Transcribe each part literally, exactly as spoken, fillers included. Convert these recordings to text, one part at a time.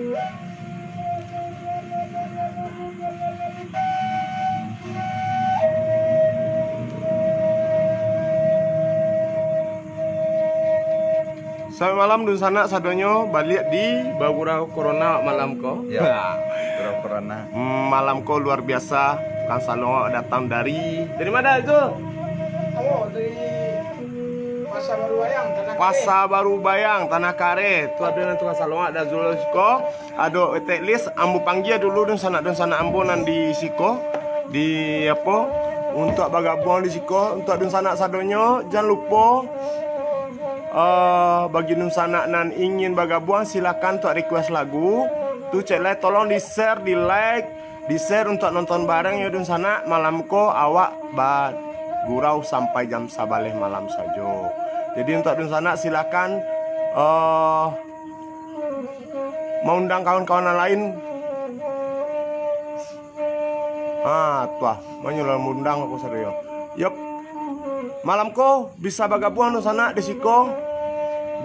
Selamat malam dunsanak sadonyo, baliak di Bagurau Corona malam ko. Ya, Bagurau Corona. Hmm, malam ko luar biasa, tukang salongo datang dari, dari mana itu? Oh, dari Pasar Baru Bayang, Tanah Kareh. Pasar Baru Bayang, Tanah Kareh. Tu ado nan tukang salongo dari siko. Ado teknis, ambo panggia dulu dunsanak-dunsanak ambo nan di siko, di apo, untuak bagabuang di siko. Untuak dunsanak sadonyo, jan lupo, eh, bagi dunsanak nan ingin bagabuang, silakan untuak request lagu. Tu cek lai, tolong di-share, di-like, di-share untuak nonton bareng yo dunsanak. Malam ko awak bagurau sampai jam sabaleh malam sajo. Jadi untuak dunsanak silakan, eh, maundang kawan-kawan nan lain. Ha, tuah, manyo lah maundang aku sadonyo. Yop. Malam ko bisa bagabuang dunsanak di siko.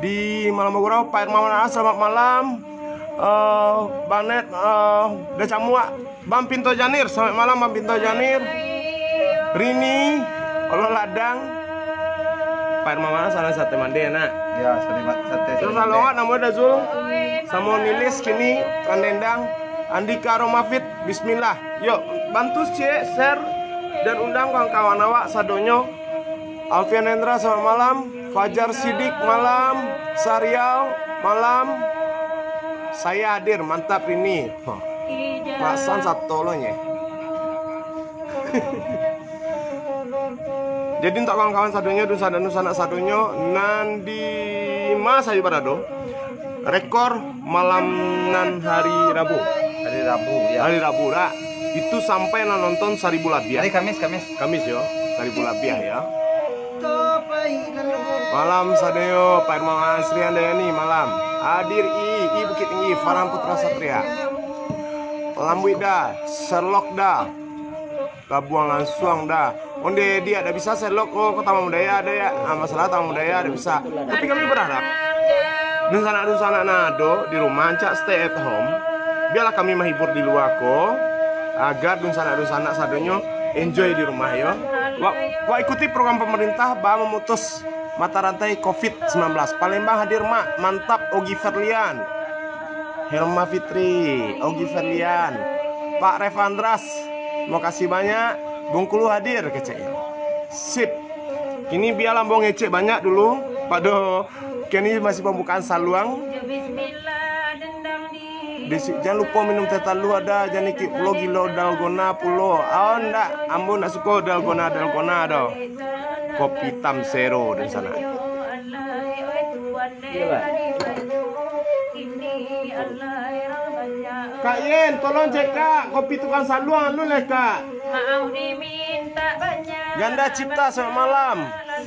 Di malam bagurau, Pak Hermawan Anas, selamat malam. Eh, Bang Net, eh, Da Camuak. Bang Pinto Janir, selamat malam Bang Pinto Janir. Rini, Olo Ladang. Pak Hermawan, salam sate mande, nak. Ya, selamat sate. Terus selamat halo, mande. Nak, namo Dazul. Samo Nilis kini, Kandendang. Andika Romafit, bismillah. Yuk, bantu cek, share, dan undang kawan-kawan awak sadonyo. Alfian Hendra, selamat malam. Fajar Sidik, malam. Sarial, malam. Saya hadir, mantap ini. Hah. Pasan sato lo nye. Jadi, untuak kawan-kawan sadonyo, dunsanak-dunsanak sadonyo, nan di ma sajo barado, rekor malam nan hari Rabu. Hari Rabu, ya. Hari Rabu, dak? Itu sampai nan nonton saribu labiah. Hari Kamis, Kamis. Kamis, yo. Saribu labiah, ya. Malam sadonyo, Pak Hermawan, Sri Handayani, malam. Hadir I, I Bukittinggi, Farhan Putra Satria. Lambuik Da, Sherlock Da. Gabuang lansuang Da. Onde diak dak bisa Sherlock ko, ko Taman Budaya ado ya. Ah, masalah Taman Budaya dak bisa. Tapi kami berharap dunsanak-dunsanak nan ado di rumah, rancak stay at home. Biarlah kami mahibur di lua ko, agar dunsanak-dunsanak sadonyo enjoy di rumah yo. Wak, wak ikuti program pemerintah ba memutus mata rantai covid sembilan belas. Palembang hadir, Mak. Mantap, Ogi Ferlian. Helma Fitri, Ogi Ferlian, Pak Revandras, makasih banyak. Bengkulu hadir, kecek. Sip. Kini biarlah ambo ngecek banyak dulu. Pado kini masih pembukaan saluang. Di si-, jan lupo minum teh talua Da, jan ikik pulo gilo dalgona pulo. Awo ndak, ambo ndak suko dalgona-dalgona doh. Kopi hitam sero dunsanak. Kak Yen, tolong cek, Kak, kopi tukang saluang anu leh, Kak. Ganda Cipta, selamat malam.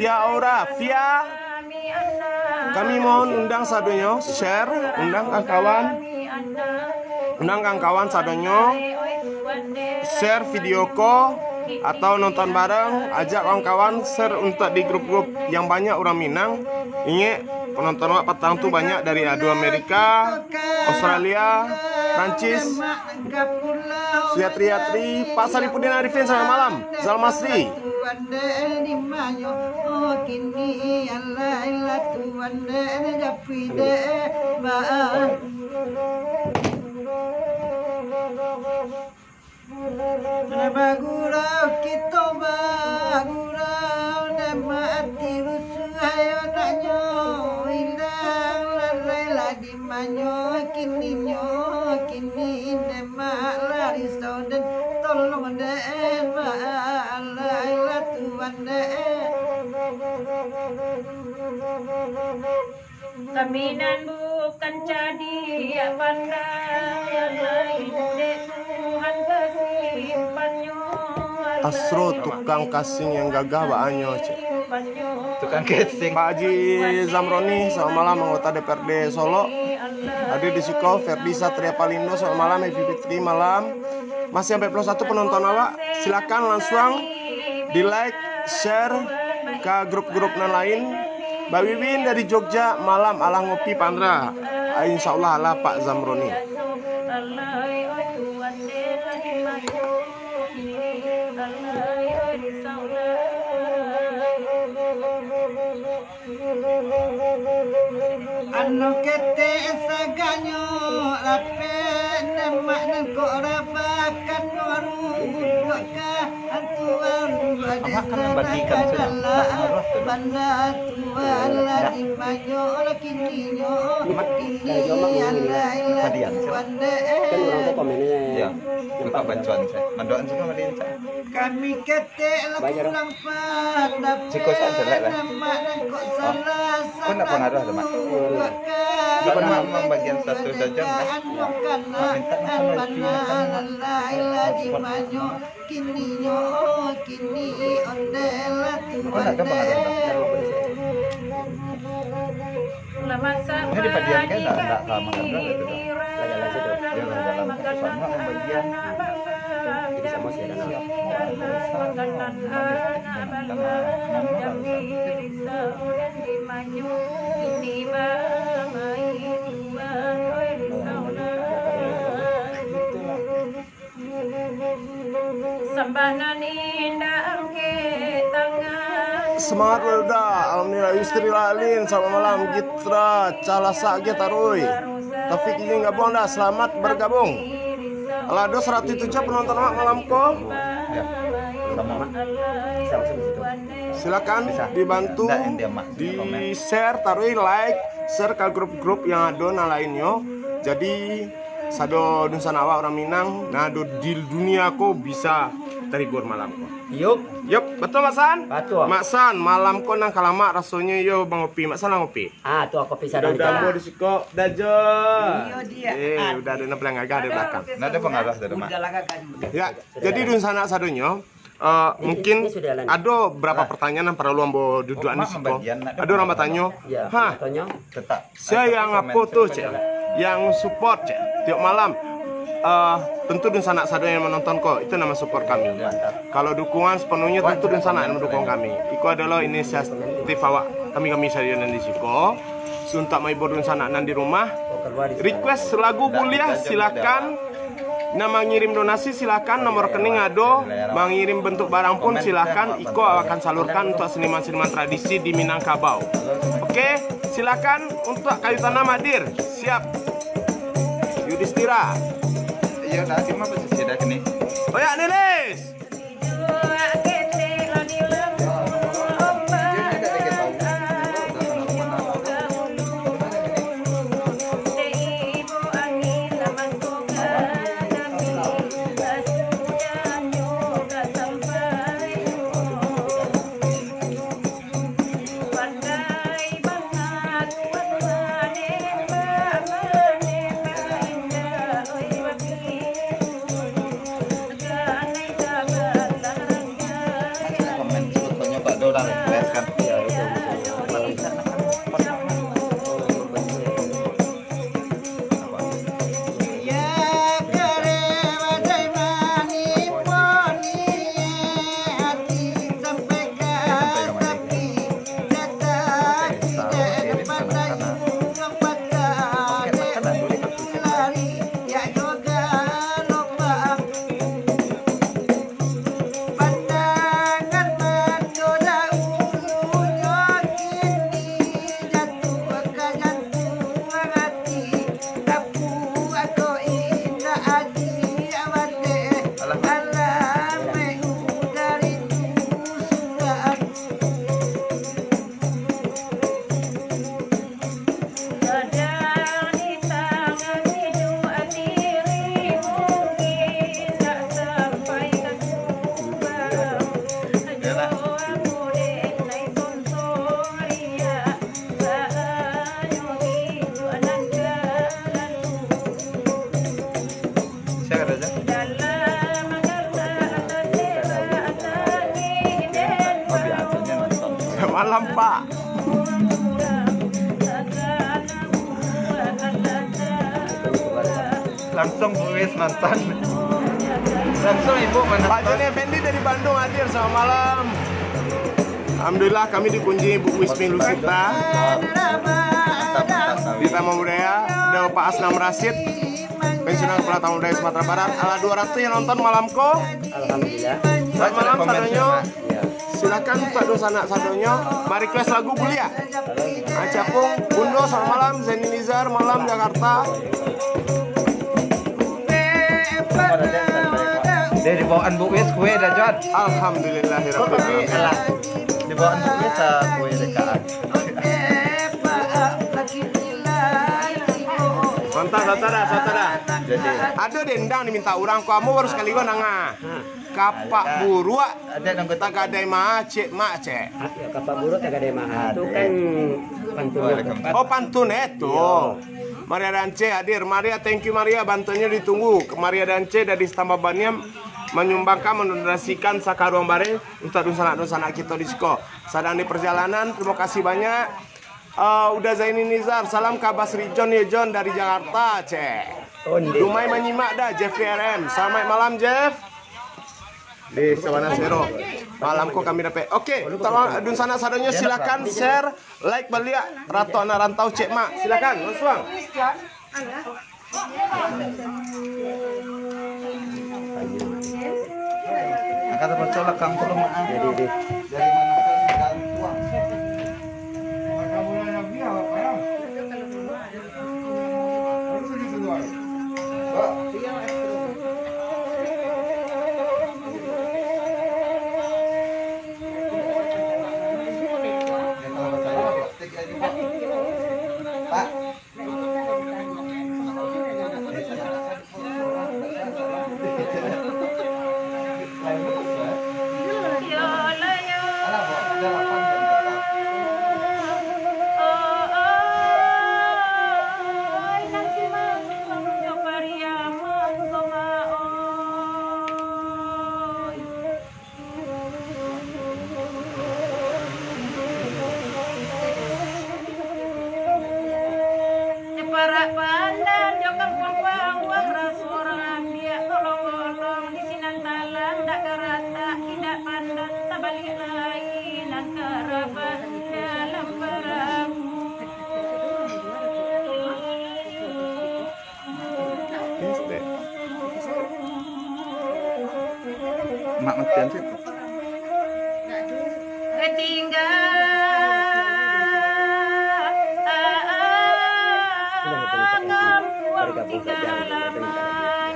Via Aura, Via. Kami mohon undang sadonyo, share, undang kawan-kawan. Undang kawan-kawan sadonyo, share video ko, atau nonton bareng, ajak kawan-kawan share untuak di grup-grup yang banyak urang Minang. Ingek, penonton wak patang tu banyak dari ado Amerika, Australia, Prancis, Suyatri Yatri, Pak Saripudin Arifin, selamat malam. Zal Masri. Bagurau kito bagurau, dek mati rusuh ayo naknyo, ilang lalai lah di manyo, kininyo kini dek mak lari soden, tolong dek mak, alai lah Tuhan dek. Kami nan bukan cadiak pandai, yang lain dek Tuhan basimpannyo. Asro tukang kasing yang gagah baanyo, cek. Tukang kasing. Pak Haji Zamroni, selamat malam, anggota D P R D Solok. Hadir di siko, Ferdi Satria Palindo, selamat malam, Evi Fitri, malam. Masih sampai puluh satu penonton awak, silakan langsung di like, share ka grup-grup nan lain. Mbak Wiwin dari Jogja, malam alah ngopi Pandra. Ah, insya Allah alah Pak Zamroni. Anu ketek saganyo lapeh, nemak nan kok rabakan waru, duduak ka antuan, Amak kan membandingkan sudah. Banda tuan lah di banyo, lah kininyo, kini alai lah tuan deh. Ya, minta bantuan saya. Mandoan sudah malincah. Kami ketek lah kurang pandapek. Siko sa jelek lah. Nama nangkok salah. Kau nak pengaruh tu, Mak? Kau nak membagian satu saja, Mak? Mak minta makan wifi, makan, Mak. Hotspot. Kininyo, kini ondeh lah tuan deh. Ini dipadiamkan, nak, nak lama kan, dah, dah, dah. Dia dalam keputusan nak membagian. Jadi sama sih, ada nama. Sambanan indak angkek tangan. Semangat, Bro, dah. Alhamdulillah, Yusri Lalin, selamat malam. Gitra, Calasak, Gitarui. Taufik izin gabung dah, selamat bergabung. Alah, ado saratus tujuah penonton awak malam ko. Ya, sama, Mak. Silakan dibantu di-share, taruih like, share ka grup-grup yang ado nan lainnyo. Jadi, sado dunsanak awak urang Minang, nan ado di dunia ko bisa terhibur malam ko. Yup. Yup, betul, Mak San? Betul. Mak San, malam ko nan ka lamak rasonyo iyo bangopi. Mak San lah ngopi? Ah, tu kopi sadang. Udah di siko, dah jo. Iyo, dia. Eh, udah ada nan paling gagah di belakang. Ndak ada pengarah dari Mak. Ya, jadi dunsanak sadonyo, eh, mungkin ado berapa pertanyaan yang perlu ambo duduakan di siko. Ado urang batanyo, "Ha, sia yang apo tu, cek? Yang support, cek, tiok malam." Eh, tentu dunsanak sadonyo yang menonton ko, itu nama support kami. Kalau dukungan sepenuhnya tentu dunsanak yang mendukung kami. Iko adalah inisiatif awak, kami-kami sadonyo nan di siko. Untuak mahibur dunsanak nan di rumah, request lagu buliah, silakan. Nak mangirim donasi, silakan, nomor rekening ado. Mangirim bentuk barang pun silakan, iko akan salurkan untuak seniman-seniman tradisi di Minangkabau. Oke, silakan untuak kayu tanam hadir. Siap. Yudhistira. Iya, dah, cuma posisi dah kini. Oyak Nilis. Malam, Pak. Langsung Buis nonton. Langsung Ibu menonton. Pak Joni Effendi dari Bandung hadir, selamat malam. Alhamdulillah, kami dikunjungi Bu Wismi Lusita di Taman Budaya, ada Pak Asnam Rasid, Senang pula tamu dari Sumatera Barat. Alah dua ratus yang nonton malam ko. Alhamdulillah. Selamat malam sadonyo. Iya. Silakan untuak dunsanak sadonyo, ma-request lagu buliah. Acapung, Bundo, selamat malam. Zaini Nizar, malam Jakarta. Deh, dibawaan Bu Wis kue dah, Jon. Alhamdulillahirabbil alamin. Alah, dibawaan Bu Wis, ah, kue dekat. Mantap, santai dah, santai dah. Jadi, ado dendang diminta urang, ko ambo baru sakali ko nanga. Kapak buruak tagadai maha, cek mak, cek. Ah, ya, kapak buruak tagadai maha. Itu kan pantun. Oh, pantun eh tu. Iya. Maria Dance hadir. Maria, thank you Maria, bantuannyo ditunggu. Maria Dance dari Sitamba Baniam manyumbangkan, mendonasikan sakaruang bareh untuak dunsanak-dunsanak kito di siko. Sadang di perjalanan, terima kasih banyak. Eh, Uda Zaini Nizar, salam ka Abah Sri John yo John dari Jakarta, cek. Oh, ndeh. Dumai manyimak dah, Jeffrey R M. Selamat malam, Jeff. Di Sabana Sero. Malam ko kami dapek. Oke, tolong dunsanak sadonyo silakan share, like baliak Rato Anak Rantau Cek Mak. Silakan, langsung. Angkat terpecah lah kang tolong, ah. Jadi, di. Dari mana kan gantuang. Parak pandan jo kampuang bawah, raso urang ambiak, tolong-tolong, di sinan talang dak karatak, indak pandan, tabaliak lai nan karabat dalam parahu. Mak matian situ. Tinggal kampuang tinggal aman.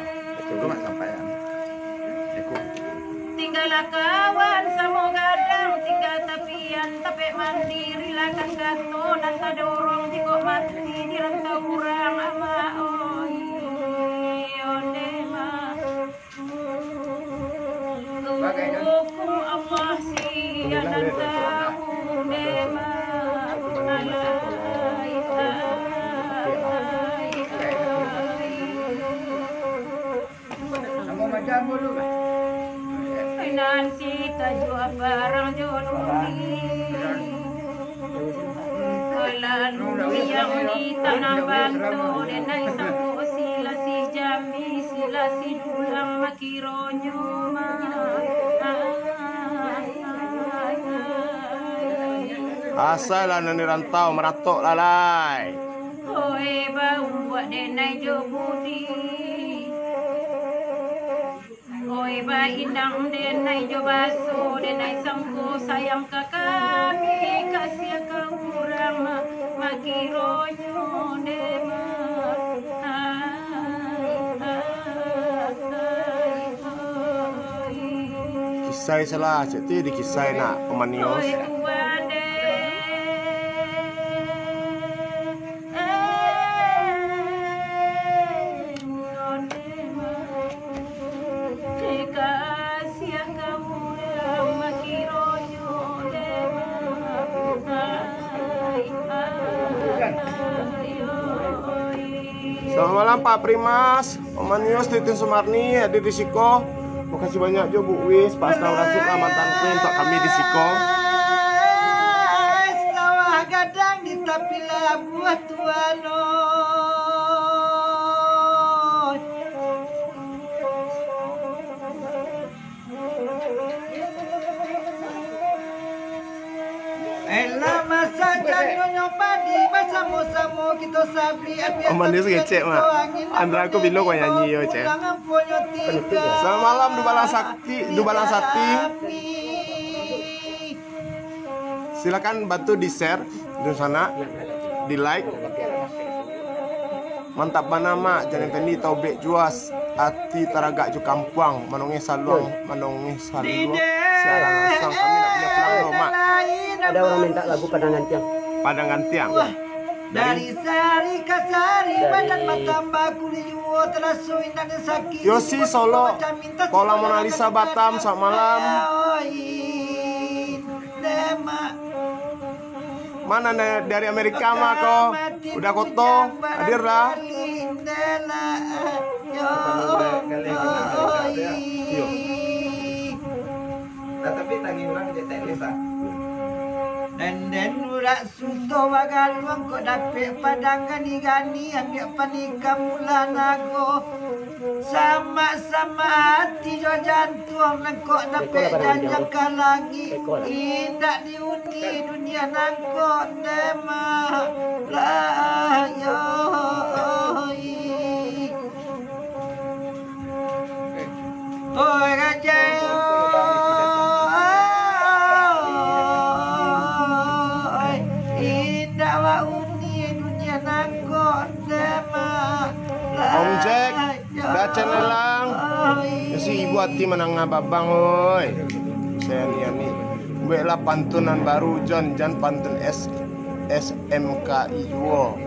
Tinggallah kawan samo gadang, tinggal tapian tapek mandiri, lah kan kato nan tadorong, jikok mati di rantau urang, amak oi, onde mah. Hukum Allah sia nan tahu, onde mah. Alai, alai, alai. Nan si tajua parang jo duri. Lalu yang di tanah banto, denai sampo sila si jambi, sila si dulang, makironyo mah. Asai lah nan di rantau maratok lalai. Oi, baubuak denai jo budi. Oi, baindang denai jo baso, denai sangko sayang ka kami, kasiah ka urang ma-, makironyo dema. Kisai salah, cek ti di kisai nak pamanios. Oi, tuan deh. Selamat malam, Pak Primas. Omanius, Titin Sumarni hadir di siko. Makasih banyak jo Bu Wis, Pak Asnaf Rasid lah mantan kue untuak kami di siko. Sawah gadang di tapi labuah tuan, oi. Elah masa janyo padi basamo-samo kito sabi. Omanius ngecek, Mak. Angin Andra, aku bilo kau nyanyi yo, Cel. Selamat malam, Dubalang Sakti, Dubalang Sati. Silakan bantu di-share, dunsanak, di-like. Mantap bana, Mak. Jan Effendi taubek juo, ati taragak jo kampuang, manongeh saluang, manongeh saluang, siaran langsung. Kami nak pulang doh, Mak. Ada orang minta lagu Padang Gantiang. Padang Gantiang. Dari sehari ke sehari, badan batambah, kulik juo taraso indak sakik. Yosi Solo, Kolam Mona Lisa Batam, selamat malam. Mana na-, dari Amerika mah ko? Uda Koto, hadir lah. Nah, tapi tangi urang je tak lesa. Denden urak suto bagaluang, kok dapek padang gani-gani, ambiak panikah mula nago. Samak-samak ati jo jantuang, nan kok dapek janjang ka langik. Indak diuni dunia nan kok dema. Lah, yo, oi. Oi, gajah, oi. Indak wauni dunia nan kok dema. Om Jack, Dacen Elang. Isi ibu ati manangah babang, oi. Saya ni, ni. Bueklah pantun nan baru, Jon. Jan pantun S-, S M K I juo.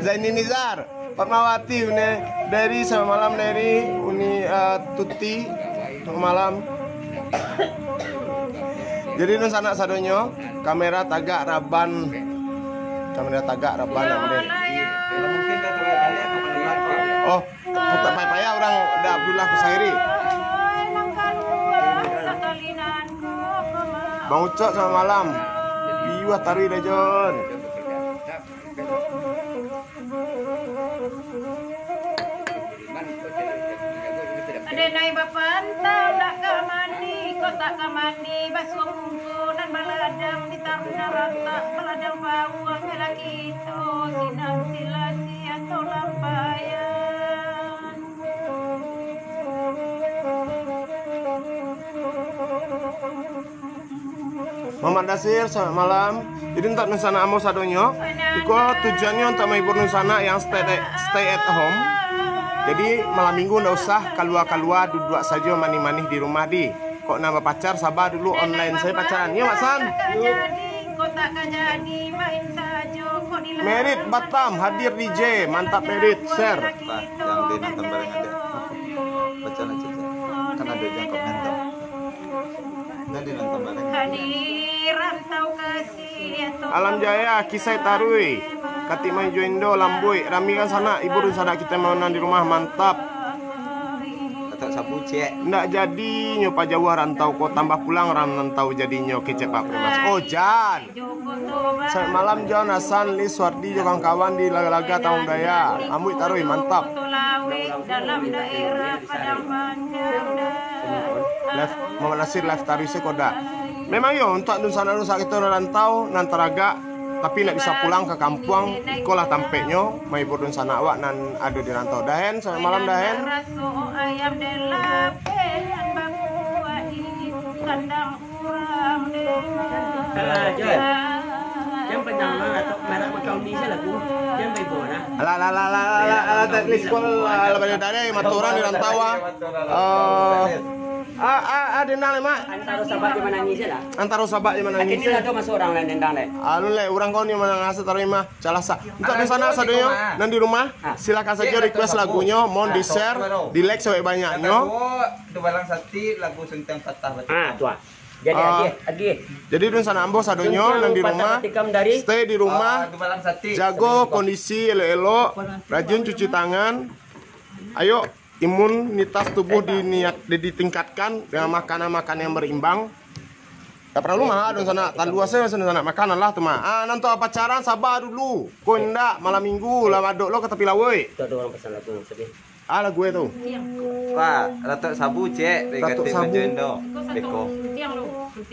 Zaini Nizar. Fatmawati, Uni Dari, selamat malam, Dari. Uni, eh, Tuti, selamat malam. Jadi, dunsanak sadonyo, kamera tagak raban. Kamera tagak raban, Uni. Oh, tak payah-payah urang, ada Abdullah Kusairi. Bang Ucok, selamat malam. Iyo, taruih dah, Jon. Adenai bapantau, dak ka mandi, kok tak ka mandi, basuah muko nan baladang, ditaruh nan ratak, baladang pauang, lalaki tu, sinang silasi atau lampayan. Muhammad Nasir, selamat malam. Jadi, untuak dunsanak ambo sadonyo, iko tujuannyo untuak mahibur dunsanak yang stay, stay at home. Jadi, malam minggu ndak usah kalua-kalua, duduak sajo manih-manih di rumah di. Kok nan bapacar, saba dulu, online sajo pacaran. Yo, Mak San. Merit Batam hadir D J. Mantap, Merit, share. Pak, yang di nonton bareng ada. Baca lah, Cece. Kan ada yang komen tuh. Tadi nonton bareng. Alam Jaya, Kisai Taruih, Katik Mai Joindo, Lambuik, rami kan sanak, hibur sanak kito nan di rumah, mantap. Katak sabu, Cek. Ndak jadi nyo pajauah rantau ko, tambah pulang rantau jadinyo, kecek Pak Primas. Oh, jan. Selamat malam, Jon, Hasan, Lis, Wardi, jo kawan-kawan di Laga-Laga Taman Budaya. Ambuik taruih, mantap. Live, Muhammad Nasir live taruih sekoda. Memang yo, untuak dunsanak-dunsanak kito nan rantau, nan taragak, tapi ndak bisa pulang ka kampuang, ikolah tampeknyo, mahibur dunsanak awak nan ado di rantau. Dahen, selamat malam, Dahen. Alah, Jon. Jan panjang lah, atau merah macam ni saja lagu. Jan baik lah. Alah, alah, alah, alah, alah, alah, teknis pun, alah, banyak dari, matoran di rantau, ah. Eh, ah, ah, ah, denang, Mak. Antaro sabak jo manangih saja lah. Antaro sabak jo manangih saja. Akhirnya lah tu masuk orang lain dendang deh. Alun leh, urang kau ni manangah asa tarima. Salah sa-, untuak dunsanak sadonyo nan di rumah, silakan saja request lagunyo, mohon di-share, di-like sabanyak-banyaknyo. Dubalang Sati, lagu Senteng Patah Batikam. Ah, tu ah. Jadi, ah, agiah, agiah. Jadi, dunsanak ambo sadonyo nan di rumah, stay di rumah, jago kondisi elok-elok, rajin cuci tangan. Ayo, imunitas tubuh diniat-, di-, ditingkatkan dengan makanan-makanan yang berimbang. Tak perlu mah, dunsanak, tandu asa dunsanak makanan lah tu mah. Ah, nan tu pacaran, saba dulu. Ko indak, malam minggu lah, madok lo ka tapi lauik. Tu ada orang pesan lagu sedih. Ah, lagu e tu. Pak, Ratok Sabu, cek. Ratok Sabu. Beko.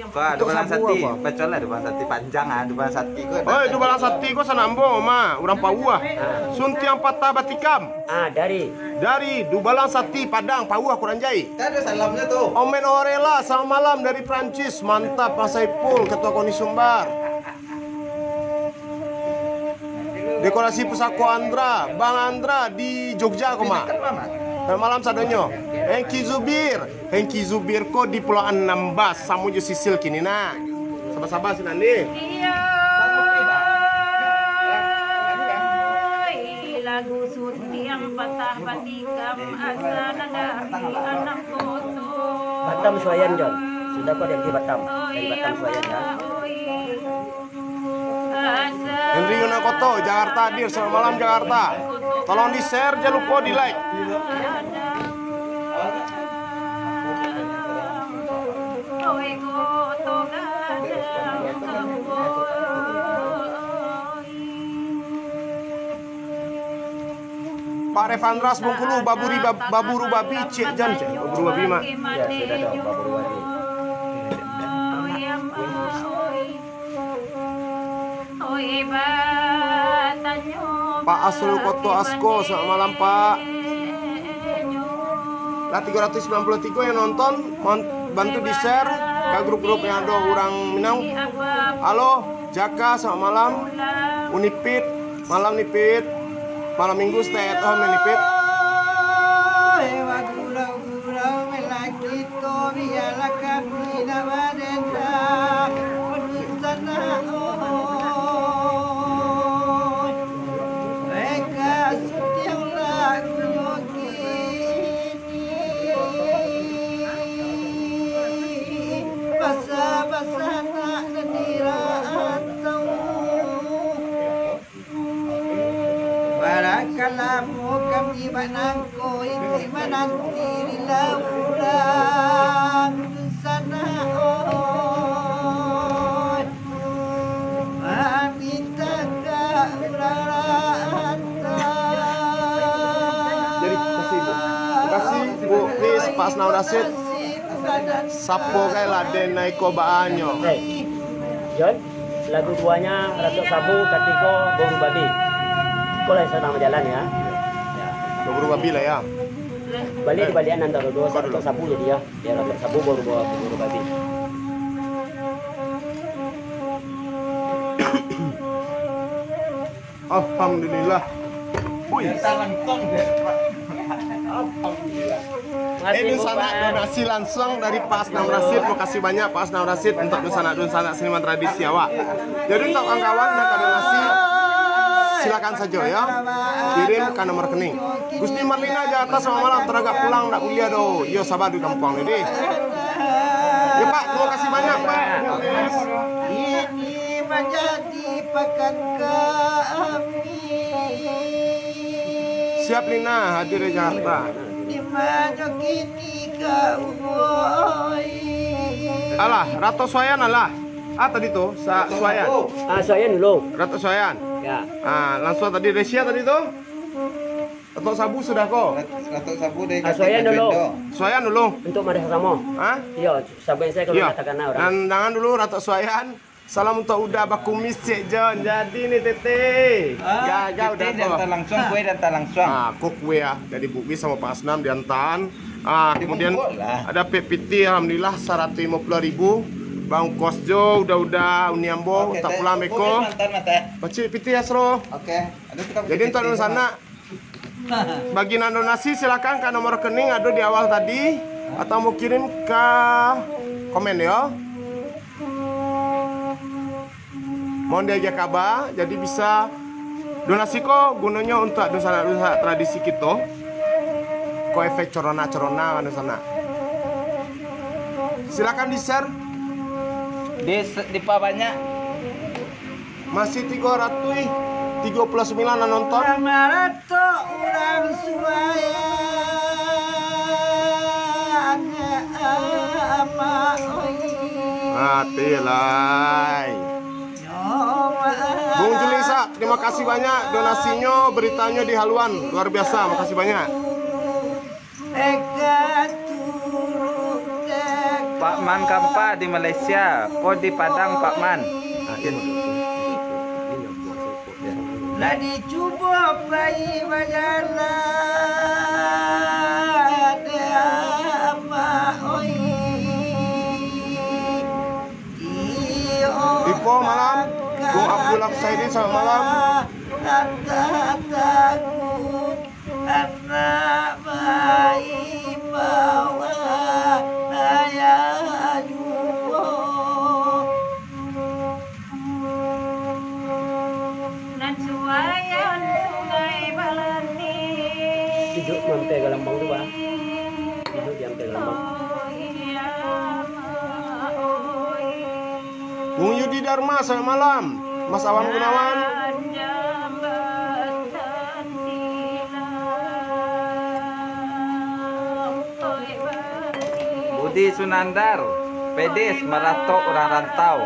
Pak, Ratok Dubalang Sati. Bacolah Dubalang Sati, panjang ah, Dubalang Sati ko. Oi, Dubalang Sati ko sanak ambo, ma, urang Pauah. Suntiang patah batikam. Ah, dari? Dari Dubalang Sati, Padang, Pauah, Kuranjai. Kan ada salamnya tu. Omen Orela, selamat malam dari Prancis. Mantap, Mas Saipul, Ketua Koni Sumbar. Dekorasi pusako Andra, Bang Andra di Jogja ko, ma. Selamat malam sadonyo. Hengki Zubir, Hengki Zubir ko di Pulau Anambas, samo jo Sisil kini, nah. Saba-saba sinan, ni. Lagu Suntiang Patah Batikam, asa nadari anam koto. Batam Suayan, Jon. Sudah ko dari Batam. Dari Batam Suayan, ya. Henry Yunakoto, Jakarta hadir. Selamat malam, Jakarta. Tolong di-share, jangan lupa di-like. Pak Revandras Bengkulu, baburi bab-, baburu babi, cek jan, cek. Baburu babi, Mak. Ya, sudah dah, baburu babi. Pak Asrul Koto Asko, selamat malam, Pak. Lah tigo ratus sembilan puluh tigo yang nonton, mon-, bantu di-share ka grup-grup yang ada orang Minang. Halo, Jaka, selamat malam. Unipit, malam Nipit. Malam Minggu stay at home ya, Nipit. Basa-basa nak nan dirantau. Barakalamo kami banangko, iduik mananti di lauran sana, oi. Maminta ka urang rantau. Jadi, makasih, Bu. Makasih, Bu Kris, Pak Asnam Rasid. Sapo gai lah den naiko baanyo. Hei, Jon, lagu duanya Ratok Sabu, katigo Boru Babi. Ko lah sadang bajalan, ya. Ya. Boru Babi lah, ya. Baliak dibaliakan antaro duo, Ratok Sabu jadi, ya. Ya, Ratok Sabu, Boru, Boru, Boru Babi. Alhamdulillah. Wih. Alhamdulillah. Eh, dunsanak donasi langsung dari Pak Asnam Rasid. Makasih banyak, Pak Asnam Rasid, untuk dunsanak-dunsanak seniman tradisi awak. Jadi, untuk kawan-kawan yang ada donasi, silakan saja, ya. Kirim ke nomor rekening. Gusti Marlina Jakarta, selamat malam. Taragak pulang, ndak buliah doh. Iyo, sabar di kampuang ni, deh. Ya, Pak, terima kasih banyak, Pak. Ini menjadi pakan kami. Siap, Lina, hadir di Jakarta. Di mana kini kau, woi? Alah, Ratok Suayan, alah. Ah, tadi tu, Sa-, Suayan. Ah, Suayan dulu. Ratok Suayan. Ya. Ah, langsung tadi Resia tadi tu. Ratok Sabu sudah ko? Rat-, Ratok Sabu dari Ah, Suayan dulu. Suayan dulu. Untuk madah samo. Hah? Iyo, sabuik saya kalau Iyo. Katakan orang. Dan jangan dulu, Ratok Suayan. Salam untuk Uda bakumis, Cek Jon. Jadi ni, Tete. Ah, Gagal Tete dah ko. Diantar langsung, kue diantar langsung. Ah, kok kue ah. Jadi Bukbi sama Pak Asnam diantar. Ah, Dibungkus kemudian lah. Ada Pek Piti, alhamdulillah, saratus limo puluah ribu. Bangkos jo, Uda-Uda, Uni Ambo, Oke, tak Teh. Pulang beko. Bungkus mantan, Teh. Pacik Piti Asro. Oke. Aduh, kita Jadi, untuk Tete. Di sana, bagi nan donasi, silakan ka nomor rekening ado di awal tadi, atau mau kirim ka komen, yo. Mohon diagiah kaba, jadi bisa donasi ko gunonyo untuk dunsanak-dunsanak tradisi kito. Ko efek corona-corona, dunsanak. Silakan di-share. Di, dipabanyak. Masih tigo ratus tigo puluh sembilan yang nonton. Maratok urang suai, anak amak, oi. Mati lai. Nyawa Bung Julisa, terima kasih banyak donasinyo, beritanyo di haluan. Luar biasa, makasih banyak. Pak Man Kampa di Malaysia, ko di Padang Pak Man. Lah dicubo pai bajalan, amak oi. Iyo, Ipo malam, Bung Abdullah Saidi, selamat malam. Rasa takut, anak bayi bawa ayah juo. Nan suayan Sungai Balani. Duduk mampir ka Lambang tu, Bah. Duduk di hampir Lambang. Bung Yudi Dharma, selamat malam. Mas Awan Gunawan. Budi Sunandar, Pedis, maratok urang rantau.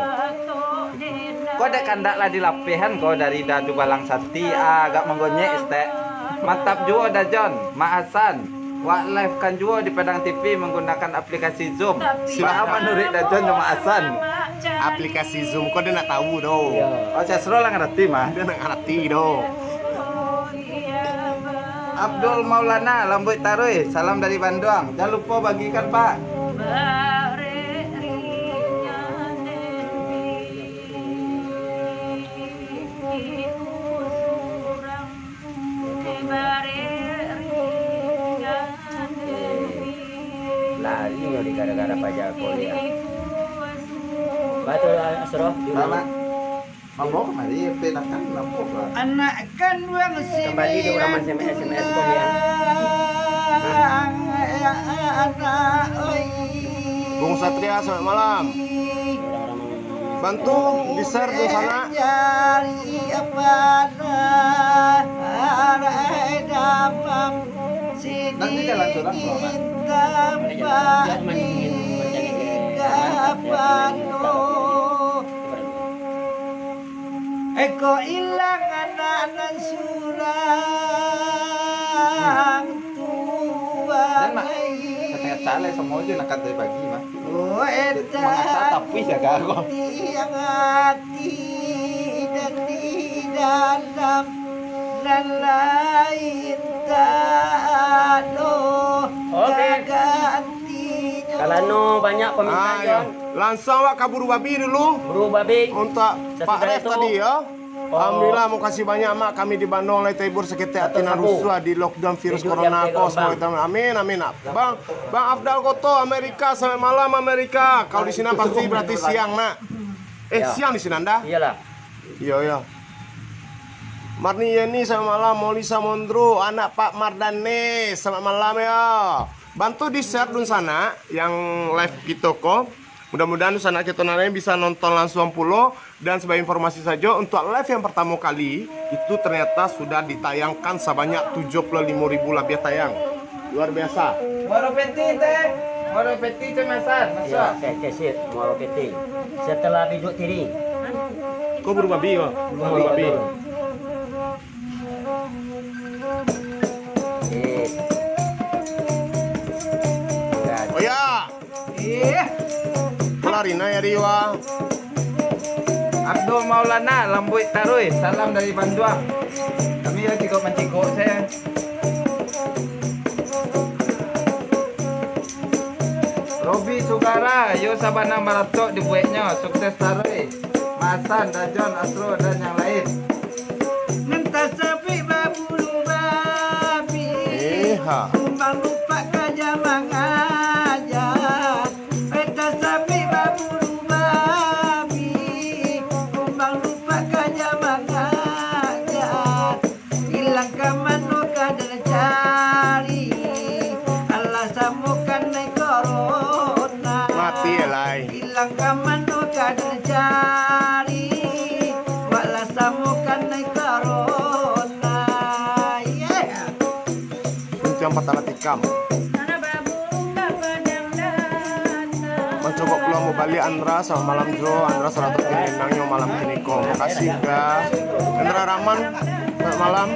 Ko dek kandak lah dilapehan ko dari Dadu Balang Sati, agak manggonyek, Estek. Mantap juo, Dajon, Mak Hasan. Wak live kan juo di Padang T V manggunakan aplikasi Zoom. Silakan. Baa manuruik Dajon jo Mak Hasan? Aplikasi Zoom ko dia nak tahu doh. Iyo. Oh, Cak Sro lah ngarati mah. Dia nak ngarati doh. Abdul Maulana, Lambuik Taruih, salam dari Banduang. Jan lupo bagikan, Pak. Lari nyo di gara-gara paja ko ni. Batul, Asro? Di rumah. Mambao kamari, P datang, kenapa, Pak? Anak kanduang si Kembali di urang Mian S M S, S M S ko, Mian. Bung Satria, selamat malam. Bantu di-share tu sanak. Jari apa dah, arai damam. Nanti jalan surang, Pak. Sidin tampak di kapano. Eko ilang anak nan surang tuan. Dan, Mak, ai. Kata-kata lai samo je nak katai pagi, Mak. Oh, eta. Mangasa tapi jaga aku. Tiang ati dan di dalam nan lain tak ado. Oke. Kagantinyo. Kalano banyak permintaan, Jon. Ayo, langsung awak ka Buru Babi dulu. Buru Babi. Untuk Pak Ref tadi, ya. Oh. Alhamdulillah, makasih banyak, Mak. Kami di Bandung lai tahibur saketek ati nan rusuah di lockdown virus corona ko. Semoga, amin, amin, nak. Bang, Bang Afdal Koto, Amerika, selamat malam, Amerika. Kalau di sini pasti berarti siang, nak. Eh, siang di sini, anda? Iyalah. Iyo, iyo. Marni Yeni, selamat malam. Molly Samondro, anak Pak Mardane, selamat malam, ya. Bantu di-share dunsanak yang live kito ko. Mudah-mudahan sanak kito nan lain bisa nonton langsung pulo. Dan sebagai informasi sajo, untuk live yang pertamo kali, itu ternyata sudah ditayangkan sabanyak tujuh puluh limo ribu labiah tayang. Luar biasa. Muaro Peti, teh. Muaro Peti, Cemasan. Masuk. Ya, oke, oke, sip. Muaro Peti. Setelah Bijuk Tiri. Ko Buru Babi, ko? Buru Babi. Sip. Oh, ya. Ih. Keluarin aja di wa. Abdul Maulana, Lambuik Taruih, salam dari Banduang. Kami ya cikok mancikok saya. Robi Sugara, yo sabana maratok dibueknyo, sukses taruih. Masan, Dajon, Astro, dan yang lain. Nan tasabik babulu babi. Eh, ha. Kumbang lupak kaja mangaja. Eh, tasabik babulu babi. Kumbang lupak kaja mangaja. Ilang ka mano ka den cari. Alah samo kanai corona. Mati, elai. Ilang ka mano ka den cari, walah samo kanai corona. Yeah. Untiang patah tikam. Mancokok pulo mubaliak Andra, selamat malam jo Andra, sarato kini nang nyo malam kini ko. Makasih ka Andra Rahman, selamat malam.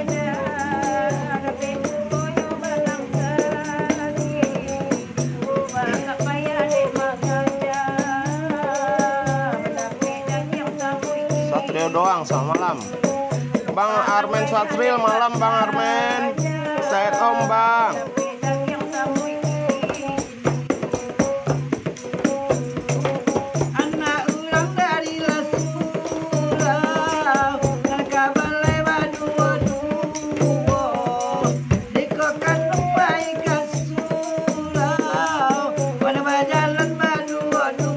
Doang, selamat malam. Bang Armen Satri, malam Bang Armen. Said Om, Bang. Anak urang dari Lasulau, nan ka balai baduo-duo, diko ka pai ka surau, pada bajalan baduo-duo.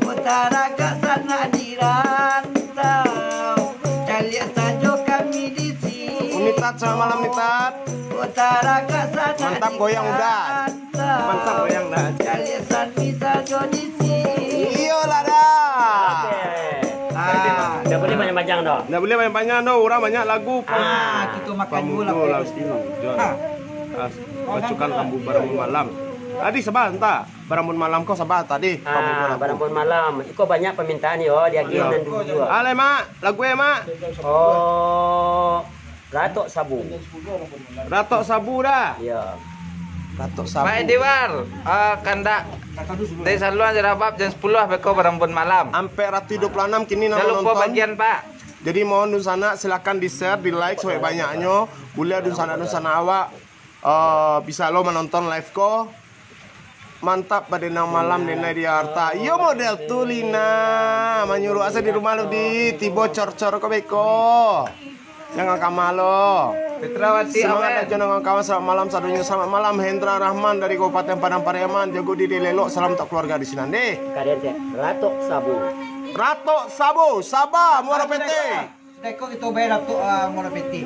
Kota Ragak sanak di rantau, caliak sajo kami di siko. Mitat, selamat malam, Mitat. Kota Ragak sanak. Mantap di goyang, Udan. Rantau. Mantap goyang, Udan. Caliak sami sajo di siko. Iyolah, dah. Oke. Ah. Ndak buliah panjang-panjang, doh. Ndak buliah panjang-panjang, doh. Urang banyak lagu. Ah, kito makan dulu lah, Pamudo Lampu. Jon. Ah. Ah, bacokan rambu barambun malam. Tadi sabanta. Barambun malam ko sabanta deh, ah, Pamudo Lampu. Barambun malam. Iko banyak permintaan yo, diagiah nan duo. Yo. Alai, Mak, lagu e, Mak. Oh, Ratok Sabu. Ratok Sabu dah. Yo. Ratok Sabu. Pak Ediwar, ah, kandak dari Saluang Jerabab jam sepuluh beko barambun malam. Ampek ratuih duo puluah anam kini nan manonton. Jangan lupa bagian, Pak. Jadi mohon dunsanak silakan di-share, di-like sabanyak-banyaknyo. Buliah dunsanak-dunsanak awak eh, bisa lo manonton live ko. Mantap, badenang malam, denai di Jakarta. Iyo, model tu, Lina. Manyuruak asa di rumah lo, di. Tibo cor-cor ko beko. Jangan kama lo. Fitrawati. Semangat Awen. Aja, kawan-kawan. Selamat malam, sadonyo. Selamat malam, Hendra Rahman dari Kabupaten Padang Pariaman. Jago diri elok. Salam tak keluarga di sinan, deh. Kalian cek, Ratok Sabu. Ratok Sabu, Sabah, Muara Pete. Sudah ko kito bayar Datuk, ah, Muara Peti.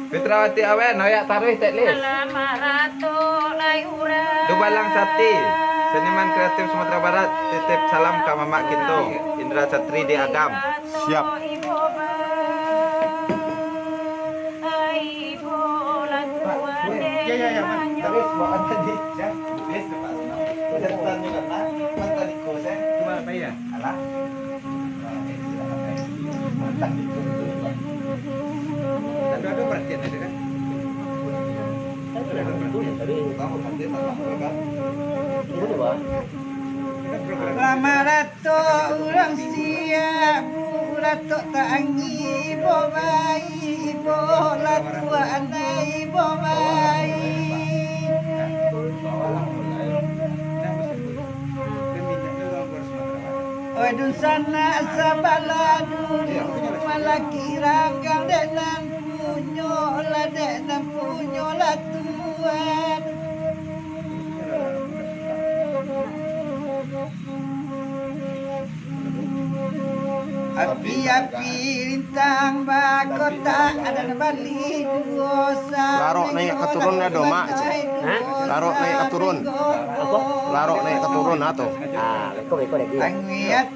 Fitrawati Awen, oyak taruih, Tek Lis. Alamak, Ratok lai urang. Dubalang Sati, seniman kreatif Sumatera Barat, titip salam ka mamak kito, Indra Satri di Agam. Siap. Ai, bola tuan. Ya, ya, ya, Mak. Taruih, bawaan tadi. Ya, Lis, Pak Senam. Udah pesan juga, Mak. Mas tadi ko, saya. Cuma apa ya? Alah. Ado-ado paratian ado kan? Ado-ado paratian. Selamat Datuk urang siap, Datuk Tangi, bobai, bola tuan, ai, bobai. Oi, dunsanak sabalah dudu, malaki ragang dek nan punyo lah, dek nan punyo lah tuan. Api-api lintang bakotak, adan bali duo sa. Larok naiak ka turun dah, Mak. Hah? Larok naiak ka turun. Apo? Larok naiak ka turun, ah, tu. Ah, beko, beko, dek dia.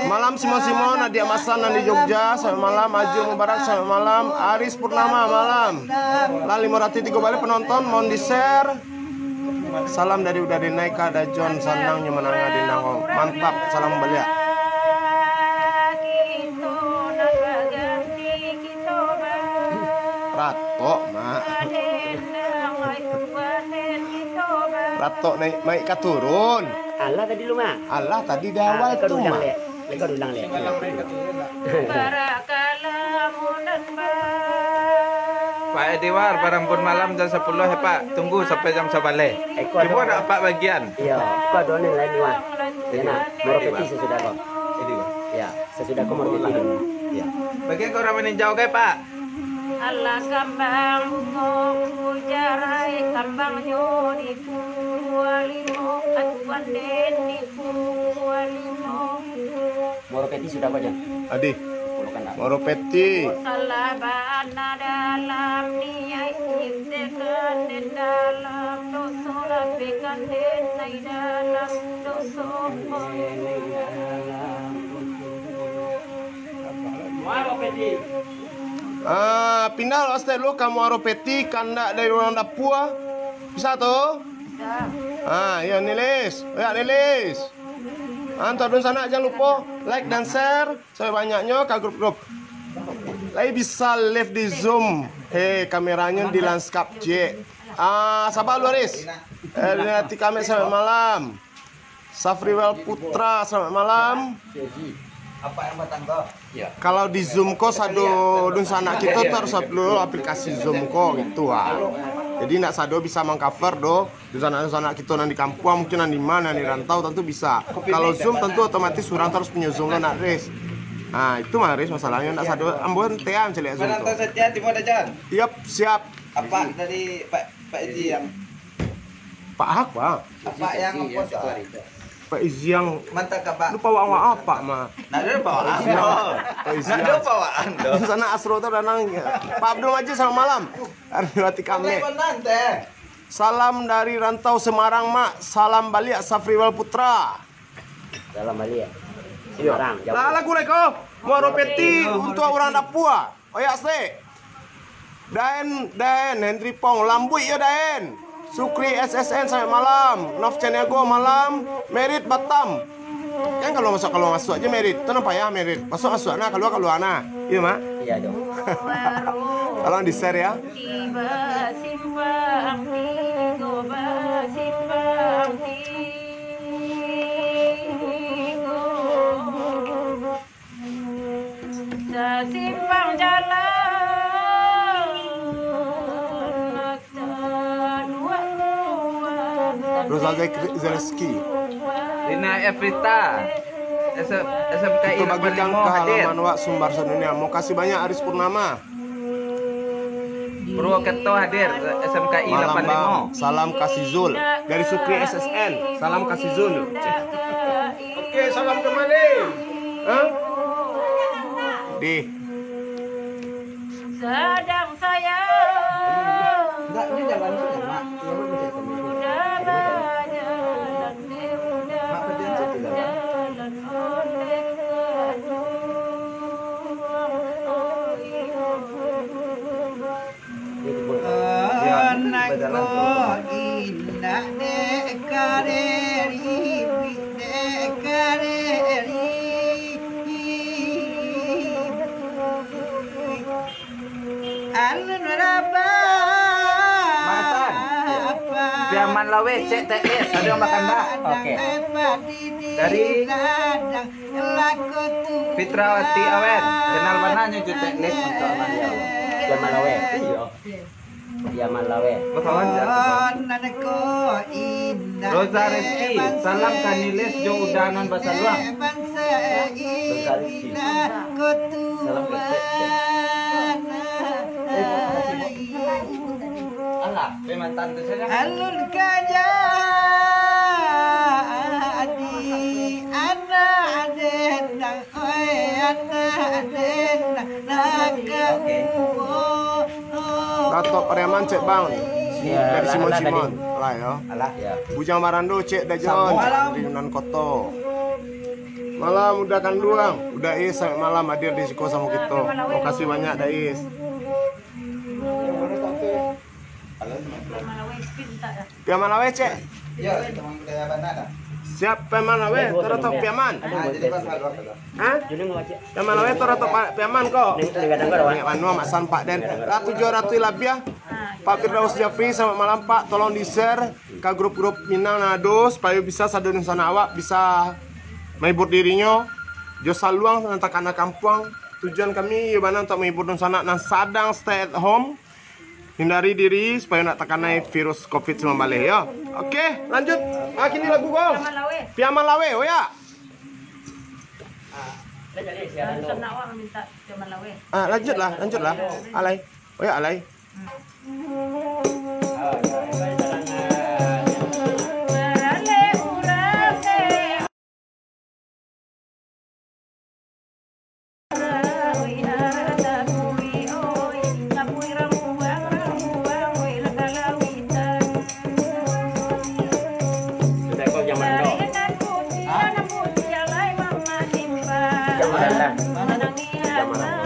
Malam Simon-Simon, Adiak Masan nan di Jogja, selamat malam. Ajo Mubarak, selamat malam. Aris Purnama, malam. Lah limo ratuih tigo baleh penonton, mohon di-share. Salam dari Uda Denai ka Dajon, sanangnyo manangah dendang. Mantap, salam baliak. Ratok, Mak. Ratok naiak, naiak ka turun. Alah tadi lu, Mak. Alah tadi di awal tu, Mak. Leko ulang, lek. Pak Ediwar, barambun malam jam sapuluah ya, Pak. Tunggu sampai jam sabaleh. Cubo dak Apak bagian? Iyo, ko ado nan lain, Iwan. Iyo, nak. Muaro Peti sasudah ko. Ediwar. Iyo, sasudah ko Muaro Peti. Iyo. Bagian ka urang maninjau, oke, Pak? Alah kambang bungo kujarai, kambangnyo di Purbalimo, atuan den di Purbalimo. Muaro Peti sudah ko, Jon? Adi. Pulukan dah. Muaro Peti. Salah bana dalam niaik, intekan den dalam doso, lapekan den nai dalam doso. Muaro Peti. Ah, pindah lo, Stek, lo ka Muaro Peti, kandak dari urang dapua. Bisa tu? Bisa. Ah, iyo, Nilis. Oyak, Nilis. Anto dunsanak, jan lupo like dan share sabanyaknyo ka grup-grup. Lai bisa live di Zoom. Hei, kameranyo di lanskap, ciek. Ah, saba lu, Aris. Eh, Rinati Kamek, selamat malam. Safriwel Putra, selamat malam. Apa yang batang ko? Kalau di Zoom ko sado dunsanak kito tu harus upload aplikasi Zoom ko gitu ah. Jadi ndak sado bisa mangcover do dunsanak-dunsanak kito nan di kampuang, mungkin nan di ma, nan di rantau, tantu bisa. Kalau Zoom tantu otomatis urang tu harus punyo Zoom lo nak, Ris. Nah, itu mah, Ris, masalahnyo ndak sado. Ambo tean caliak Zoom tu. Penonton setia Timur Dajan. Yap, siap. Apa dari Pak, Pak Iji yang Pak Hak, Pak. Apa yang apa, Pak? Pak Iji yang mantap, Pak. Lupa awak apa, mah. Nah, dia bawa Pak Iji yang. Nah, dia bawa Ando. Di sana Asro tu danang. Pak Abdul Majid, selamat malam. Arwati Kame. Salam dari rantau Semarang, Mak. Salam baliak Safriwal Putra. Salam baliak. Iya. Semarang, Jawa. Lah, lagu leko. Muaro Peti untuk urang dapua. Oyak stik. Daen, Daen, Henry Pong, lambuik yo Daen. Sukri S S N sampai malam. Nov Caniago malam. Merit Batam. Kan kalau masuk, kalau masuk aja Merit. Tu nampak ya Merit. Masuk, masuk nah, keluar, keluar nah. Iya, Mak? Iya, Jo. Tolong di-share ya. Tiba simpang tigo, basimpang tigo. Sasimpang jalan, nak taluak-luak. Rosa Zek-, Zelski. Rina Efrita, S M, S M K I Kita lapan bagikan limo ke hadir. Halaman wak sumbar sadunia. Makasih banyak Aris Purnama. Purwokerto hadir, S M K I Malam, lapan limo. Bang. Salam kasih Zul dari Sukri S S N. Salam kasih Zul. Oke, salam kembali. Hah? Dih. Sedang sayang. Enggak, ini jalan saja, Mak. Iya, Mak, bisa. Udah lah, jalan deh, udah. Mak, kerjaan saya tidak, Mak. Jalan ondeh aduh. Anak ko indak dek kareri, dek kareri. Alun rabah. Masan. Piaman Lawe, cek teknis, ada yang makan dak? Oke. Dari Fitrawati Awen, kenal bana nyo jo teknis untuk Aman Lawe. Piaman Lawe. Iyo. Piaman Lawe. Bakawan ja. Roza Reski, salam ka Niles jo Uda nan basaluang. Roza Reski. Salam ka Cek. Alah, pe mantan tu saja. Alun ka jadi anak dendang, oi, anak dendang, nak ka Oke. Datuk Pariaman cek bang. Iya, dari lah, Simon lah Simon. Tadi. Lah ya. Alah. Iya. Bujang Barando cek Dajon. Sambung. Malam. Dari Yunan Koto. Malam Uda Kanduang. Uda Is sampai malam hadir di siko samo kito. Makasih banyak Uda Is. Piaman Lawe, cek. Siap, Piaman Lawe, taratok Piaman. Hah? Piaman Lawe, taratok Piaman ko. Banyak manu, Mak San, Pak Den. Ratu Jo, Ratu Ilabiah. Pak Firdaus Jafri, selamat malam, Pak. Tolong di-share ka grup-grup Minang nan ado, supayo bisa sadonyo sanak awak bisa mahibur dirinyo. Jo saluang nan takana kampuang. Tujuan kami, iyo bana, untuk mahibur dunsanak nan sadang stay at home. Hindari diri supayo ndak takanai virus covid sembilan belas, yo. Oke, lanjut. Ah, kini lagu ko. Piaman Lawe. Piaman Lawe, oh ya. Langsung nak awak minta Piaman Lawe. Ah, lanjutlah, lanjutlah. Alai. Oh ya, alai. Sudah kau zaman dulu. Hah? Zaman dulu. Zaman dulu.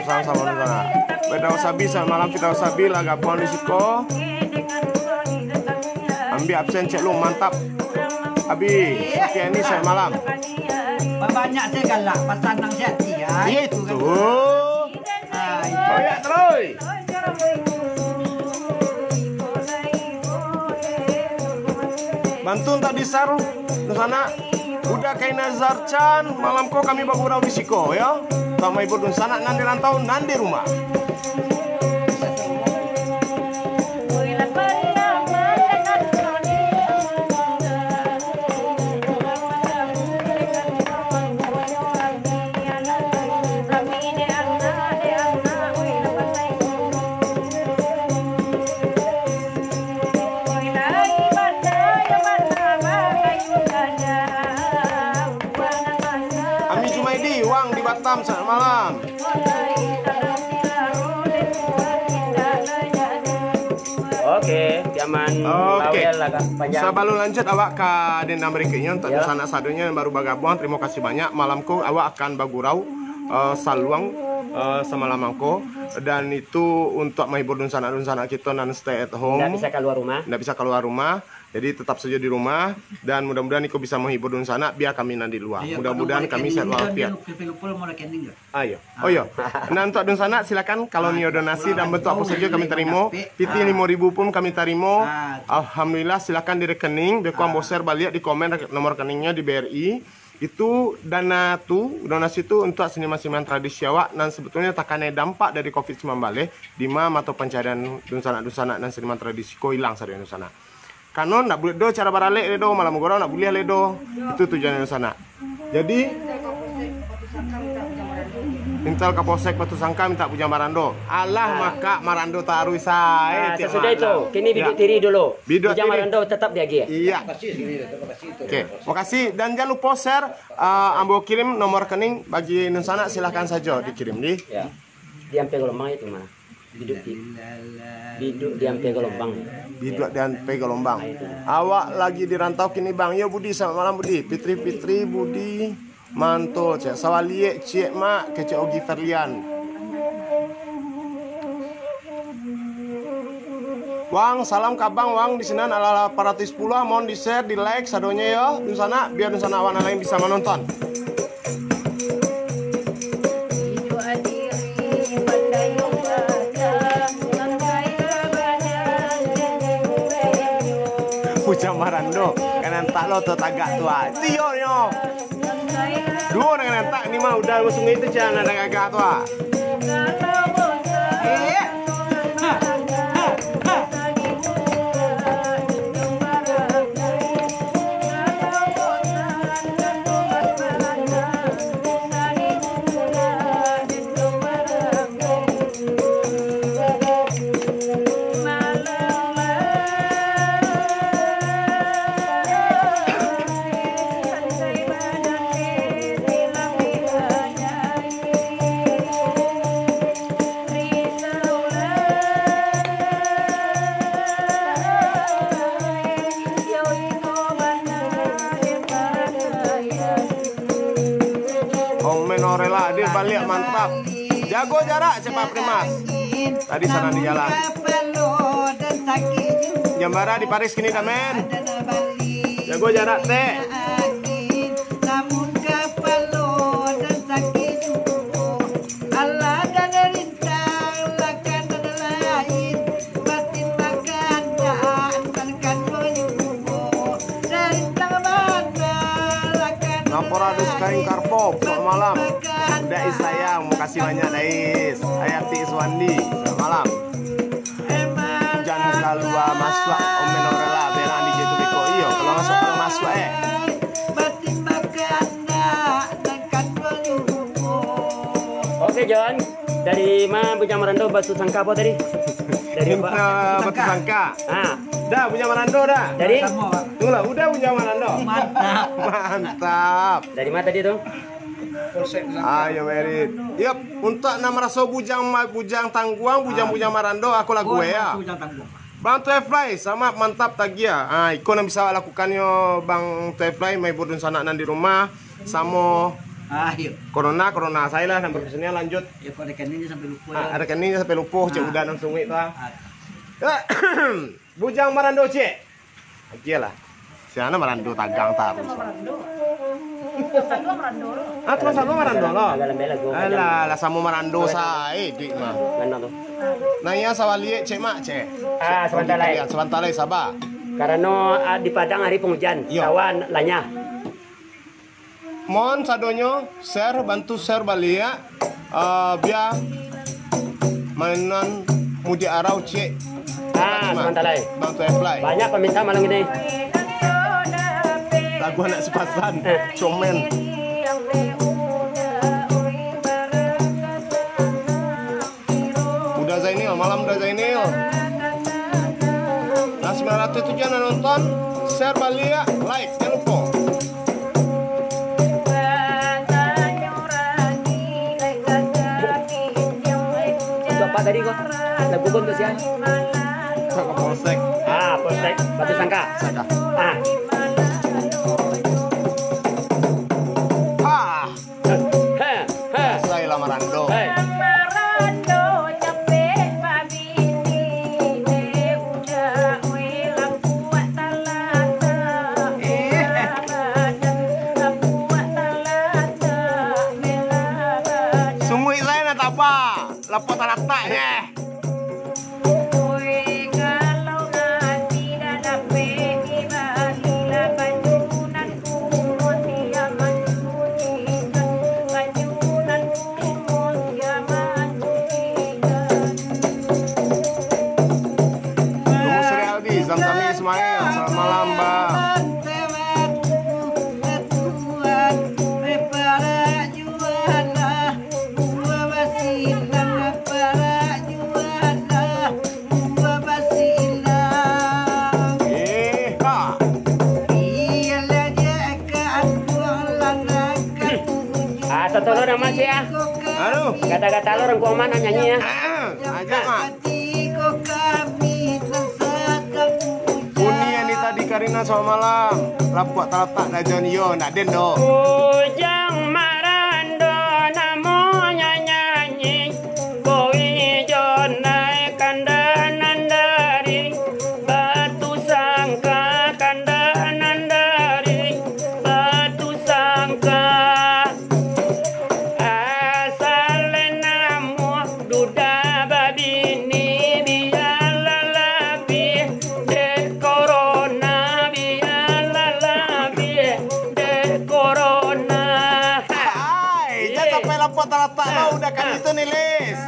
Sama-sama di sana. Firdaus Abi, selamat malam. Firdaus Abi lah gabuang di siko. Ambiak absen cek lu, mantap. Abi, Sufiani, selamat malam. Babanyak se galak, basanang se ati, ya. Iya itu. Ah, itu. Banyak terus. Bantu untuak Disar, dunsanak. Uda Kainazar Chan, malam ko kami bagurau di siko, yo. Untuak mahibur dunsanak nan di rantau, nan di rumah. Ami Jumaidi, Wang di Batam, selamat malam. Oke, zaman Oke. Bawel agak panjang. Sabalun lanjut, awak ka dendam berikutnyo, untuak Ya. dunsanak sadonyo yang baru bagabuang, terima kasih banyak. Malam ko awak akan bagurau, eh, saluang, eh, samalam mangko. Dan itu untuak mahibur dunsanak-dunsanak kito nan stay at home. Ndak bisa kaluar rumah. Ndak bisa kaluar rumah. Jadi tetap sajo di rumah. Dan mudah-mudahan iko bisa mahibur dunsanak, biar kami nan di luar. Iya, Mudah-mudahan kalau kami rekening sehat itu walafiat. Jangan lupa, lupa nomor rekening, ya. Ayo. Oh, iyo. Nah, untuak dunsanak, silakan kalau Ah, nio donasi dan bentuk apo sajo kami tarimo. Piti Ah. limo ribu pun kami tarimo. Ah, tu. Alhamdulillah, silakan di rekening. Beko Ah. ambo share baliak di komen rek-, nomor rekeningnyo di B R I. Itu dana tu, donasi tu untuak seniman-seniman tradisi awak nan sebetulnyo takanai dampak dari covid sembilan belas, di ma mato pancarian dunsanak-dunsanak nan seniman tradisi ko ilang sadonyo dunsanak. Kano ndak buliah do cara baralek lai do, malam gurau ndak buliah lai do. Itu tujuan dunsanak. Jadi, Intel Kapolsek Batu Sangka minta Bujang Marando. Alah, Ah. maka Marando taruih sae Ah, tiap sasudah itu, malam. kini Ya. biduak tiri dulu. Biduak Bujang tiri. Marando tetap diagiah. Iya. Oke, makasih. Dan jangan lupa share, ah, ambo kirim nomor rekening bagi dunsanak, silahkan sajo dikirim di. Ya. Di Ampia Gelombang itu mah. Biduak di, biduak di Ampia Gelombang. Biduak di Ampia Gelombang. Awak lagi di rantau kini, Bang. Yo, Budi, selamat malam, Budi. Fitri, Fitri, Budi, mantul, cek. Sawaliek, ciek, Mak, kecek Ogi Ferlian. Wang, salam ka Abang, Wang, di sinan ala lapan ratus sepuluh, mohon di-share, di-like, sadonyo yo, dunsanak, biar dunsanak awak nan lain bisa manonton. Bujang Marando, kanan tak lo tu tagak tu ah. Tio nyo. Duo nan kanan tak ni mah udah sungai tu cah nan gagah tu ah. Omen Orela hadir baliak, mantap. Jago jarak, Cepak Primas. Tadi sana di jalan. Jambara di Paris kini, Damen. Jago jarak, Tek. Naporadus Kain Karpop, selamat malam. Dais sayang, makasih banyak, Dais. Hayati Iswandi, selamat malam. Jan kalua masuak, Omen Orela, berang di J T B ko. Iyo, kalau masuak, kalau masuak, eh. Oke, Jon. Dari ma Bujang Marando, Batu Sangka apo tadi? Dari Minta apa? Batu Sangka. Ah. Dah, Bujang Marando dah. Jadi? Tunggulah, udah Bujang Marando. Mantap. Mantap. Dari ma tadi tu? Ayo, Merit. Yep, untuak nan maraso bujang ma-, bujang tangguang, bujang-bujang Marando, aku lagu ya. Bang Tuai Fly, selamat, mantap, tagiah. Ah, iko nan bisa awak lakukan yo, Bang Tuai Fly, mahibur dunsanak nan di rumah, samo Ah, iyo. Corona, corona sajo lah, nan profesional lanjut. Ya, kok rekeningnya sampai lupa. Ah, rekening sampai lupa, cek Ah. Uda nan sunguik tu. Ah. Ah. Bujang Marando, cek. Oke lah. Siapa Marando tagang taruh. Sama Marando. Sama Marando lo. Ah, tu sama Marando lo. Agak lembek lah, gua Alah, lah sama Marando sae, dik mah. Mana tu? Nah, ya, sawaliak, cek mak, cek. Ah, sabanta lai. Sabanta lai, saba. Karano ah, di Padang hari pengujan, Iyo. Sawah lanyah. Mohon sadonyo share, bantu share baliak, eh, bia mainan mudik arau, cek. Ah, sabanta lai. Bantu apply. Banyak peminta malam ini. Lagu anak sepasan, Comen. Uda Zainil, malam Uda Zainil. Nah, sembilan ratus tujuh yang nonton, share baliak, like, jangan lupa. Untuk apa tadi kok? Lagu pun tu siapa? Sama Polsek. Ah, Polsek Batu Sangka. Sangka. Ah. Ah, Heh, heh. Saya lah Marando. Hei. Sunguik saya nak tapa, lapor talatak, eh. Nunggu Sri Aldi, Zamzami Ismail, selamat malam, Bang. Eh, ha. Ah, satu lo nama sih ah. Aduh. Kata-kata lo orang kuaman nyanyi ya. Ajak, Mak. Uni Anita di Karina, selamat malam. Lapuak talatak dajon yo, ndak den doh. Bujang Marando namonyo nyanyi, boi jo naikan danan dari Batu Sangka, kandanan dari Batu Sangka. Asal namo duda babini, bialah labiah dek corona, bialah labiah dek corona. Hai, jangan sampai lapuak talatak lo, udah kan itu nih, Lis.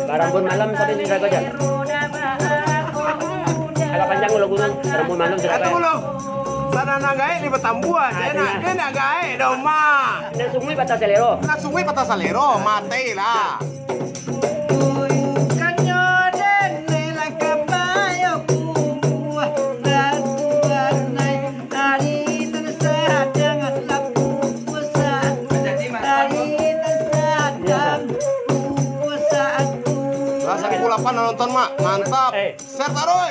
Barambun malam sampai di Siraga, Jan. Agak panjang kalau gunung, barambun malam sudah. Aduh lo. Sadang nak gaek di Batambua, dia nak, dia nak gaek doh, Mak. Nak sunguik patah salero. Nak sunguik patah salero, mati lah. Rasa pukul lapan nonton, Mak. Mantap. Eh. Share taruh.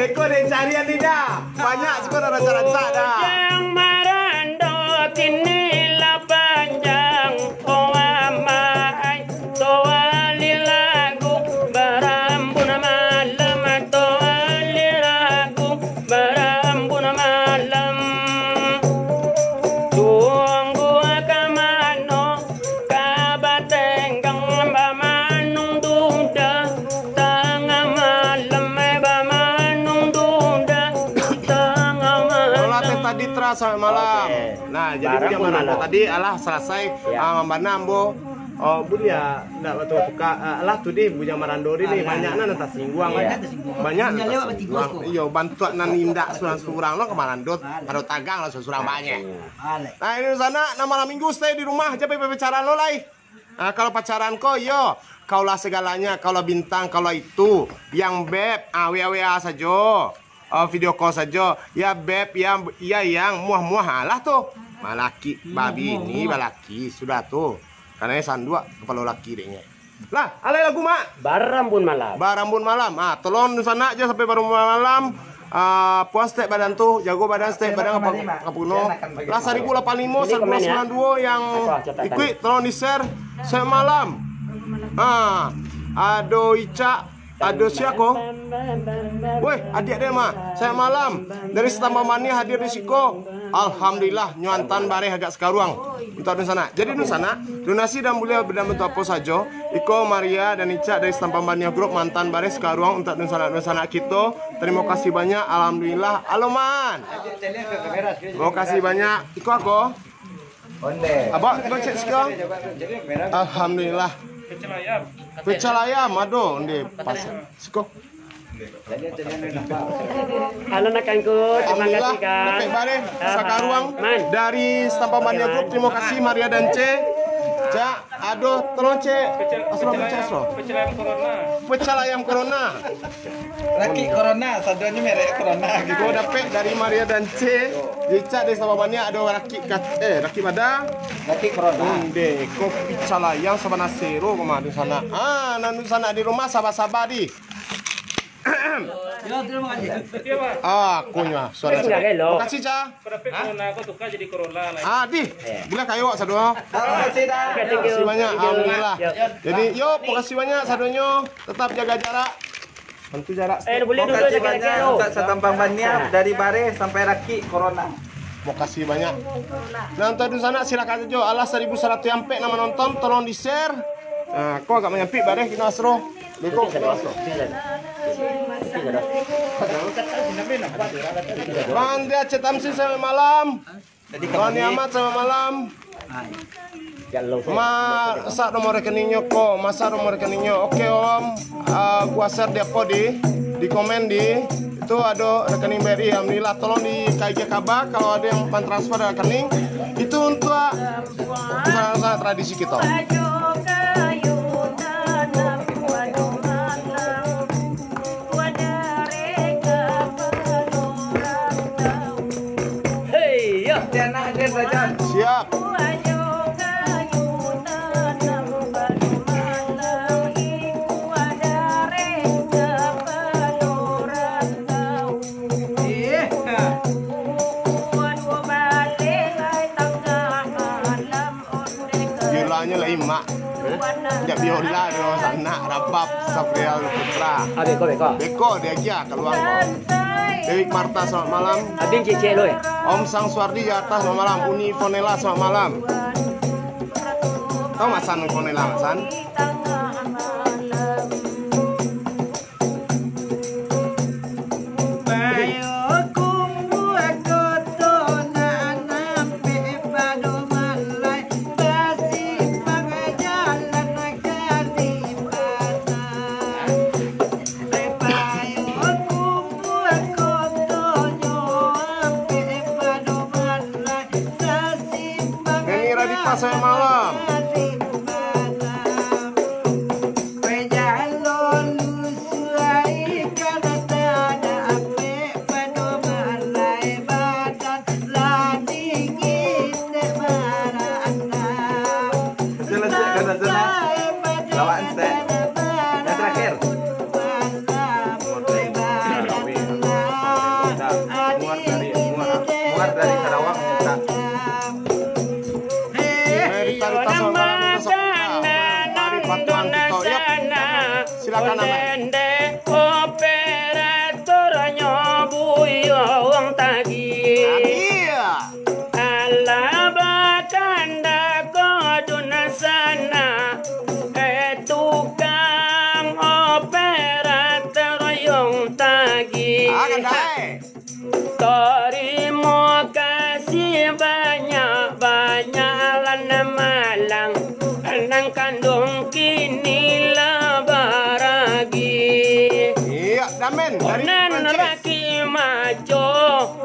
Leko deh carian ni dah. Banyak suka dah rancak-rancak dah. Yang marando kini lah panjang. Oh, amai. Tawali lagu barambun malam, tawali lagu barambun malam. Tunggu ka mano, ka batenggang bamanung duda, tangah malam bamanung duda, tangah malam. Olah teh tadi teras sampai malam. Oke. Nah, jadi Barang video pun malam malam. Tadi alah selesai. Ya. Ah, mambana ambo Oh, buliah ndak batukar-tukar. Ah, alah tu deh, Bujang Marando deh, banyak nan tasingguang. Banyak nan tasingguang. Iyo, bantuak nan indak surang-surang lo ka Marando, Marando tagang lah surang banyak. Nah, ini sana, nah, malam minggu stay di rumah, jan pai pacaran lo lai. Ah, kalau pacaran ko, iyo, kaulah segalanya, kaulah bintang, kaulah itu, yang beb, ah, W A W A sajo. Oh, video call sajo. Ya, beb, ya, ya, yang muah-muah, alah tu. Malaki, babini, balaki, sudah tu. Karena sanduak kapalo laki deknyo. Lah, alai lagu, Mak. Barambun malam. Barambun malam. Ah, tolong dunsanak je sampai barambun malam. Ah, puas stek badan tu, jago badan stek badan apa, apa puno. Lah, saribu lapan limo, saribu sembilan duo yang ikuik, tolong di-share. Selamat malam. Ah, ado Icak, ado sia ko? Weh, adiak dia mah. Selamat malam. Dari Setampang Baniah hadir di siko. Alhamdulillah, nyo antaan bareh agak sakaruang. Untuak dunsanak. Jadi dunsanak, donasi dan buliah dalam bentuk apo sajo. Iko Maria dan Icak dari Setampang Baniah Group maantaan bareh sakaruang untuak dunsanak-dunsanak kito. Tarimo kasih banyak, alhamdulillah. Aloman. Tarimo kasih banyak. Iko ako. Onde. Abak, abak cek siko. Alhamdulillah. Pecel ayam ado onde pas. Siko. Halo, nak angkut. Terima kasih, Kak. Alhamdulillah, dapek bareh sakaruang dari Setampang Baniah Group. Terima kasih, Maria dan C. Cak, ado, tolong, Cek. Asal pecel, asal. Pecel ayam corona. Pecel ayam corona. Rakik corona, sadonyo merek corona gitu. Ko dapek dari Maria dan C. Icak dari Setampang Baniah ado rakik kac-, eh, rakik bada. Rakik corona. Hmm, deh, ko pecel ayam sabana sero kemarin sana. Ah, nan sana di rumah sabar-sabar di. Yo, terima kasih. Ah, kunyah suara. Terima kasih, Ca. Ko dapek corona, ko tukar jadi corona lah. Ah, di. Bukan kayo awak sado. Terima kasih, dah. Terima kasih banyak. Alhamdulillah. Jadi, yo, makasih banyak sadonyo. Tetap jaga jarak. Tentu jarak. Eh, boleh dulu. Makasih banyak untuak Setampang Baniah, dari bareh sampai rakik corona. Makasih banyak. Nah, untuak dunsanak silakan sajo. Alah, saribu saratuih ampek nan manonton, tolong di-share. Nah, ko agak manyampik bareh kino asro. Beko kino asro. Bang Andri Aceh Tamsin, selamat malam. Bang Niamat, selamat malam. Masak nomor rekeningnyo ko, masak nomor rekeningngo. Oke, Om. Ah, gua share di apo di, di komen di, itu ado rekening B R I. Alhamdulillah, tolong di K I G kaba kalau ado yang mantransfer rekening. Itu untuak, untuak tradisi kito. Hei, yo. Siap. Biolanyo lai, Mak. Jak biola doh, sanak, rabab, Safrial Putra. Ah, beko, beko. Beko, diagiah kaluar ko. Dewi Marta, selamat malam. Abin cicek lo, eh. Om Sang Suardi Jakarta, selamat malam. Uni Fonela, selamat malam. Tahu Mak San, Uni Fonela, Mak San? Neni Radita, selamat malam. Selesai, selesai. Lawan set. Yang terakhir. Muar dari, muar, muar dari Karawang minta. Mari taruh tasawuf malam ini, mari bantuan kita. Yap. Silakan, Aman. Operatornyo Buyuang Tagih. Tagih. Alah bakanda ko dun sana, eh, tukang operator Buyuang Tagih. Ah, kandai. Tarimo kasih banyak-banyak lah nan malang, nan Kanduang kini lah baragi. Iyo, Damen, dari Nan Prancis. Raki maco,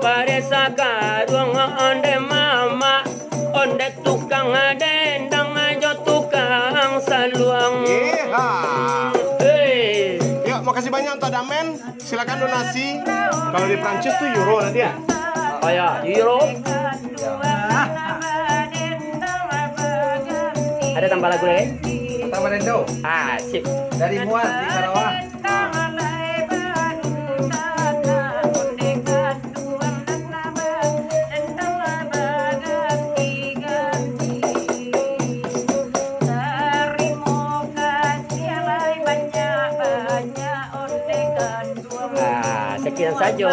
baresa karuang, onde mamak, onde tukang dendang, jo tukang saluang. Iya. Hei. Yo, makasih banyak untuk Damen. Silakan donasi. Kalau di Prancis tuh euro nanti ya. Oh ya, euro. Ada tambah lagu lagi? Tambah Rendo. Ah, sip. Dari Muar di Karawang. Ah, sekian sajo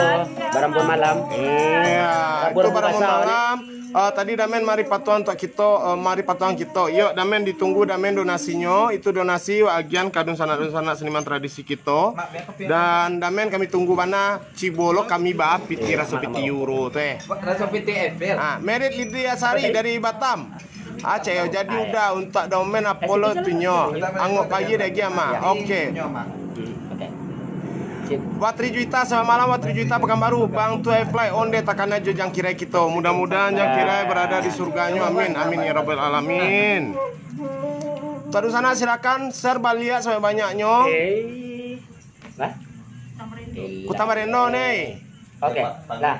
Barambun Malam. Iya, Barambun itu Barambun Malam. Ah, tadi Damen mari patuang untuk kito, ah, mari patuang kito. Yuk, Damen ditunggu, Damen donasinyo. Itu donasi wak agian ka dunsanak-dunsanak seniman tradisi kito. Dan Damen kami tunggu bana, cibo lo kami ba piti raso piti euro teh. Raso piti Eiffel. Ah, Merit Lydia Sari dari Batam. Aceh yo, jadi udah untuak Damen apo lo tu nyo. Angok pagi dah giam ah. Oke. Watri Juita, selamat malam Watri Juita Pekanbaru. Bang Tuai Fly onde takana jo jangkirai kito. Mudah-mudahan jangkirai berada di surganyo. Amin. Amin ya rabbal alamin. Taruih sana silakan share baliak sebanyak-banyaknyo. Hah? Kutang Barendo ni. Oke, lah.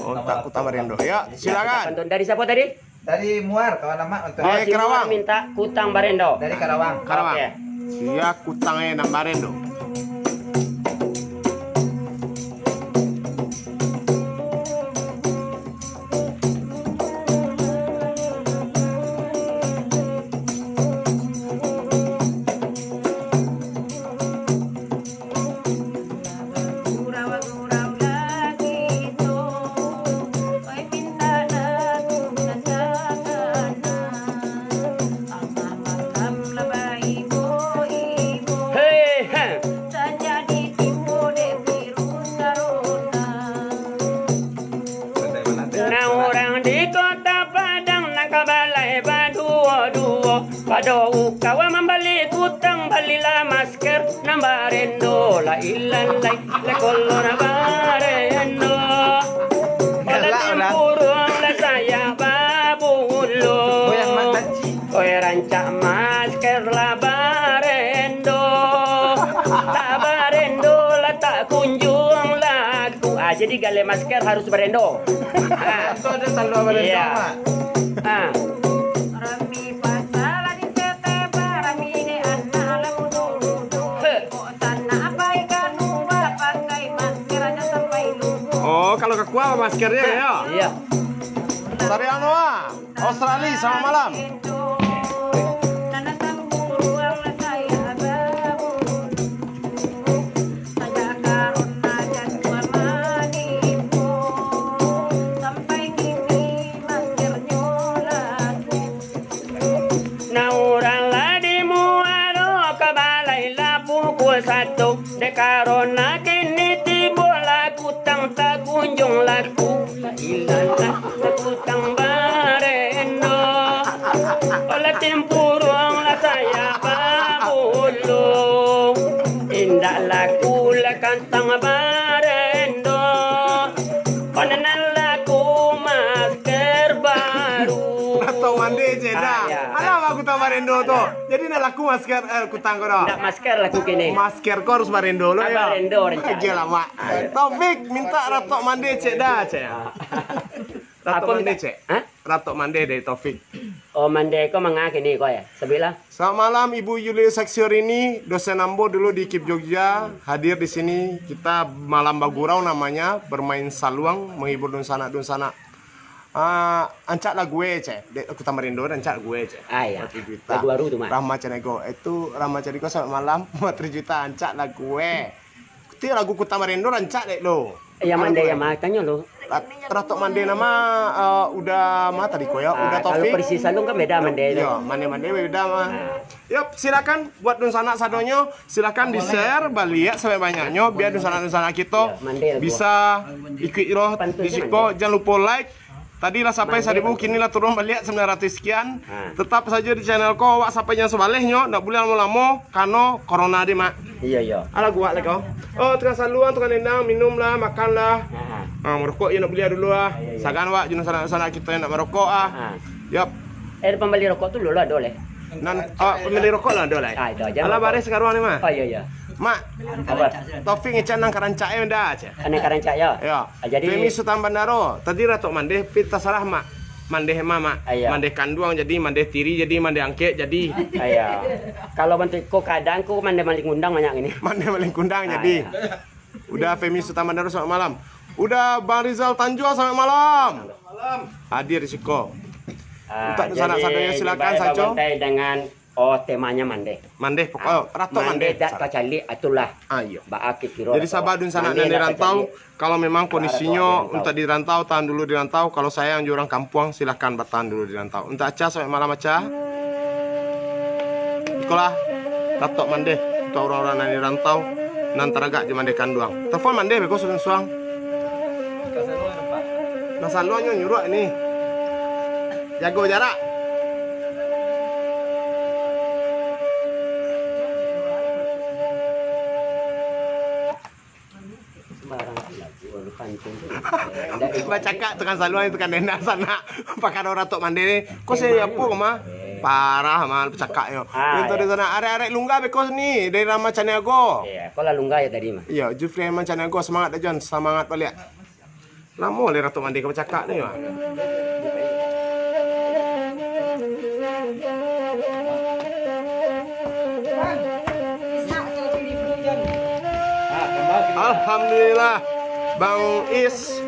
Oh, tak Kutang Barendo. Ya, silakan. Pantun dari siapa tadi? Dari Muar, kawan lama. Oh, dari si Muar Karawang. Minta Kutang Barendo. Dari Karawang. Karawang. Oke. Sia Kutang eh nan Barendo. Hei, ha. Nah, urang di Kota Padang nan ka balai baduo-duo. Pado ukau mambali kutang, balilah masker nan barendo, la ilalai, la kolor barendo. Olah timpuruang, la sayak babulu. Oi, rancak masker lah barendo. Lah barendo, lah tak kunjuang laku. Ah, jadi galeh masker harus barendo. Ah. Itu ada saluang barendo, iya. Mak. Ah. Rami pasar lah di Seteba, rami ni anak lah mudo-mudo. Heh. Kok sanak pai ka luar, pakai masker aja sampai ludo. Oh, kalau ka kuah maskernya ya? Iya. Sariano ah. Australia, selamat malam. Nah, urang lah di Muaro ka balai lah pukul satu. Dek karona kini tibo lah kutang, takunjuang laku. La ilaha, kutang barendo. Olah timpuruang, lah sayak babulu. Indak laku lah kantang barendo. Olah nan laku masker baru. Atau mandi cek dah. Ah, ya. Alah, bagus Kutang Barendo tu. Jadi nak laku masker, eh, kutang ko dah. Ndak masker laku kini. Masker ko harus barendo lo, ah, ya. Barendo rencana. Aja lah, Mak. Ah, ya. Taufik minta ratok mande cek dah, cek. Ah. Ratok mande, cek. Hah? Ratok mande dari Taufik. Oh, mande ko manga kini ko ya? Sebilah. Selamat malam Ibu Yuli Saksior ini, dosen ambo dulu di kip Jogja, hadir di sini. Kita malam bagurau namanya, bermain saluang, menghibur dunsanak-dunsanak. Ah, ancak lagu e, cek. Dek Kutang Barendo, ancak lagu e, cek. Ah, iya. Waktu itu, lagu baru tu, Mak. Rahma Canego. Itu Rahma Canego selamat malam. Matri Juta ancak lagu e. Ti lagu Kutang Barendo rancak dek lo. Yang mande, yang ma-, tanyo lo. Rat-, Ratok Mande nama, eh, udah ma tadi ko ya, ah, udah kalau Taufik. Persis Salung kan beda mande tu. Iya, mande-mande beda mah. Ah. Yop, silakan buat dunsanak sadonyo, silakan di-share baliak sebanyak-banyaknyo biar dunsanak-dunsanak kito bisa ikuik roh di siko. Jangan lupa like, Tadi lah sampai saribu, kini lah turun baliak sambilan ratuih sekian. Ha. Tetap sajo di channel ko, awak sampai jan sabalehnyo, ndak buliah lamo-lamo, karano corona di, Mak. Iyo, iyo. Alah, guak lah kau. Oh, tukang saluang, tukang dendang, minum lah, makan lah. Ha, ha. Ha, marokok je ndak buliah dulu lah. Iyo, iyo. Sagan awak, jo sanak-sanak kito yang ndak marokok ah. Ha. Yap. Eh, pambali rokok tu dulu lah, ado leh. Nan, ah, pambali rokok lah, ado leh. Ah, itu aja. Alah, rokok. Baris sakaruang ni, Mak. Oh, iyo, iyo. Mak, apa? Taufik ngecek nan ka rancak yo, ndak, cek? Nan ka rancak yo? Yo. Ah, jadi Femi Sutan Bandaro, tadi Ratok Mandeh, tapi tasalah, Mak. Mandeh mah, Mak. Iyo. Mandeh kanduang jadi, mandeh tiri jadi, mandeh angkek jadi. Iyo. Kalau bantuak ko kadang ko mandeh maling kundang banyak ini. Mandeh maling kundang jadi. Ah, iyo. Uda Femi Sutan Bandaro, selamat malam. Uda Bang Rizal Tanjung, selamat malam. Hadir di siko. Ah, untuak sanak jadi sadonyo, silakan dibayar sajo. Babantai dengan Oh, temanya mandeh. Mandeh, pokok, ah, ratok mandeh, mandeh dak sar- kacaliak, itulah. Ah, iyo. Baa kiro. Jadi, sahabat dunsanak nan di rantau, kalau memang kondisinyo untuak di rantau, tahan dulu di rantau. Kalau sayang jo urang kampuang, silahkan batahan dulu di rantau. Untuak Aca, selamat malam, Aca. Ikolah, ratok mandeh untuak urang-urang nan di rantau, nan taragak jo mandeh kanduang. Telepon mandeh beko suang-suang. Nan saluangnyo nyuruak ni. Jago jarak. Bacakak tukang saluang, tukang dendang sanak. Pakaro ratok mandeh ni. Ko se apo ko mah? Parah mah bacakaknyo. Ah, itu di sanak. Arek-arek Lungga beko ni dari Rama Caniago. Iyo, ko lah Lungga yo tadi mah. Iyo, Jufri Rama Caniago, semangat dah Jon, semangat baliak. Lamo lai ratok mandeh ka bacakak ni, Mak. Alhamdulillah, Bang Is,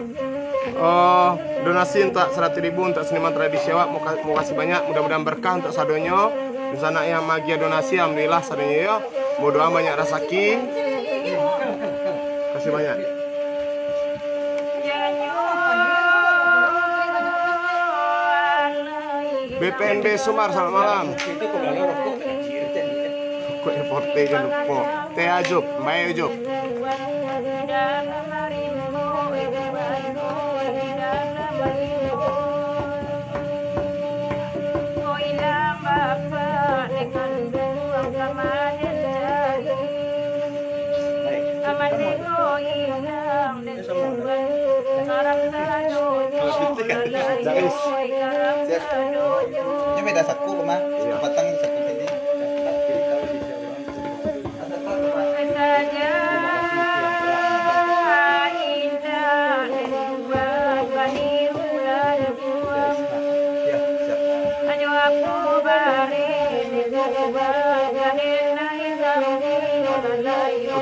oh, donasi untuak saratuih ribu untuak seniman tradisi awak. Muka-, makasih banyak, mudah-mudahan berkah untuak sadonyo. Dunsanak yang maagiah donasi, alhamdulillah sadonyo yo. Mudah-mudahan banyak rasaki. Makasih banyak. B P N B Sumbar, selamat malam. Rokok Forte jangan lupa. Teh Ajup, baik Ajup. Ini beda saku, Kak, mah. Iya. Batang saku tadi.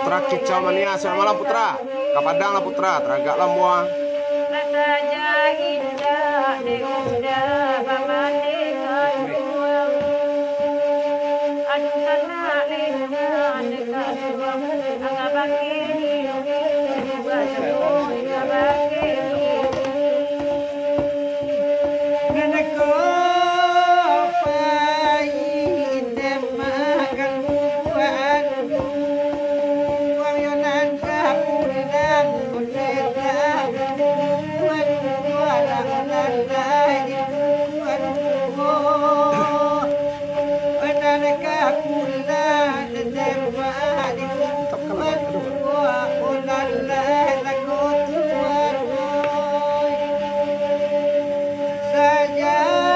Putra Kicau Mania, selamat malam, Putra. Ka Padang lah, Putra, taragak lah mua.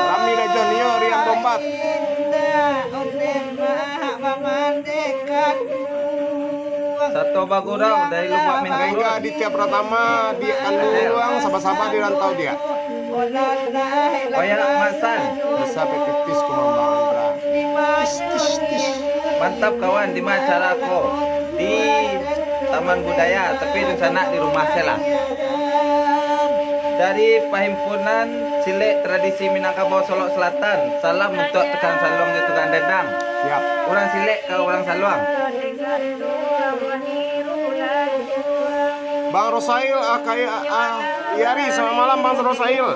Rami Raja Nio Rian Bombat. Sato bagurau dari Lubak Minggu. Rangga Aditya Pratama, Diak Kanduang, saba-saba di rantau, Diak. Oya Masan. Bisa pipis kumambang, Andra. Tis, tis, tis. Mantap, kawan, di ma acara ko? Di Taman Budaya, tapi dunsanak di rumah se lah. Dari Pahimpunan Silek Tradisi Minangkabau Solok Selatan, salam untuak tukang saluang jo tukang dendang. Siap. Urang silek ka urang saluang. Bang Rosail, ah, kaya, ah, Yari, selamat malam, Bang Rosail.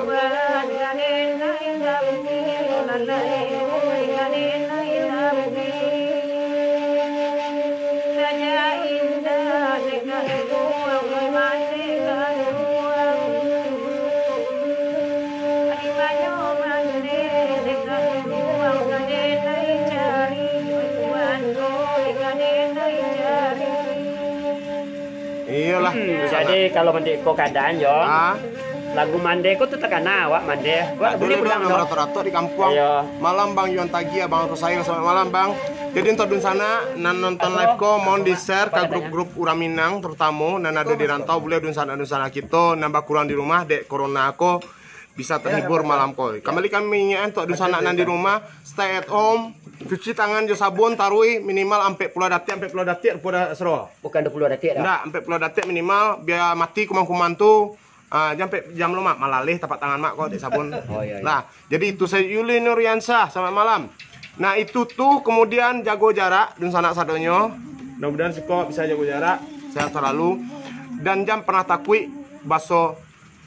Jadi, kalau mandeh ko keadaan, yo. Ah. Lagu mandeh ko tu takana awak mandeh. Awak boleh pulang, no? Ratok-ratok di kampuang. Iyo. Malam, Bang Yuan Tagi, Abang Rusail, selamat malam, Bang. Jadi, untuk dunsanak nan nonton live ko, mohon di-share ka grup-grup urang Minang, terutamo nan ado di rantau, buliah dunsanak-dunsanak kito nan bakurang di rumah dek corona ko, bisa terhibur malam ko. Kambali kami ingatkan, untuk dunsanak nan di rumah, stay at home, cuci tangan jo sabun, taruih minimal ampek puluah datik, ampek puluah datik, rupo dah, Sro? Bukan dua puluh datik dah. Ndak, ampek puluah datik minimal, bia mati kuman-kuman tu. Ah, jan ampek jam lo, Mak, malaleh tapak tangan Mak ko dek sabun. Oh, iyo, iyo. Lah, jadi itu sajo. Yuli Nuriansyah, selamat malam. Nah, itu tu, kemudian jago jarak, dunsanak sadonyo. Mudah-mudahan siko bisa jago jarak, sehat selalu. Dan jan pernah takuik baso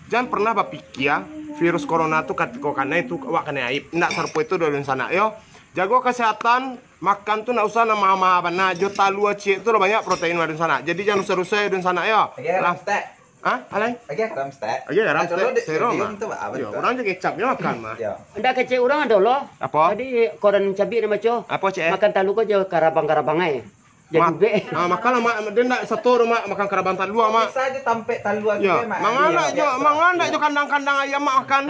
Jan pernah bapikia, virus corona tu katiko kanai tu, awak kanai aib. Ndak sarupo itu doh, dunsanak, yo. Jago kasehatan, makan tu ndak usah nan maha-maha bana. Jo talua ciek tu lah banyak protein, dunsanak. Jadi, jan usah-usah, dunsanak, yo. Oke, lah. Ramstek. Hah? Alai? Oke, Ramstek. Oke, Ramstek. Sero mah. Yo, urang jo kecap jo makan mah. Yo. Ndak kecek urang ado lo. Apo? Tadi koran cabik nan baco. Apo, Cek? Makan talua ko jo karabang-karabang ai. Jadi, Mak, bek. Ah, makanlah, Mak. Dia ndak sato doh, Mak, makan karabang talua, Mak. Bisa aja tampek talua. Yo, gitu, Mak. Manganak jo, manganak jo kandang-kandang ayam, Mak, makan.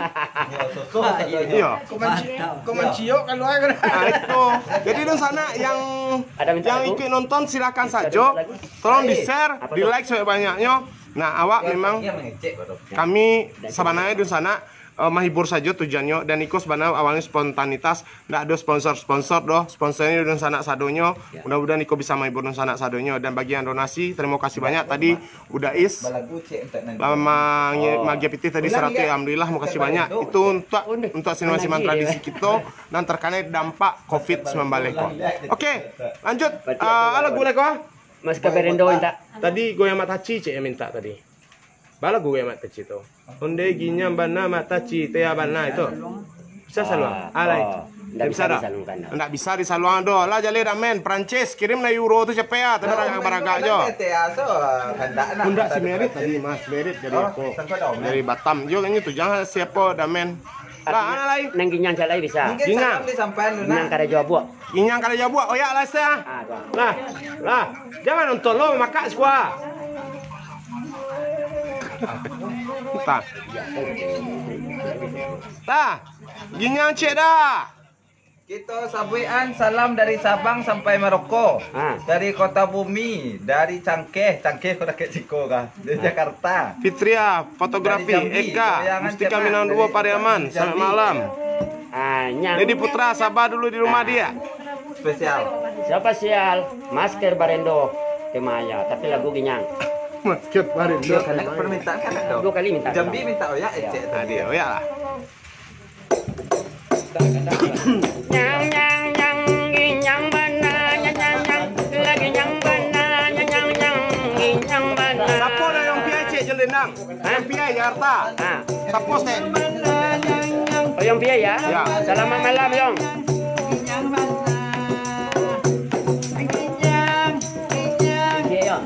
Yo, susu. Iyo. Komanci-, komanciok kalua kan. Ah, itu. Jadi, dunsanak yang, yang ikut nonton, silakan sajo. Tolong di-share, di-like sebanyak-banyaknyo. Nah, awak memang, kami sabananyo dunsanak, eh, mahibur sajo tujuannyo, dan iko sabananyo awalnyo spontanitas, ndak ado sponsor-sponsor doh, sponsornyo dunsanak sadonyo. Mudah-mudahan iko bisa mahibur dunsanak sadonyo, dan bagi yang donasi, terima kasih banyak tadi Uda Is, mangi-, magiah pitih tadi saratuih, alhamdulillah, makasih banyak. Itu untuak, untuak seniman-seniman tradisi kito nan terkena dampak covid sembilan belas ko. Oke, lanjut. Ah, lagu lai ko. Mas Kabarendo minta. Tadi goyang Mak Taci, Cek, yang minta tadi. Baa lagu Mak Taci tu? Onde ginyang bana Mak Taci, tea bana itu. Bisa saluang? Ah, alai. Oh, ndak bisa disaluangkan, dah. Ndak bisa disaluang doh. Lah, jaleh Damen, Prancis, kirim lah euro tu capek ah, tapi baragak jo. Ndak si Merit tadi, Mas Merit dari Batam. Yo, kan itu, jangan siapo Damen. Lah, anak lain. Nang ginyang cak lai bisa. Ginyang. Ginyang kada jua buak. Inyan kada jabuak, oyak lah, Seh. Ah, tu. Lah, lah. Jangan nonton lo, makak sukua. Tah. Tah. Ginyang cek dah. Kito sabuikan salam dari Sabang sampai Maroko. Ha. Dari Kota Bumi, dari Cangkeh, Cangkeh ko dakek siko kah? Dari Jakarta. Fitria, fotografi, dari Jambi, Eka, Goyangan Mustika Cenak, Minang dari Duo, Pariaman, Jambi. Selamat malam. Ah, nyang. Dedi Putra, sabar dulu di rumah dia. Spesial. Spesial. Masker Barendo, Kemaya, tapi lagu ginyang. Masker Barendo, Kemaya. Permintaan kan ada. Dua kali minta. Jambi minta oyak, Ecek. Ah, dia oyak lah. Nyang, nyang, nyang, ginyang bana, nyang, nyang, nyang, lagi nyang bana, nyang, nyang, nyang, ginyang bana. Siapa dah yang piai, Cek, Jelendang? Hah? Yang piai Jakarta. Ha. Siapa, Stek? Oh, yang piai, ya? Ya. Selamat malam, Yong. Oke, Yong.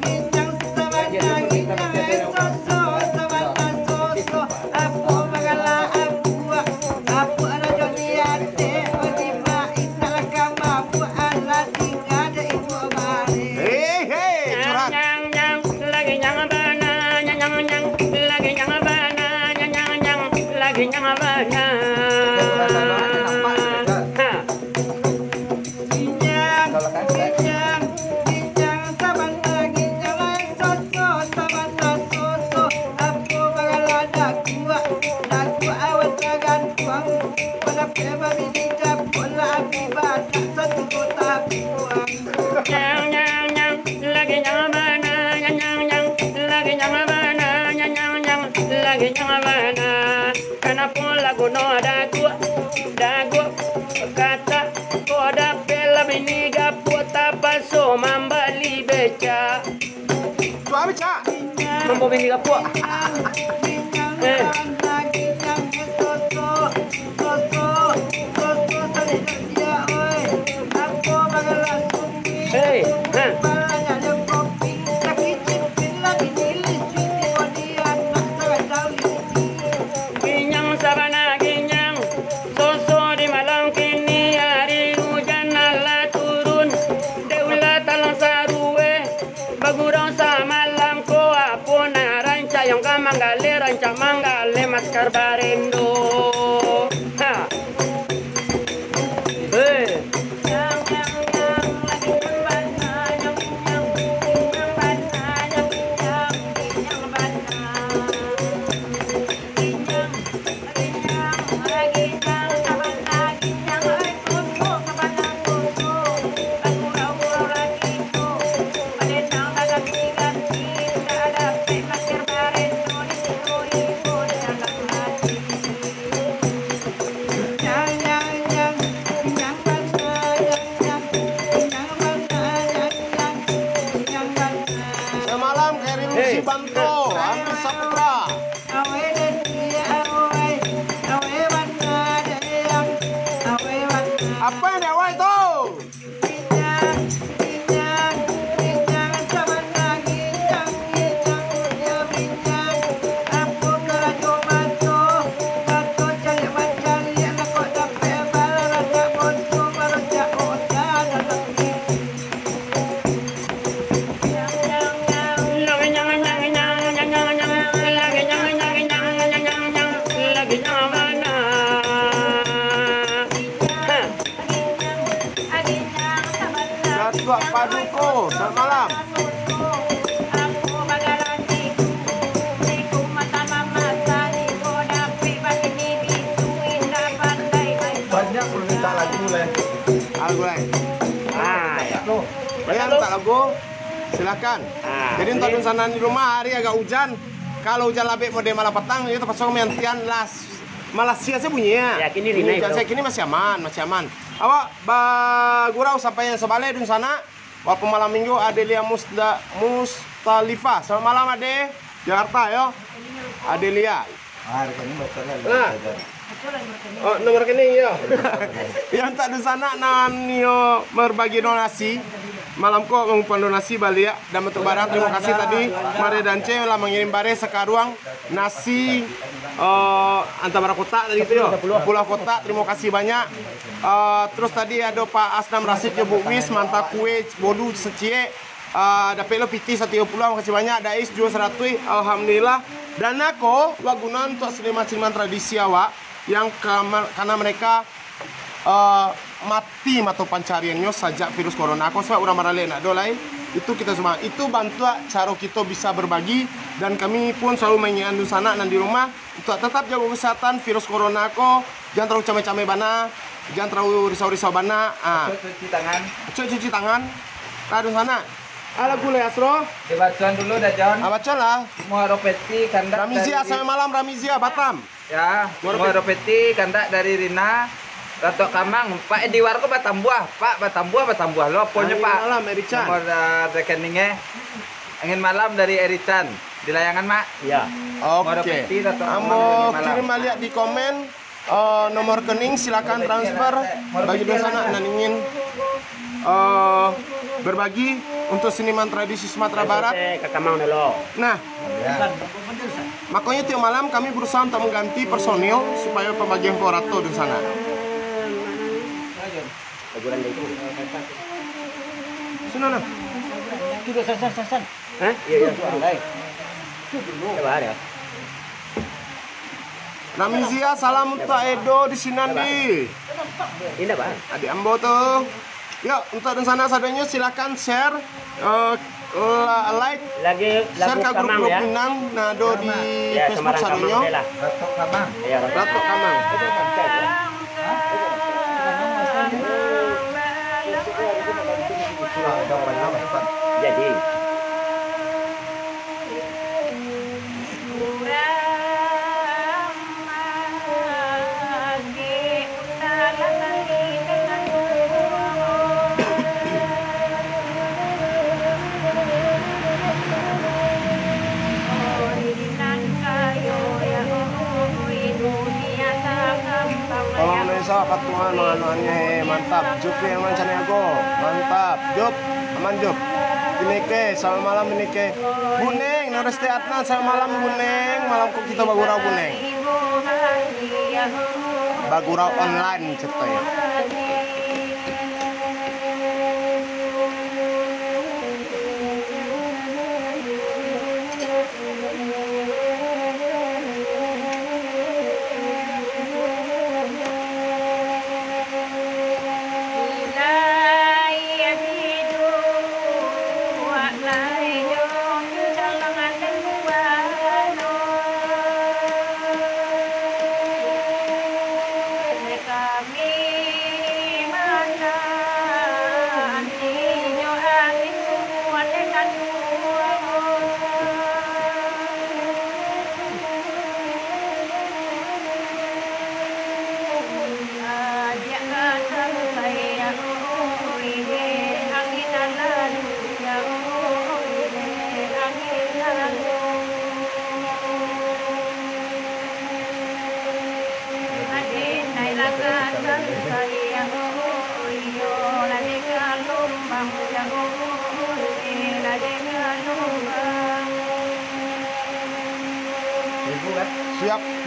Hei, hei, curhat. Nyang, nyang, nyang, lagi nyang bana, nyang, nyang, nyang, lagi nyang bana, nyang, nyang, nyang, lagi nyang bana. Ha. Nyang, nyang, nyang, lagi nyang bana, nyang, nyang, nyang, lagi nyang bana, nyang, nyang, nyang, lagi nyang bana. Kanapo lagu no daguak, daguak, kata ko dapek lah bini gapuak, tapaso mambali becak. Tuah becak. Mambo bini gapuak. Eh. Hei, ha. Ginyang sabana ginyang, soso di malam kini, ari ujan alah turun, dek ulah talang saruwe, bagurau samalam ko apo narai. Camang galeh masker barendo. Ha. Hei. Samalam Khairil Hei. Musi Banto, Andri Saputra. Apa yang diawai tu? Datuak Paduko, selamat malam. Banyak permintaan lagu, Leh. Lagu lain. Ah, ya. Banyak minta lagu. Silakan. Ah, jadi, untuk dunsanak di rumah, hari agak hujan. Kalau hujan labek model malam patang, itu terpaksa mantian las. Malaysia saya bunyi ya. Ya, kini Ini rinai, hujan bro. Saya kini masih aman, masih aman. Awak bagurau sampai yang sabaleh dunsanak. Walaupun malam minggu, Adelia Musda, Mustalifah. Selamat malam, Ade. Jakarta, yo. Adelia. Ah, rekening bocor lah, Nah. bocor. Oh, nomor rekening, yo. Yang tak dunsanak nan nio berbagi donasi. Malam ko mangumpulan donasi baliak dan bantuak barang. Terima kasih tadi Maria Dance lah mangirim bareh sakaruang nasi, eh, antah bara kotak tadi tu, yo. Sapuluah kotak, terima kasih banyak. Eh, terus tadi ado Pak Asnam Rasid jo Bu Wis, mantap kue bolu seciek. Eh, dapek lo pitih satigo puluah, makasih banyak. Dais juo saratuih, alhamdulillah. Dana ko wak guno untuak seniman-seniman tradisi awak yang kama-, karena mereka eh, mati mato pancariannyo sajak virus corona ko, sabab urang baralek ndak ado lai. Itu kita cuma, itu bantuak caro kito bisa berbagi, dan kami pun selalu maingatkan dunsanak nan di rumah untuk tetap jago kesehatan virus corona ko, jan terlalu cameh-cameh bana, jan terlalu risau-risau bana. Ah. Cuci tangan. Cuci tangan. Nah, dunsanak. Ah, lagu Leh Asro. Dibacoan dulu dah, Jon. Ah, bacoan lah. Muaro Peti, kandak Ramizia, dari selamat malam, Ramizia, Batam. Ya, Muaro Muaro Peti, kandak dari Rina, Ratok Kamang, Pak Ediwar ko batambuah, Pak, batambuah, batambuah lo, aponyo, Angin Pak? Malam, Eri Chan. Nomor, eh, rekeningnyo, Angin Malam dari Eri Chan, di Layangan, Mak. Iya. Muaro Oke. Peti, Ratok Kamang, Ambo Angin Malam. Kirim baliak di komen, eh, nomor rekening, silakan transfer bagi dunsanak nan ingin, eh, berbagi untuk seniman tradisi Sumatera Barat. Ka Kamang dulu. Nah, Makonyo tiok malam kami berusaha untuk mengganti personil supayo pambagian ko rato di sana. Sini nah. Hah? Iya, iya. Coba ada. Ramizia, salam untuk Edo di sinan di. Indak, Bang. Adik ambo tu. Yo, untuk di sana sadonyo silakan share, eh, la-, like, Lagi share lagu ka grup-grup Kamang, ya. Minang nan ado di Ya, Facebook sama Kamang sadonyo. Bela. Ratok Kamang. Iya, Ratok. Ratok Kamang. Jadi. Tolong Indonesia, patungan manganuannya, eh, mantap. Jupri Aman Caniago, mantap. Jup, aman Jup. Bineke, selamat malam Bineke. Buneng, Noresti Adnan, selamat malam Buneng. Malam ko kito bagurau Buneng. Bagurau online ceritanya.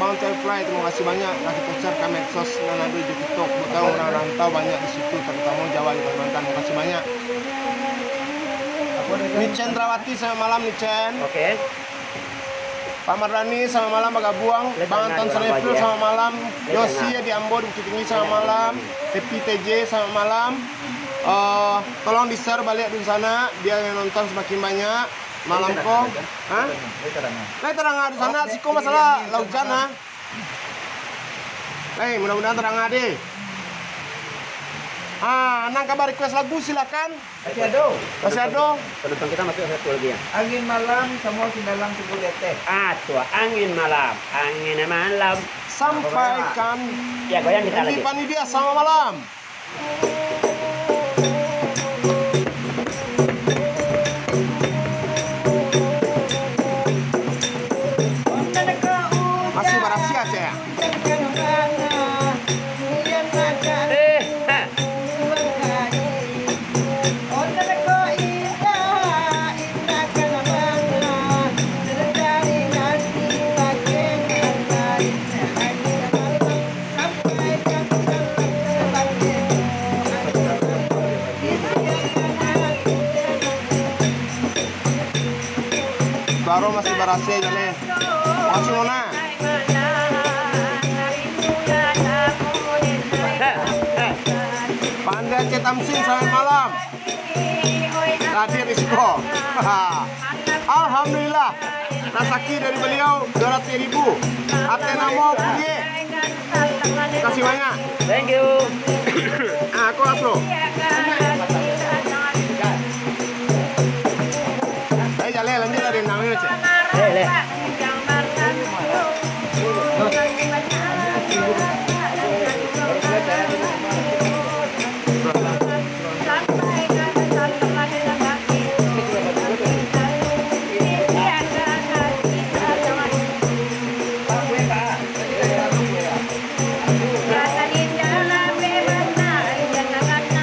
Bang Cai Fly, terima kasih banyak lah kito share ka medsos nan ado di TikTok. Buat tahu urang rantau banyak di situ, terutamo Jawa jo Kalimantan. Terima kasih banyak. Nicen Drawati, selamat malam, Nicen. Oke. Pak Mardani, selamat malam, bagabuang. Bang Anton Solefil, selamat malam. Yosi di Ambo di Bukittinggi, selamat malam. Tepi T J, selamat malam. Eh, tolong di-share baliak dunsanak, biar yang nonton semakin banyak. Malam ko, ha? Lai tarang dunsanak, siko masalah lah ujan, ha. Lai, mudah-mudahan tarang deh. Ah, nan ka ba-request lagu, silakan. Masih ado. Masih ado. Penonton kita masuk satu lagi ya. Angin malam samo Singgalang Subuh di Ateh. Ah, tu, angin malam, angin malam. Sampaikan. Ya, goyang kita lagi. Panitia, selamat malam. Masih barasiah, Cek. Eh, ha. Suaro masih barasiah, Jaleh. Masih, Mona. Heh, heh. Pandai Cik Tamsin, selamat malam. Hadir di siko. Alhamdulillah. Rasaki dari baliau dua ratuih ribu. Ateh namo Puye. Makasih banyak. Thank you. Ah, aku Asro. Eh, jaleh, lanjut lah, Rin. Namanya, Cek. Leh, leh.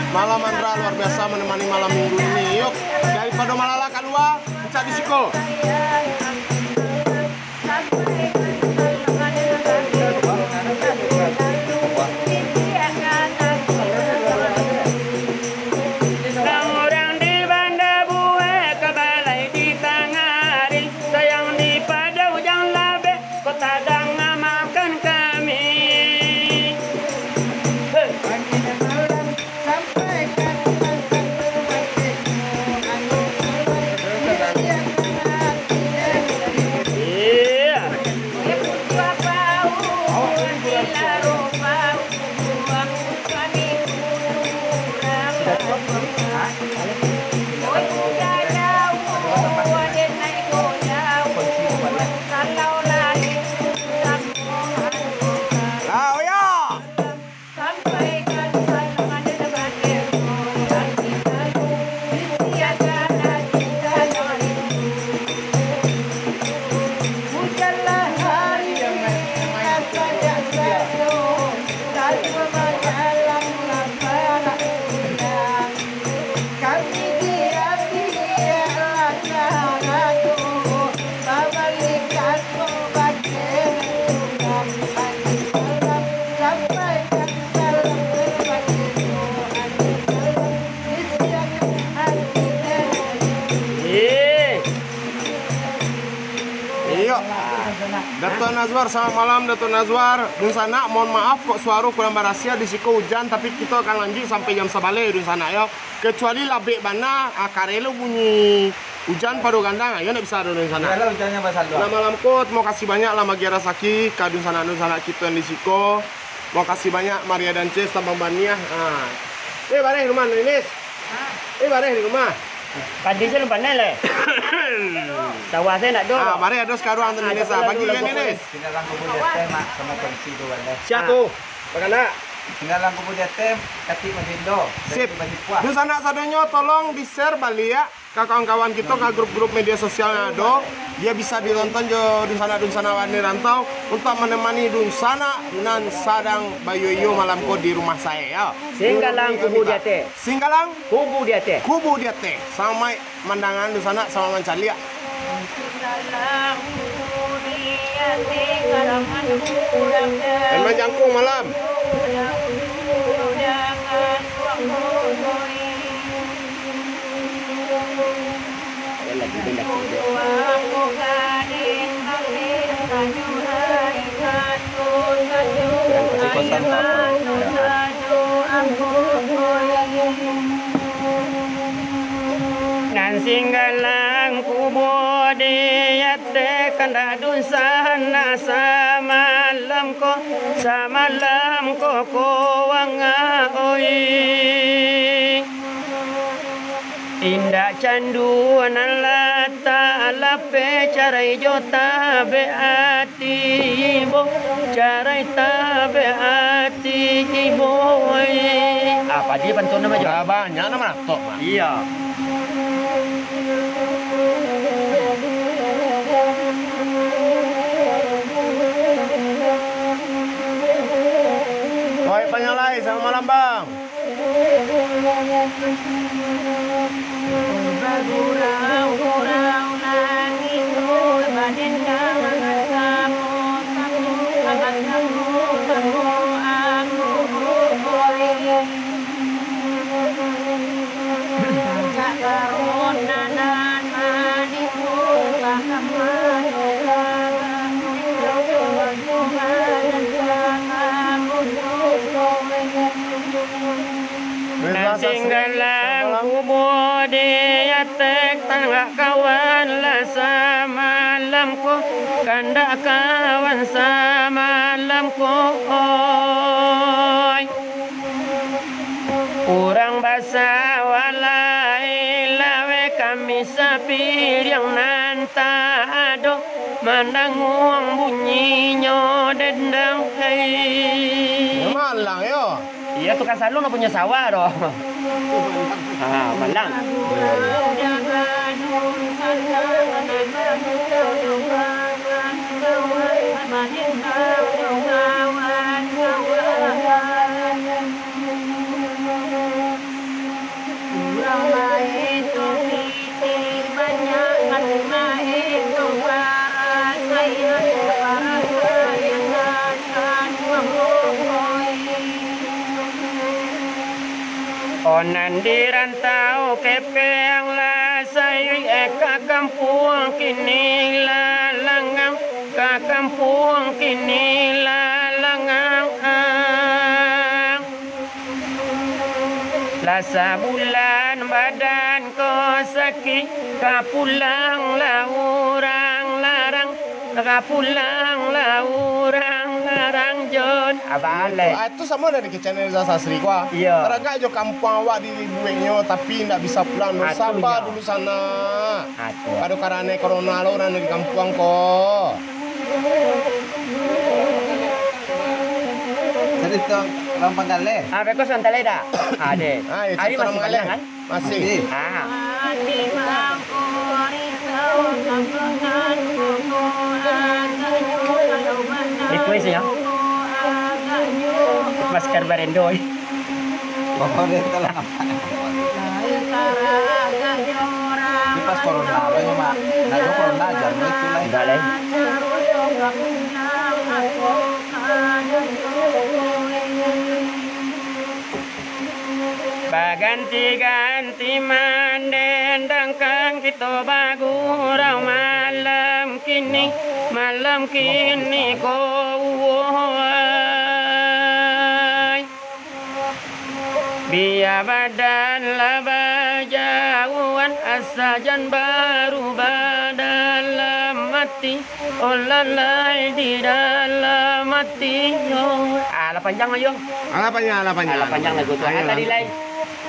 Malam Andra luar biasa menemani malam minggu ini. Yuk, daripado malala kalua, encak di siko. Urang di Banda Buah ka balai di tangah ari, sayang di Padau Ujang Labeh, kota danga makan kami. Hei. Iya. Ah, oh ya. Iyo. Dato' Nazwar, selamat malam, Dato' Nazwar. Dunsanak, mohon maaf kok suaro kurang barasiah, di siko ujan, tapi kito akan lanjut sampai jam sabaleh, dunsanak, yo. Kecuali labek bana, ah, karelo bunyi ujan pado gandang, ah, iyo ndak bisa ado dunsanak. Iyolah, ujannya basalua. Nah, malam ko, terima kasih banyak lah bagi rasaki ka dunsanak-dunsanak kito yang di siko. Terima kasih banyak, Maria Dances, Tambang Baniah. Ah. Eh, bareh rumah, Ninis. Eh, bareh di rumah. Padi se alun panen lai. Sawah se ndak ado. Ah, bareh ado sakaruang tu, Ninis, ah. Bagi kan, Ninis. Singgalang Kubu di Ateh, Mak, samo kondisi tu, Bang. Sia tu? Baganak. Singgalang Kubu di Ateh, Katik Majindo. Sip. Dunsanak sadonyo, tolong di-share baliak ka kawan-kawan kito, ka grup-grup media sosial yang ado, biar bisa ditonton jo dunsanak-dunsanak wani rantau, untuak manemani dunsanak nan sadang bayo-iyo malam ko di rumah sae, yo. Singgalang Kubu di Ateh. Singgalang Kubu di Ateh. Kubu di Ateh. Samaik mandangan dunsanak, samaik mancaliak. Memang jangkung malam. Nan singgalang kubo di ateh, kandak dunsanak samalam ko, samalam ko, ko wanga oi. Indak candu nan latak lapeh, carai jo tabek ati ibo, carai tabek ati ibo. Apa dia pantun nama jo? Lah banyak nama latok, Mak. Iya. Baik, panjang lai, selamat malam, Bang. Nan singgalang kubo di ateh, kandak kawan lah samalam ko, kandak kawan samalam ko, oi. Urang basa walai laweh, kami sapiriang nan tak ado, mandanguang bunyinyo dendang, hei. Malang yo. Iya, tukang salun punyo sawah doh. Ha, malang. Onan di rantau kepeng lah sayui, eh, ka kampuang kini lah langang, ka kampuang kini lah langang. Lah sabulan badan ko sakik, ka pulang lah urang larang, ka pulang lah urang larang, Jon. Abah Alek. Ah, itu samo dari ke channel Zah Sasri ko, ah. Iya. Taragak jo kampuang awak di bueknyo, tapi indak bisa pulang. Ah, tu Sabar iya. Dulu sana. Ah, tu. Pado karano corona lo urang dari kampuang ko. Tadi tu urang Panggaleh. Ah, beko Panggaleh dah. Ah, deh. Ah, itu Ari masih Panggaleh. Panjang, kan? Masih. Masih. Ah. Request ya. Masker Barendo. Pokoknya telah nampak. Ini pas corona, apa ya, Mak? Nah, itu corona aja, Mak, itu lah. Enggak, lah. Baganti-ganti mandendangkan kito bagurau malam kini, malam kini ko, woi. Bia badan lah bajauhan, asa jan barubah dalam ati. Oh lalai di dalam ati, yo. Alah panjang, yo. Alah panjang, alah panjang. Alah panjang lagu tu. Ayo, ah, tadi lah. Lai.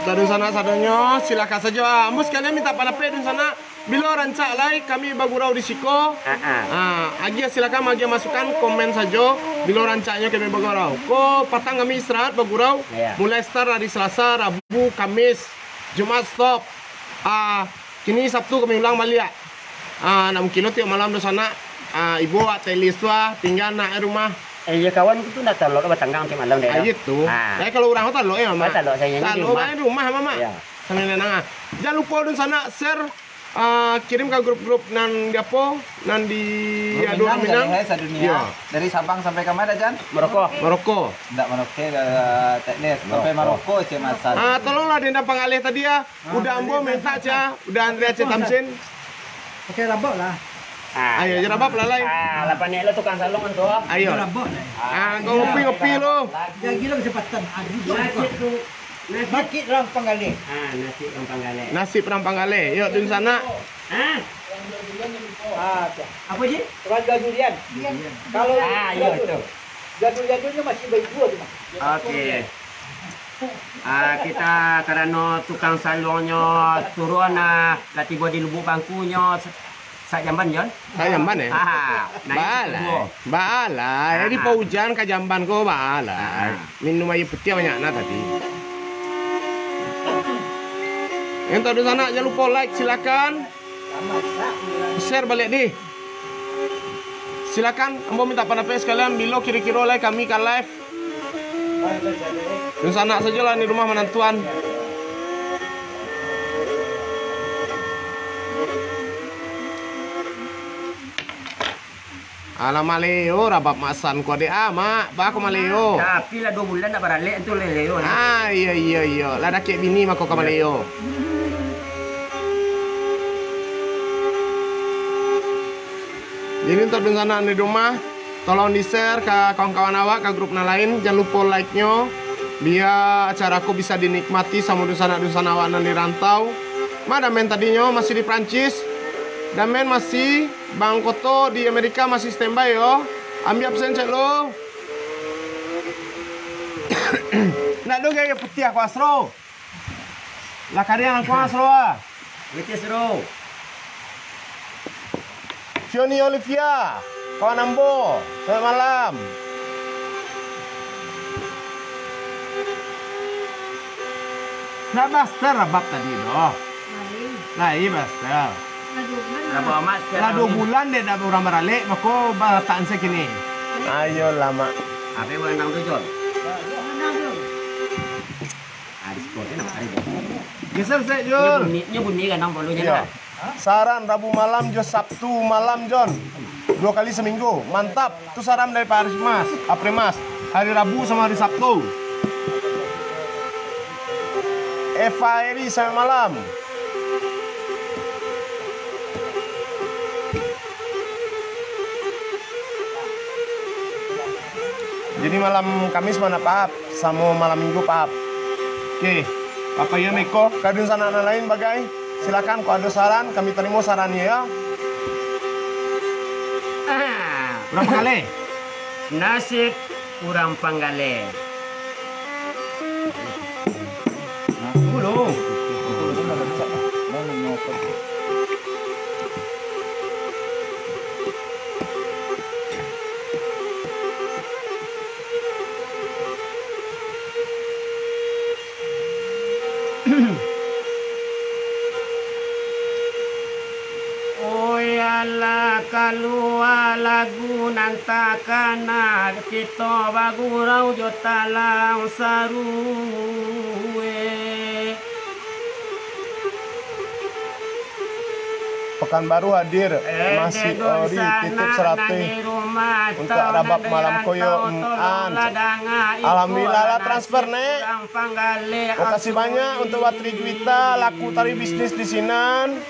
Dunsanak sadonyo, silakan sajo. Ah, ambo sakalian mintak pandapek dunsanak. Bilo rancak lai kami bagurau di siko. Ah, ah. Ah, agiah silakan agiah masukan, komen sajo. Bilo rancaknyo kami bagurau. Ko patang kami istirahat bagurau. Iya. Mulai start dari Selasa, Rabu, Kamis, Jumat stop. Ah, kini Sabtu kami ulang baliak. Ah, nak mungkin lo tiok malam dunsanak. Ah, ibo awak telis tu ah, tingga anak di rumah. Eh, iyo kawan ku tu ndak talok batanggang tiok malam deh. Ah, iyo tu. Ah. Eh, kalau urang tu talok yo, Mak. Ah, talok sajo di rumah. Talok di rumah, Mak. Iyo. Sambil tenang ah. Jan lupo dunsanak share, Ah, kirim ka grup-grup nan di apo, nan di Minang, Minang. Dari Sabang sampai ka ma, Jan? Maroko. Maroko. Ndak Maroko, eh, Teknis. Sampai Maroko, Cek Masan. Ah, tolonglah dendam panggaleh tadi, ya. Udah ambo minta, Cek. Udah Andrea, Cek Tamsin. Oke, rabab lah. Ah, ayo, rabab lah, lai. Ah, lah panek lo tukang salong tu. Ayo. Rabab lah. Ah, kau ngopi-ngopi lo. Jan gilo kecepatan. Ah, gitu. Nasi tu, nasi. Bakit rang panggaleh. Ah, nasi rang panggaleh. Nasi rang panggaleh. Yuk, dunsanak. Hah? Ah, tu. Apa, Ji? Tukang jual durian. Kalau ah, iya, betul. Jadul-jadulnyo masih baik juo tu, Mas. Oke. Ah, kita karano tukang salongnyo turun, ah, lah tibo di Lubuk Bangkunyo, sa-, sak jamban, Jon? Sak jamban, eh? Ah, naik. Baa lah. Baa lah. Jadi, ah, paujan ka jamban ko, baa lah. Ah. Minum aia putiah banyak nah tadi. Yang tak ada sanak, jangan lupa like, silakan. Share baliak dih. Silakan, ambo minta pandapek sakalian, bilo kiro-kiro lai kami ka live. Dunsanak sajolah di rumah manantuan. Alah, maleo rabab Mak San ko dek, ah, Mak. Baa ko maleo? Tapi lah duo bulan ndak baralek tu, maleo, nah. Ah, iyo, iyo, iyo. Lah dakek bini mako ka maleo. Jadi, untuak dunsanak di rumah, tolong di-share ka kawan-kawan awak, ka grup nan lain. Jan lupo like-nyo, bia acara ko bisa dinikmati samo dunsanak-dunsanak awak nan di rantau. Ma Damen tadinyo masih di Prancis? Damen masih, Bang Koto di Amerika masih standby yo. Ambiak absen cek lo. Nak do gaya putiah ko, Asro? Lah kariang angkuang, Asro, ah. Putih, Asro. Fioni Olivia, kawan ambo, selamat malam. Nak blaster rabab tadi doh. Lai. Lai blaster. Lah duo bulan. Lah duo bulan dek ndak urang baralek, mako batakan se kini. Ayolah, Mak. Apo yang mandang tu, Jol? Mandang tu. Ah, di siko tu nak cari, Jol. Geser se, Jol. Nyo bunyi, nyo bunyi gandang bolonyo nah. Saran Rabu malam jo Sabtu malam, Jon. Duo kali saminggu. Mantap. Tu saran dari Pak Aris Mas, Apri Mas. Hari Rabu samo hari Sabtu. Eva Eri, selamat malam. Jadi malam Kamis ma nak, Pak? Samo malam Minggu, Pak. Oke, Bapak Iyo Meko, ka dunsanak nan lain bagai. Silakan, kok ado saran, kami tarimo sarannyo, yo. Ah. Urang Panggaleh. Nasib urang Panggaleh. Nah, tunggu dulu. Oyalah, kalua lagu nan takana, kito bagurau jo talang sarue. Pekanbaru hadir, masih ori titip saratuih untuak rabab malam koyo, mm, an. Alhamdulillah lah transfer, Nek. Makasih banyak untuak Watri Juwita, laku tari bisnis di sinan.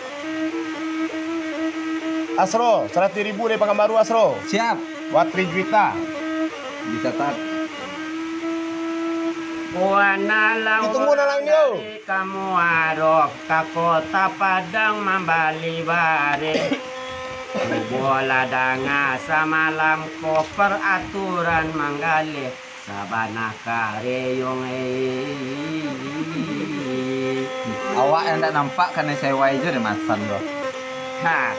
Asro, saratuih ribu dari Pekanbaru, Asro. Siap. Watri Juwita. Dicatat. Ditunggu dalam video. Ka Muaro, ka Kota Padang mambali bareh. Cubolah danga samalam ko paraturan manggaleh sabana kareyong, eh. Awak yang ndak nampak kanai sewai jo deh masan tu. Ha.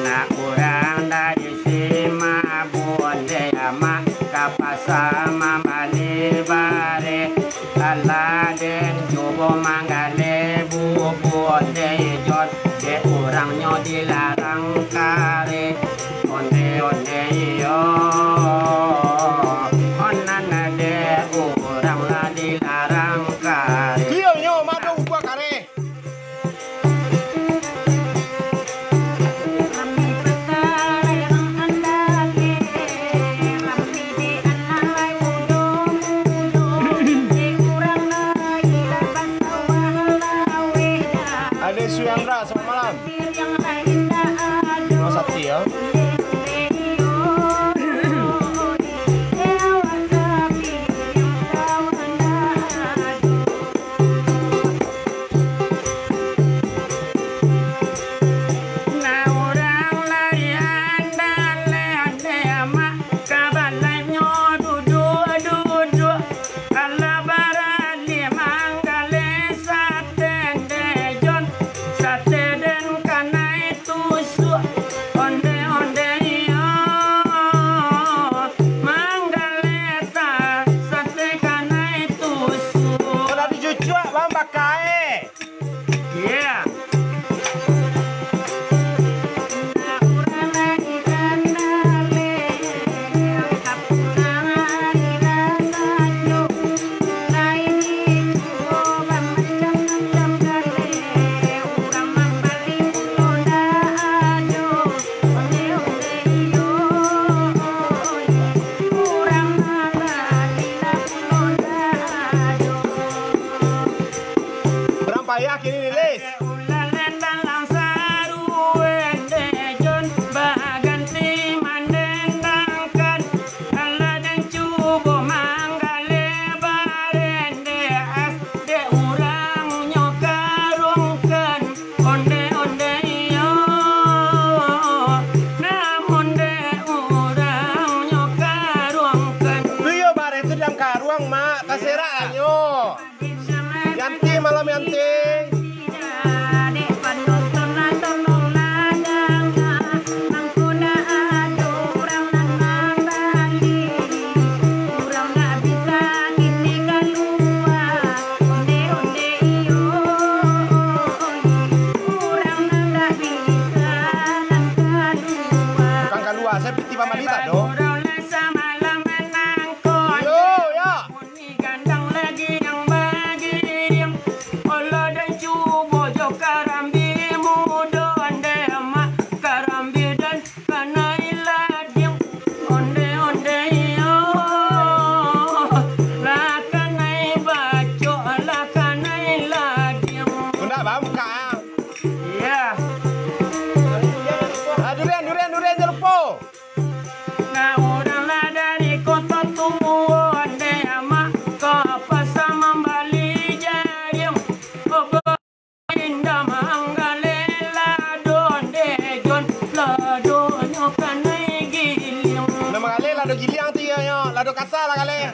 Nak urang dari Simabuan, dek amak ka pasa mambali bareh. Alah den cubo manggaleh bubun, dek Jon, dek urangnyo dilarang kareh. Onde-onde iyo, onan dek urang lah dilarang kareh. Iyo nyo, mado ubah kareh. Ade Suyandra, selamat malam. Mas Sakti, ya. Nah, urang lai andaleh-andeh amak, ka balainyo duduak-duduak. Alah baralih manggaleh sate den Jon, sate den kanai tusuak. Onde-onde iyo, manggaleh ta, sate kanai tusuak. Kalau dicucuak, bang, pakai. Yeah. Urang payah kini ni, Lis. Ulalen dalam sarue den Jon, baganti mandendangkan. Alah den cubo manggaleh barende as, dek urangnyo karuangkan. Onde-onde iyo, namun dek urangnyo karuangkan. Tu iyo bareh tu dang karuang, Mak. Taserak nyo. Yanti malam, Yanti. Bukan kalua, saya piti pambali tak do. Yo, yo. Bunyi gandang lagi yang bagiriang. Olo den cubo jo karambia mudo, ondeh mak karambia den kanai ladiang. Ondeh-ondeh iyo, lah kanai bacok, lah kanai ladiang. Tundak bang buka ah. Iya. Ah, durian, durian, durian, jangan lupa. Nah, urang lah dari Koto Tuo, ondeh mak ka pasa mambali jariang. Oba indak manggaleh lado, ondeh Jon, ladonyo kanai giliang. Nah, manggaleh lado giliang tu iyo nyo, lado kasa lah galeh.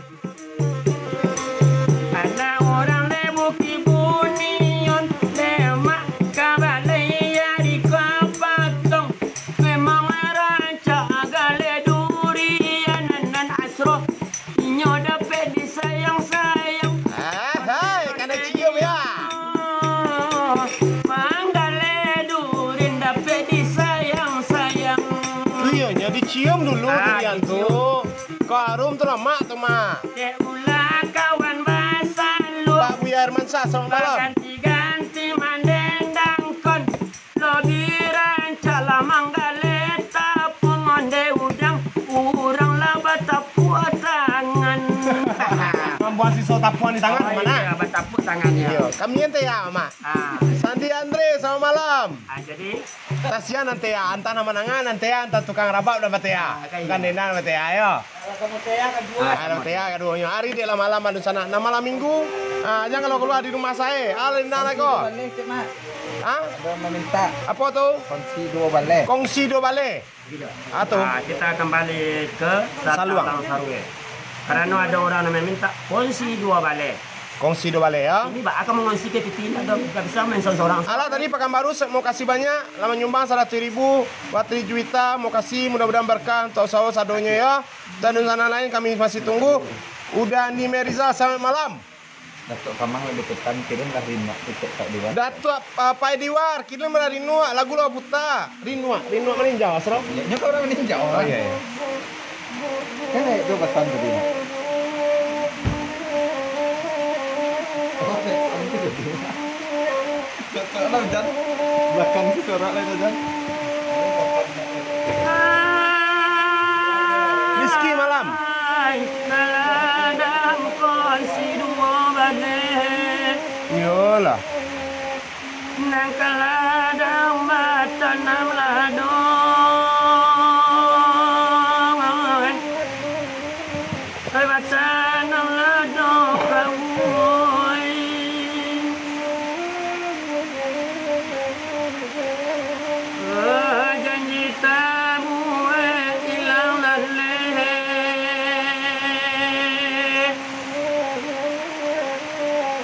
Anak urang dek Bukik Bunian, dek mak ka balai ari ka patong. Memang rancak galeh durian nan asro, inyo dapek disayang-sayang. Ah, hai, kana cium ya. Manggaleh durian dapek disayang-sayang. Tu iyo nyo dicium dulu. Ah, durian tu dicium. Ko harum tu lah, Mak, tu, Mak. Dek ulah kawan basalu. Pak Buya Hermansyah, selamat malam. Baganti-ganti mandendangkan. Lobi rancak lah manggaleh tapuang, ondeh udang, urang lah batapuak tangan. Mambuang siso tapuang di tangan, oh, Mak, nah. Iya, batapuak tangan, ya. Iya, kami ente ya, Mak. Ah. Sandi Andre, selamat malam. Ah, jadi? Kasihan ente ya, antah nan manangan, ente ya, antah tukang rabab dan bate ya. Ah, kan iya. Tukang dendang bate ya, ayo. Kalau kamu teh ya, kaduo. Ah, kalau teh ya, kaduonyo. Ari dek lah malam anu sanak. Nah, malam minggu, ah, jan kalau kalua di rumah sae. Ah, lain nak ko. Duo baleh, cik, Mak. Hah? Ada meminta. Apo tu? Kongsi duo baleh. Kongsi duo baleh. Gitu. Ah, tu. Ah, kita kembali ke Saluang. Saluang Sarue. Karena ada orang yang meminta kongsi duo baleh. Kongsi do baleh, yo. Ini baa ka mangongsi ka piti indak do, indak bisa main sorang-sorang. Alah, tadi Pakanbaru, sa-, mokasih banyak, lah manyumbang saratuih ribu, watri juta, mokasih, mudah-mudahan barkah untuak usaho sadonyo, yo. Dan undangan lain kami masih tunggu. Uda Andi Meriza, selamat malam. Datuak Kamang lah deketan, kirim lah rinuak tiket Pak Diwar. Datuak, ah, Pak Diwar, kirim lah rinuak, lagu lah buta. Rinuak, rinuak maninjau, Asro. Ya, nyo ka urang maninjau. Oh, iya, iya. Kan naik tu pasan tadi, nah. Oh, naik sampai tadi. Cocok lah, Jan. Belakang tu corak lah, Jan. Rizky Malam. Ai, kaladang ko isi duo baleh. Iyolah. Nan kaladang batanam lado. Ai, batanam lado kawai. Janji tabuek ilang laleh.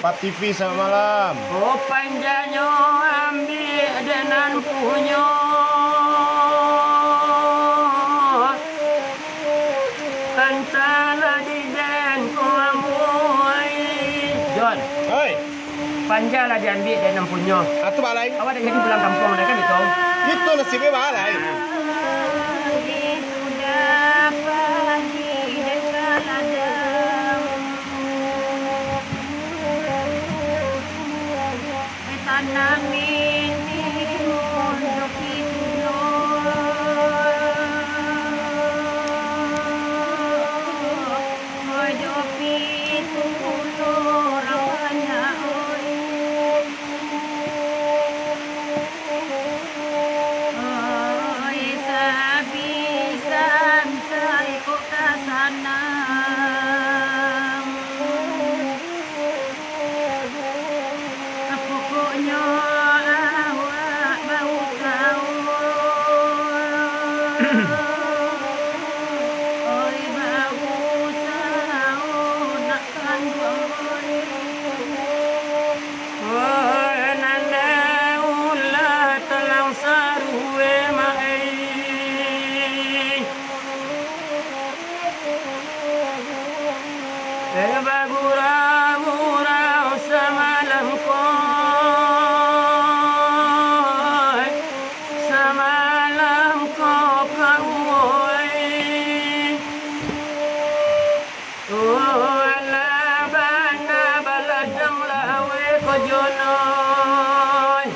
Pak T V, selamat malam. Oh, panjanyo ambiak dek nan punyo. Antahlah di den ko ambo ai. Jon. Oi. Panja lah diambiak dek nan punyo. Atu baa lai. Awak dak jadi pulang kampuang dah kan itu? Itu nasibnyo baa lai. Pagi sudah pagi dek kaladang. Tanam ini untuak itu lo. Ojo pitu urang banyak, oi. Oi, sabisan saikok tasanang. Pokoknyo awak bausaho. Oi, bausaho nak kanduang, oi. Oi, nan dahulu talang sarue, mak, ai. Eh, bagurau-gurau samalam ko, samalam ko, kawai. Oh, alah bana baladang lawe ko jonoi.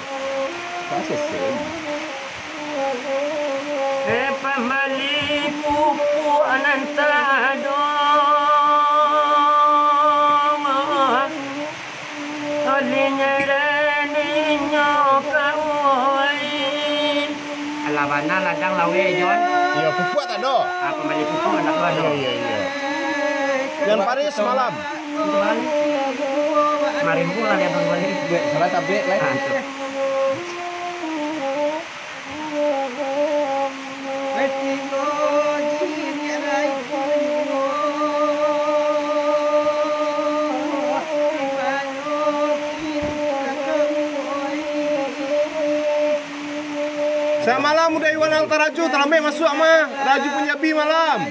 Eh, pambali pupuk nan tadong. Oli nyerah ninyo kawai. Alah bana ladang lawe, Jon. Iyo, pupuk tak ado. Ah, pambali pupuk anak tu ado. Iyo, iyo, iyo. Jan Paris malam. Marimbu lah dia pambali. Buek salah tabek lah. Ah, tu. Selamat malam, Uda Iwan Alta Raju, talambek masuak mah, Raju Punjabi malam.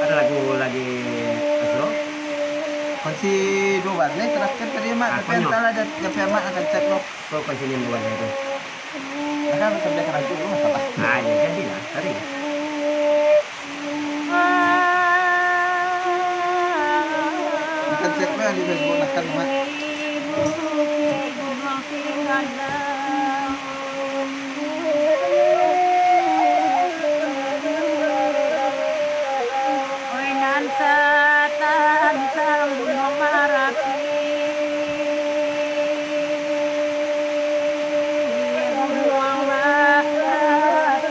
Ado lagu lagi, Asro? Kunci duo baleh terakhir tadi, Mak. Apo nyo? Tapi antahlah, Japri Amat akan cek lo. Kok kunci duo baleh tu? Nah, kan sampai kena tu, masalah. Ah, ya, jadilah, tadi. Akan cek lah di Facebook, nah, kan, Mak. Oi, nan satantang Gunuang Marapi, Gunuang Marapi.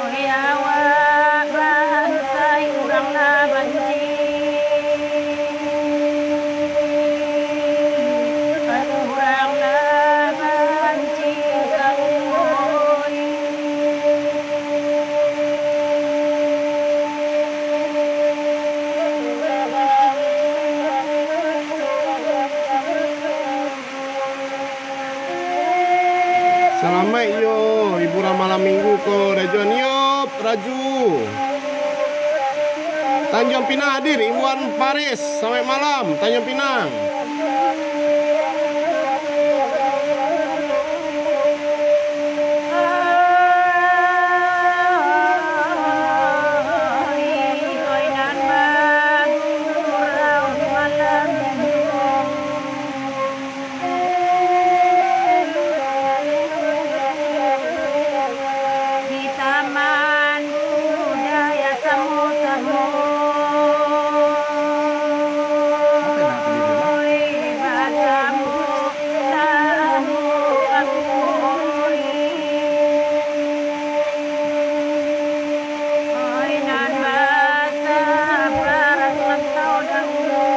Oi awak bansaik, urang lah banci, urang lah banci ka oi. Salamaik yo hiburan malam minggu ko, Rajo Niop, Raju. Tanjuang Pinang hadir, Iwan Faris, salamaik malam, Tanjuang Pinang. Di taman budaya samo-samo, oi, batamu-tamu ka oi. Oi, nan basa parak rantau dahulu.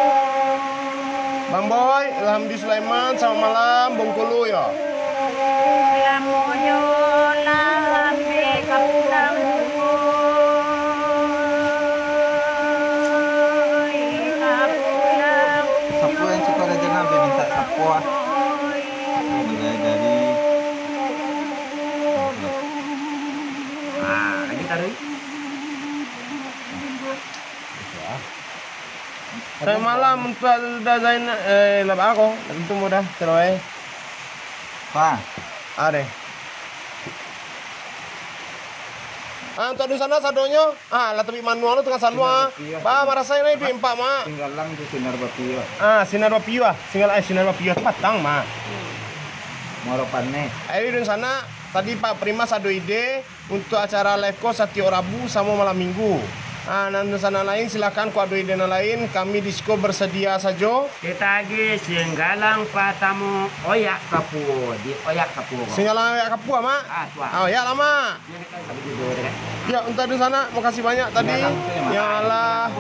Bang Boy, Ilham di Sulaiman, selamat malam, Bengkulu yo. Lamonyo lah ambe ka pulang, oi, ka pulang. Sapo yang suko rajo nabi minta sapo ah. Mulai dari Ah, lagi tarik. Selamat malam untuk Anda Zainal, eh, lah bako, itu mudah, cerai. Pa. Are. Ah, untuk di sana sadonyo, ah, lah tapi manual tu tengah salua. Sinar Bapiah. Ba, marasai nai duit empat, Mak. Singgalang tu Sinar Bapiah. Ah, Sinar Bapiah. Singgal, eh, Sinar Bapiah tu patang, Mak. Muaro Paneh. Ayo, di sana, tadi Pak Primas ado ide, untuk acara live ko satiok Rabu samo malam Minggu. Ah, nan sanak lain, silakan, kok ado ide nan lain, kami di siko bersedia sajo. Kita agi Singgalang Patamu Oyak Kapua, di Oyak Kapua. Singgalang Oyak Kapua, Mak? Ah, tu, ah. Ah, Oyak lah, Mak. Yo, untuak dunsanak, makasih banyak tadi yang alah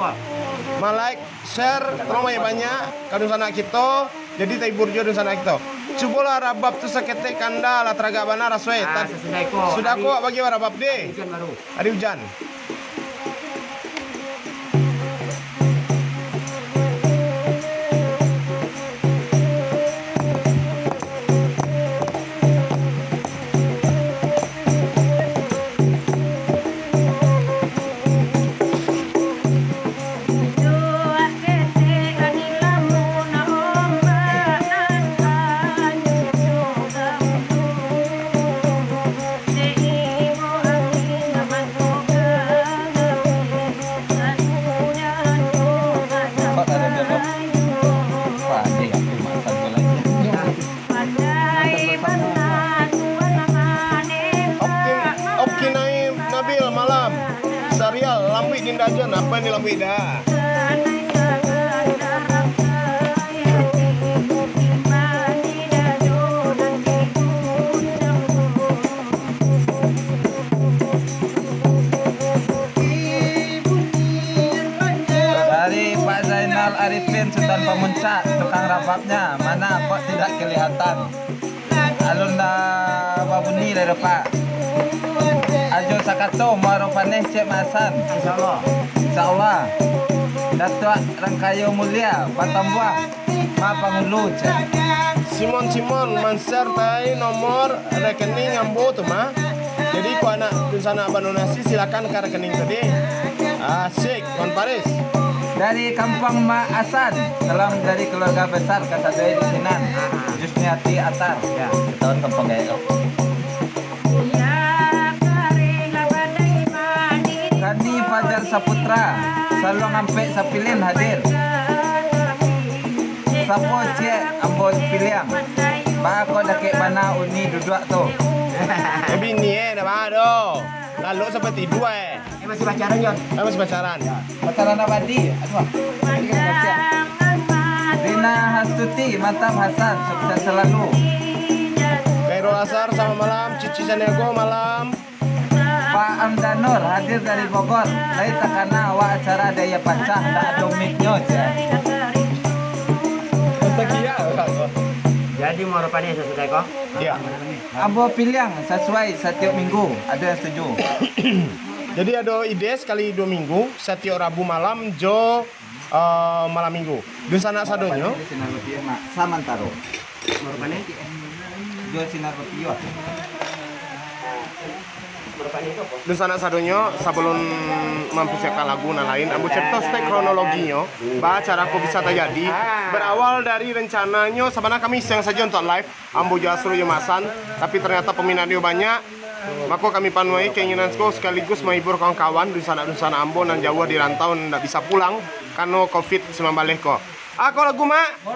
ma-like, share, tolong banyak-banyak ka dunsanak kito. Jadi tahibur juo dunsanak kito. Cubolah rabab tu saketek kanda lah, taragak bana raso e. Ah, sasudah ko. Sudah ko, bagi rabab deh. Hari ujan baru. Hari ujan. Oke, oke, Naim Nabil malam. Sarial, lambuik dinda jan, apa ni lambuik dah? Dari Pak Zainal Arifin, Sutan Pamuncak, tukang rababnya, mana kok tidak kelihatan? Alun lah babunyi lai, Pak. Ajo sakato, Muaro Paneh, Cek Mak Hasan. Insya Allah. Insya Allah. Datuak Rangkayo Mulia, Batambuah, Ma Pangulu, Cek. Simon, Simon, man-share tai nomor rekening ambo tu, Ma. Jadi, kok anak dunsanak badonasi, silakan ka rekening tadi. Asik, Wan Paris. Dari Kampuang Mak Hasan, salam dari keluarga besar kasadonyo di sinan. Jusniati Atar. Ya, ketahuan Kampuang Gaek tu. Gani Fajar Saputra, Saluang Ampek Sapilin hadir. Sapo ciek ambo piliang? Baa kok dakek bana uni duduak tu. Eh, bini eh, ndak baa doh. Lalok sampai tidur eh. Eh, masih pacaran, Jon? Eh, masih pacaran. Pacaran abadi. Aduh. Rina Hastuti, mantap Hasan, sukses selalu. Khairul Asar, selamat malam. Cici Saniago, malam. Pak Amdanur hadir dari Bogor. Lai takana awak acara Daya Pancah, ndak ado mic-nyo, ceh. Jadi, mau rupanya sesudah ko? Ya. Ambo piliang sasuai satiok minggu, ado yang setuju? Jadi ado ide sakali duo minggu, satiok Rabu malam jo, eh, malam minggu. Dunsanak sadonyo. Sinar Rupiah, Mak. Samantaro. Jo Sinar Rupiah. Dunsanak sadonyo, sabalun mamparsiapkan lagu nan lain, ambo carito stek kronologinyo, baa acara ko bisa tajadi. Barawal dari rancananyo, sabananyo kami iseng sajo untuak live, ambo jo Asrul jo Mak Hasan, tapi ternyata peminatnyo banyak, mako kami panuahi keinginan ko sakaligus mahibur kawan-kawan, dunsanak-dunsanak ambo nan jauah di rantau, nan indak bisa pulang karano covid sambilan baleh ko. Ah, ko lagu, Mak?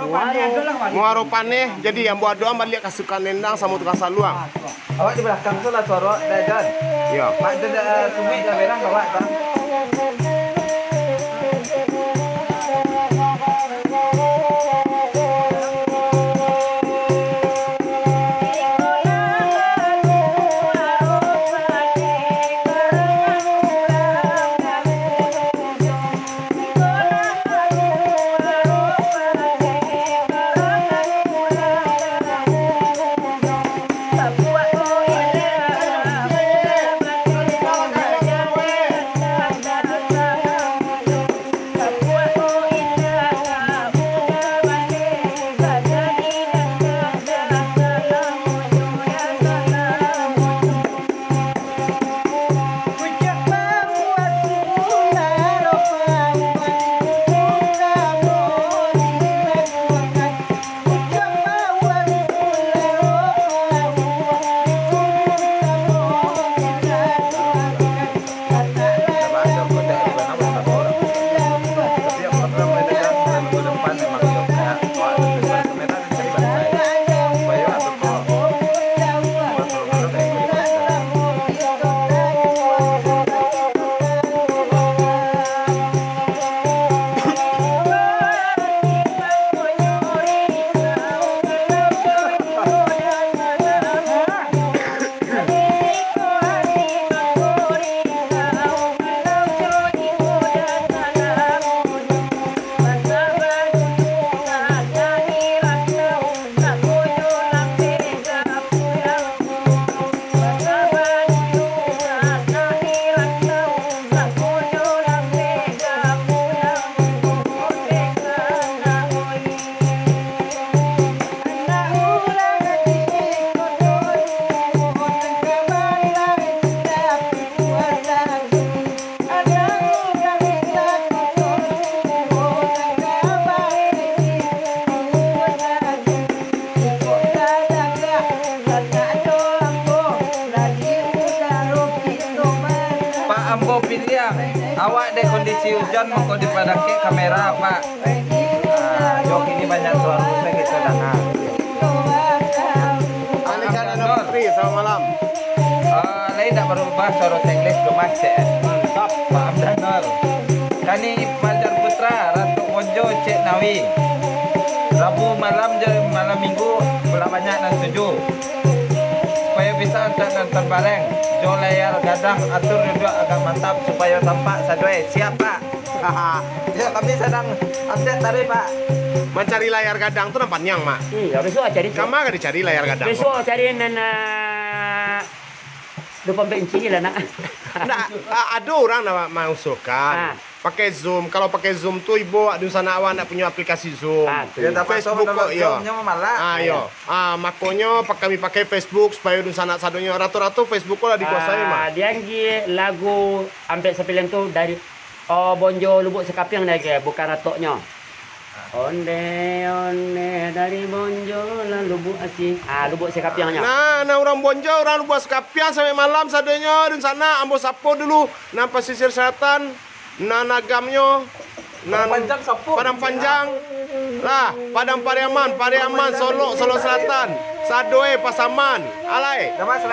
Muaro Paneh. Jadi, ambo adokan baliak kasukaan Endang samo Tukang Saluang. Awak di balakang tu lah suaro, dah, Jon. Iyo. Mak, tu dah, eh, sungguih dah berang awak, Bang. Pak, ambo piliang, awak dek kondisi ujan mangko dipadakek kamera, Pak. Ah, jo kini banyak suaro, usah kito danga. Alika Nana Putri, selamat malam. Ah, lai indak barubah suaro Tengglis, gemas, cek. Mantap. Pak Amdanur. Kani Fajar Putra, Ratu Bonjo, Cek Nawi. Rabu malam jo malam minggu, lah banyak nan setuju. Supayo bisa untuak nan tabareng, jo layar gadang, atur duduak agak mantap, supayo tampak sadoi. Siap, Pak? Ya, kami sadang update tadi, Pak. Mancari layar gadang tu nan paniang, Mak. Iya, besok cari tu. Kama ka dicari layar gadang? Besok cari nan, ah, dua puluh empat inci lah, nak. Ndak, a-, ado urang nan mausulkan. Ah. Pakai Zoom. Kalau pakai Zoom tu, ibo, dunsanak awak ndak punyo aplikasi Zoom. Ah, tu. Ya, dapat Facebook tahu kok, iyo. Zoom-nyo malah. Ah, iyo. Ah, makonyo, pak-, kami pakai Facebook supayo dunsanak sadonyo, rato-rato Facebook ko lah dikuasai, ah, Mak. Dianji lagu Ampek Sapiliang tu dari Oh, Bonjo Lubuk Sakapiang dah ke, bukan Ratoknyo. Onde, onde dari Bonjo lah Lubuk Asi. Ah, Lubuk Sakapiangnyo. Nah, nah, urang Bonjo, urang Lubuk Sakapiang, sampai malam sadonyo, dunsanak, ambo sapo dulu, nan Pasisir Selatan, nan Agamnyo, Nan Padang Panjang, Sapo. Padang Panjang, lah, Padang Pariaman, Pariaman, Solok, Solok Selatan, Sadoe, Pasaman, alai. Damas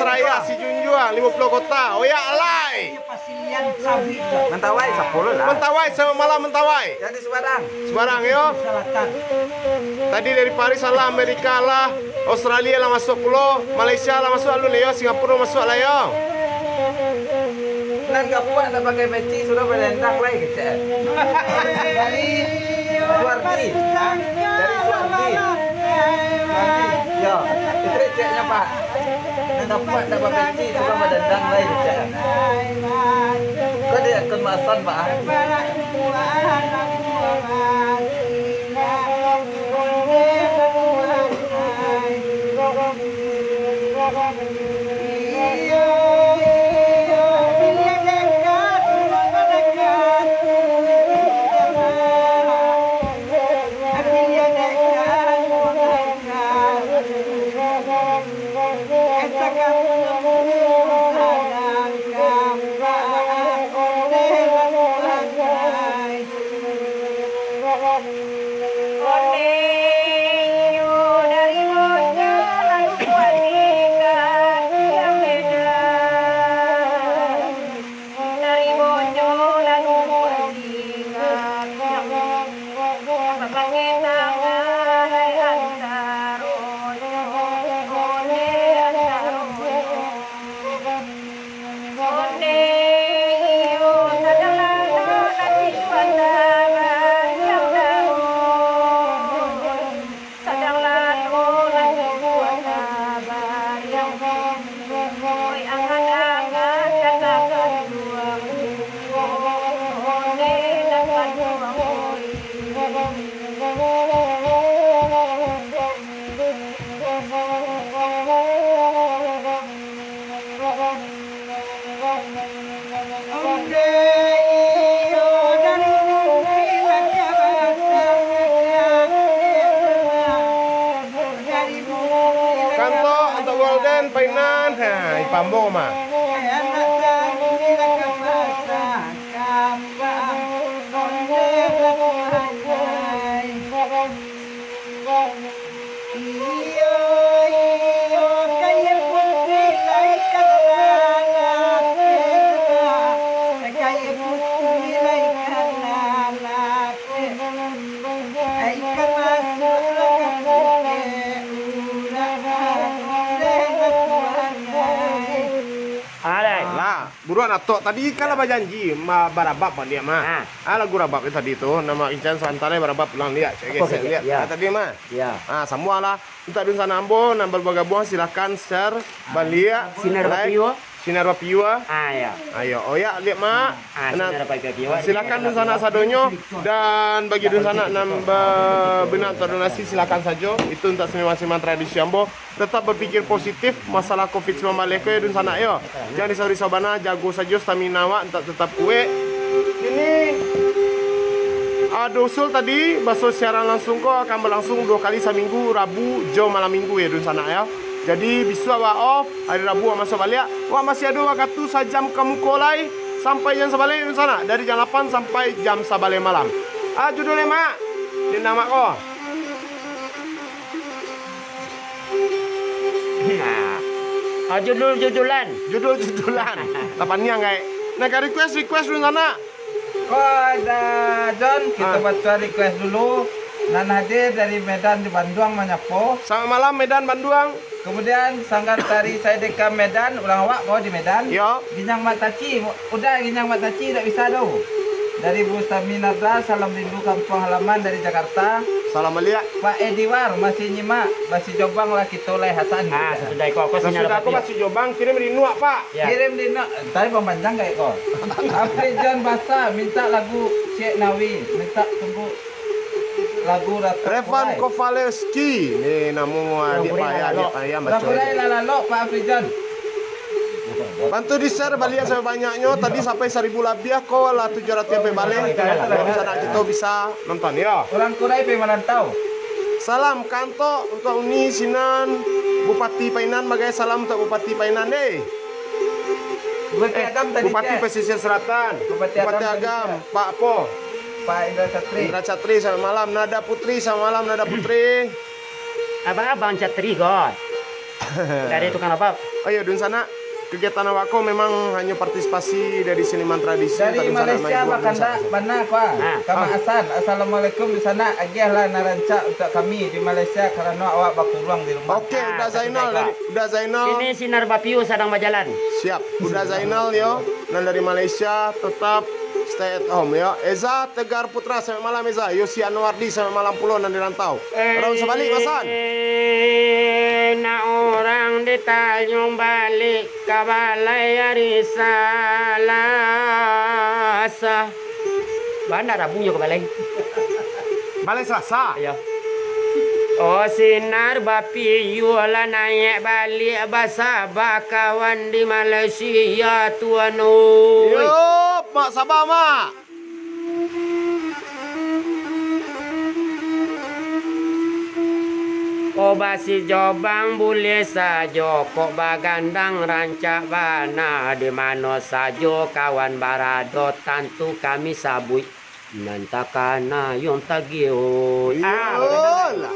Raya, Sijunjuang, Limo Puluah Kota, oyak, alai. Mentawai, Sapo lah. Mentawai, selamat malam, Mentawai. Yang di Subarang. Subarang, yo. Tadi dari Paris lah, Amerika lah, Australia lah masuk pulo, Malaysia lah masuk alun yo, Singapura masuk lah yo. Nan gapuak nak pakai peci, sudah badandang lai kecek. Dari Suwardi. Dari Suwardi. Suwardi. Yo, itu keceknya, Pak. Nan gapuak nak pakai peci, sudah badandang lai kecek. Kau dia akun Masan, Pak. Kantok, kantok Golden, Painan, ha, ipambong mah. Iyo, iyo, kayo putuih lai kalalapeh, kayo putuih lai kalalapeh. Ikan masuaklah ka pukek urang, deh batuangai. Alai. Lah, buruak Datuk tadi kan lah bajanji ma-, barabab baliak mah. Ha. Ah, lagu rabab tadi tu, nama Incan Santalai barabab pulang liak. Cek Apa gesek saja? Liak. Ya. Ah, tadi mah. Ya. Ah, samualah. Untuak dunsanak ambo nan baru bagabuang, silakan share baliak, Sinar like, Bapiwa. Sinar Bapiwa. Ah, ya. Ayo, oyak liak, Mak. Ah, nah, Sinar Bapiwa. Silakan dunsanak sadonyo, dan bagi dunsanak nan ba-, bana untuak donasi, silakan sajo. Itu untuak seniman-seniman tradisi ambo. Tetap bapikir positif masalah covid sambilan baleh ko, yo, dunsanak, yo. Jan risau-risau bana, jago sajo stamina awak untuak tetap kuek. Kini, ah, ado usul tadi, baso siaran langsung ko akan balangsung duo kali saminggu, Rabu jo malam Minggu, yo, dunsanak, yo. Jadi, bisuak awak off, ari Rabu awak masuak baliak, awak masih ado wakatu sajam ka muko lai, sampai jam sabaleh, dunsanak, dari jam lapan sampai jam sabaleh malam. Ah, judulnyo, Mak? Dendang Mak ko. Nah. Ah, judul-judulan. Judul-judulan. Lah paniang, Gaek. Nah, ka request-request dunsanak. Ko ada, John, kito Ah. baca request dulu. Nan hadir dari Medan di Banduang manyapo. Selamat malam, Medan, Banduang. Kemudian, Sanggar Tari Saideka Medan, urang awak ko di Medan. Yo. Ginyang Mak Taci, udah Ginyang Mak Taci dak bisa doh. Dari Bu Saminarda, salam rindu kampung halaman dari Jakarta. Salam baliak. Pak Ediwar, masih nyimak, basi Jombang lah kito lai Hasan. Ah, sasudah iko, aku Sasudah aku basi Jombang, kirim rindu, Pak. Ya. Kirim rindu, tadi Bang Panjang kayak ko. Afri John Basa, minta lagu Cik Nawi, minta tunggu lagu Ratu Revan Kurai. Kovalevski. Ni namo adik payah, adik payah Ratu baco Kurai ni. Lah lalok, Pak Afri John. Bantu di-share baliak sabanyaknyo. Tadi sampai saribu labiah, ko lah tujuah ratuih sampai baleh. Jadi sanak kito bisa nonton, yo. Urang Kurai pai marantau. Salam kantok untuak Uni sinan, Bupati Painan, bagai salam untuak Bupati Painan, deh. Bupati Eh, Agam tadi, Bupati Cek. Pesisir Selatan. Bupati Bupati Agam Agam, tadi, Cek. Pak Po. Pak Indra Catri. Indra Catri, selamat malam. Nada Putri, selamat malam, Nada Putri. Abang-abang Catri, God. Dari tukang lobak. Oh iyo, dunsanak, kegiatan awak ko memang hanyo partisipasi dari seniman tradisi. Dari Malaysia, Bapak Kandak, bana ko ah. Ah. Kama Asan, assalamualaikum, dunsanak, agiahlah nan rancak untuak kami di Malaysia, karano awak bakuruang di rumah. Oke, ah, Uda Zainal dari, Uda Zainal. Kini Sinar Bapiu sadang bajalan. Siap, Uda Zainal yo, nan dari Malaysia, tetap stay at home yo. Eza Tegar Putra, selamat malam Eza. Yosi Anwardi, selamat malam pulo nan di rantau. Rau sabalik, Masan. Eh, nak urang ditanyo balik ka balai ari Salasa. Bana Rabunyo ka balai. Balai Salasa? Iyo. Oh, Sinar Bapiu lah naiak baliak, basaba kawan di Malaysia, Tuan, oi. Yo, Mak, saba, Mak. Ko basijobang buliah sajo, kok bagandang rancak bana, di mano sajo kawan barado, tantu kami sabuik nan takana yong tagiah, oi. Ah, iyolah.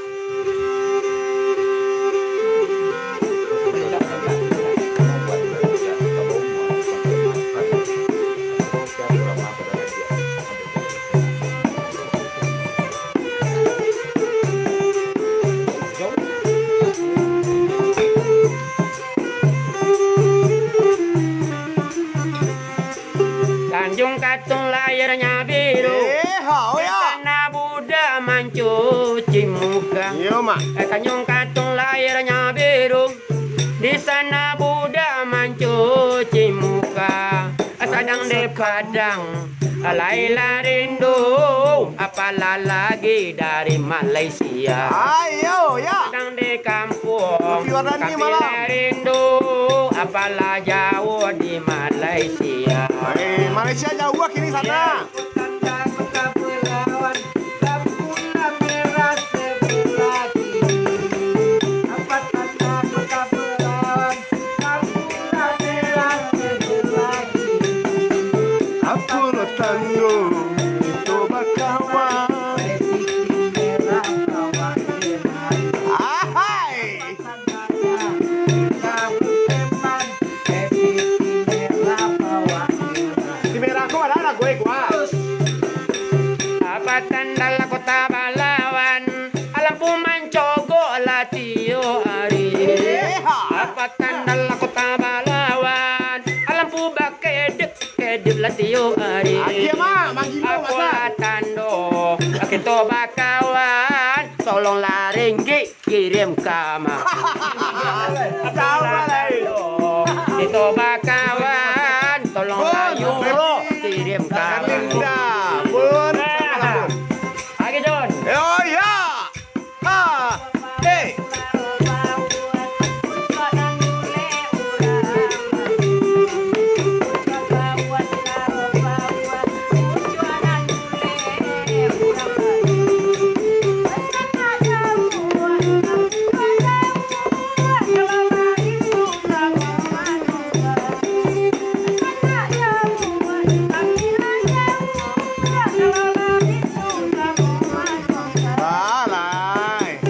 Tanjung Katung layarnyo biru. Eh, hao, yo. Di sana budak mancuci muka. Iyo, Mak. Eh, Tanjung Katung layarnyo biru. Di sana budak mancuci muka. Sadang di Padang, lai lah rindu, apalah lagi dari Malaysia. Ayo, yo. Sadang di kampuang, tapi lah rindu, apalah jauah di Malaysia. Eh, Malaysia jauah kini sana. Yo. Apo tando kito bakawan? Ahai! Di merah ko ado lah gue kuat. Apo tando lah kota balawan? Lampu mancogok lah tiok ari. Apo tando lah kota balawan? Lampu bakedip-kedip lah tiok ari. Apo lah tando kito bakawan? Tolonglah ringgik kirim ka ma. Apo lah tando kito bakawan? Tolonglah euro kirim ka ma. Oke, Jon. Oh, yo. Ha, eh. Balai.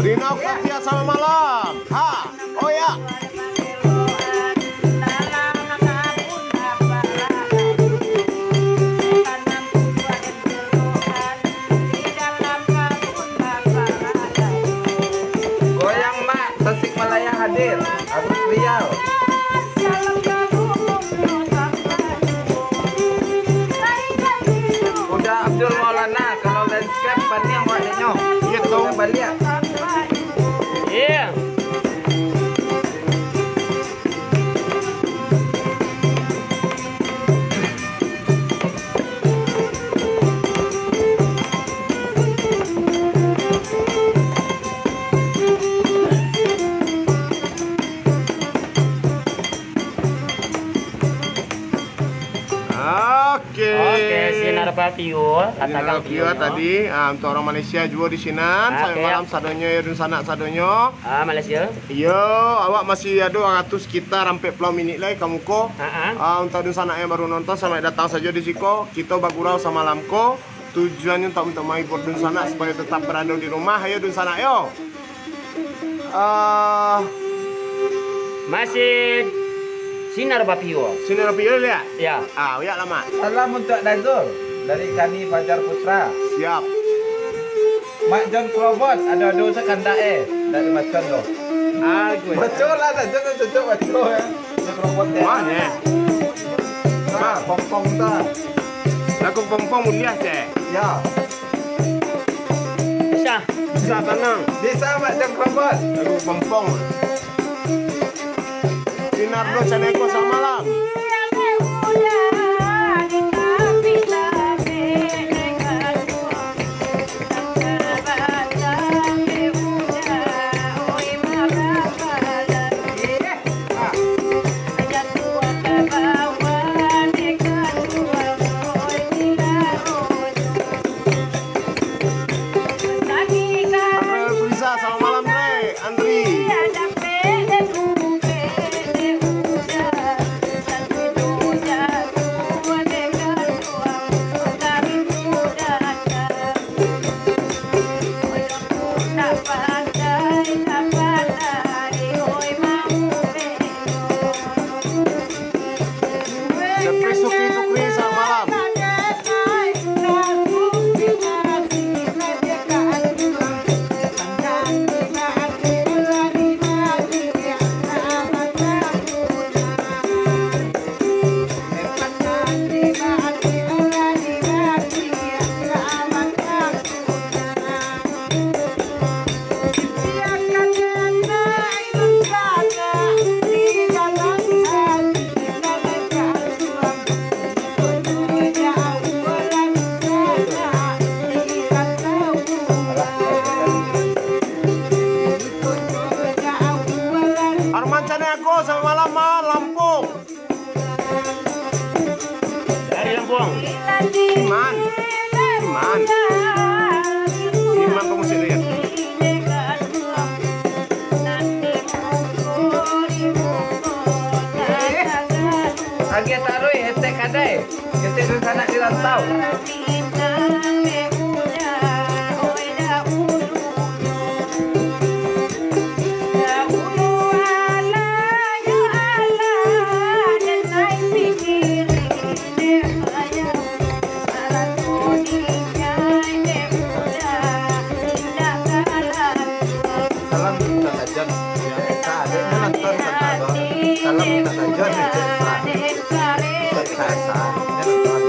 Rina Fathia, selamat malam. Ha, oh ya. Goyang, Mak, Tasik Malaya hadir. Agus Riau. Uda Abdul Maulana, kalau landscape, paning awak denyo. Iya, tahu. Uda baliak. Iya. Oke. Oke, Sinar Papio, Sinar katakan Papio Papio. Tadi, ah, untuk orang Malaysia juo di sinan, selamat malam sadonyo, yo, dunsanak sadonyo. Ah, Malaysia. Iyo, awak masih ado wakatu sekitar ampek puluah minik lai ka muko. Ha, ha. Ah, untuk dunsanak yang baru nonton, selamat datang sajo di siko. Kito bagurau samalam ko. Tujuannyo untuk, untuk mahibur dunsanak supayo tetap barado di rumah, yo, dunsanak, yo. Ah. Masih Sinar Papio. Sinar Papio, yo? Ya. Ah, uyak lah, Mak. Salam untuk Dazul dari kami Fajar Putra. Siap. Mak John Krobot, ado-ado sakandak, eh, dari Mak John tu. Ah, gue. Baco lah, Mak John tu cocok baco, ya. John Krobot, ya. Wah, ya. Nah, pong-pong tu. Lagu pong-pong muliah, cek. Ya. Bisa. Bisa, tanang. Bisa, Mak John Krobot. Lagu pong-pong. Dinardo Caneko, selamat malam. Andri Friza, selamat malam, Dre. Andri. Jeffrey Sukri Sukri, selamat malam. Arman Caniago, selamat malam, Mar, Lampung. Dari Lampung. Iman. Iman. Iman pemusik dia. Agiah taruih, etek kadai. Kecil dunsanak di rantau. Salam minta sajan. Sadeknyo nonton tantang tu. Salam minta sajan, cek sa. Cek sa, sa. Nyo nonton.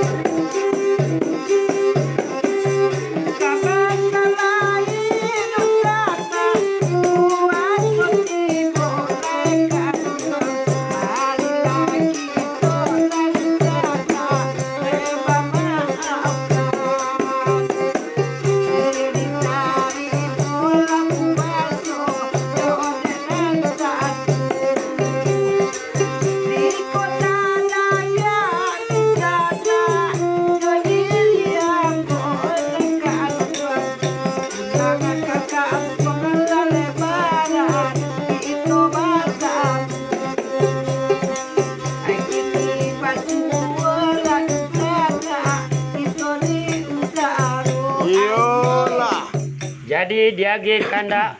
Iyolah. Jadi, diagiah kandak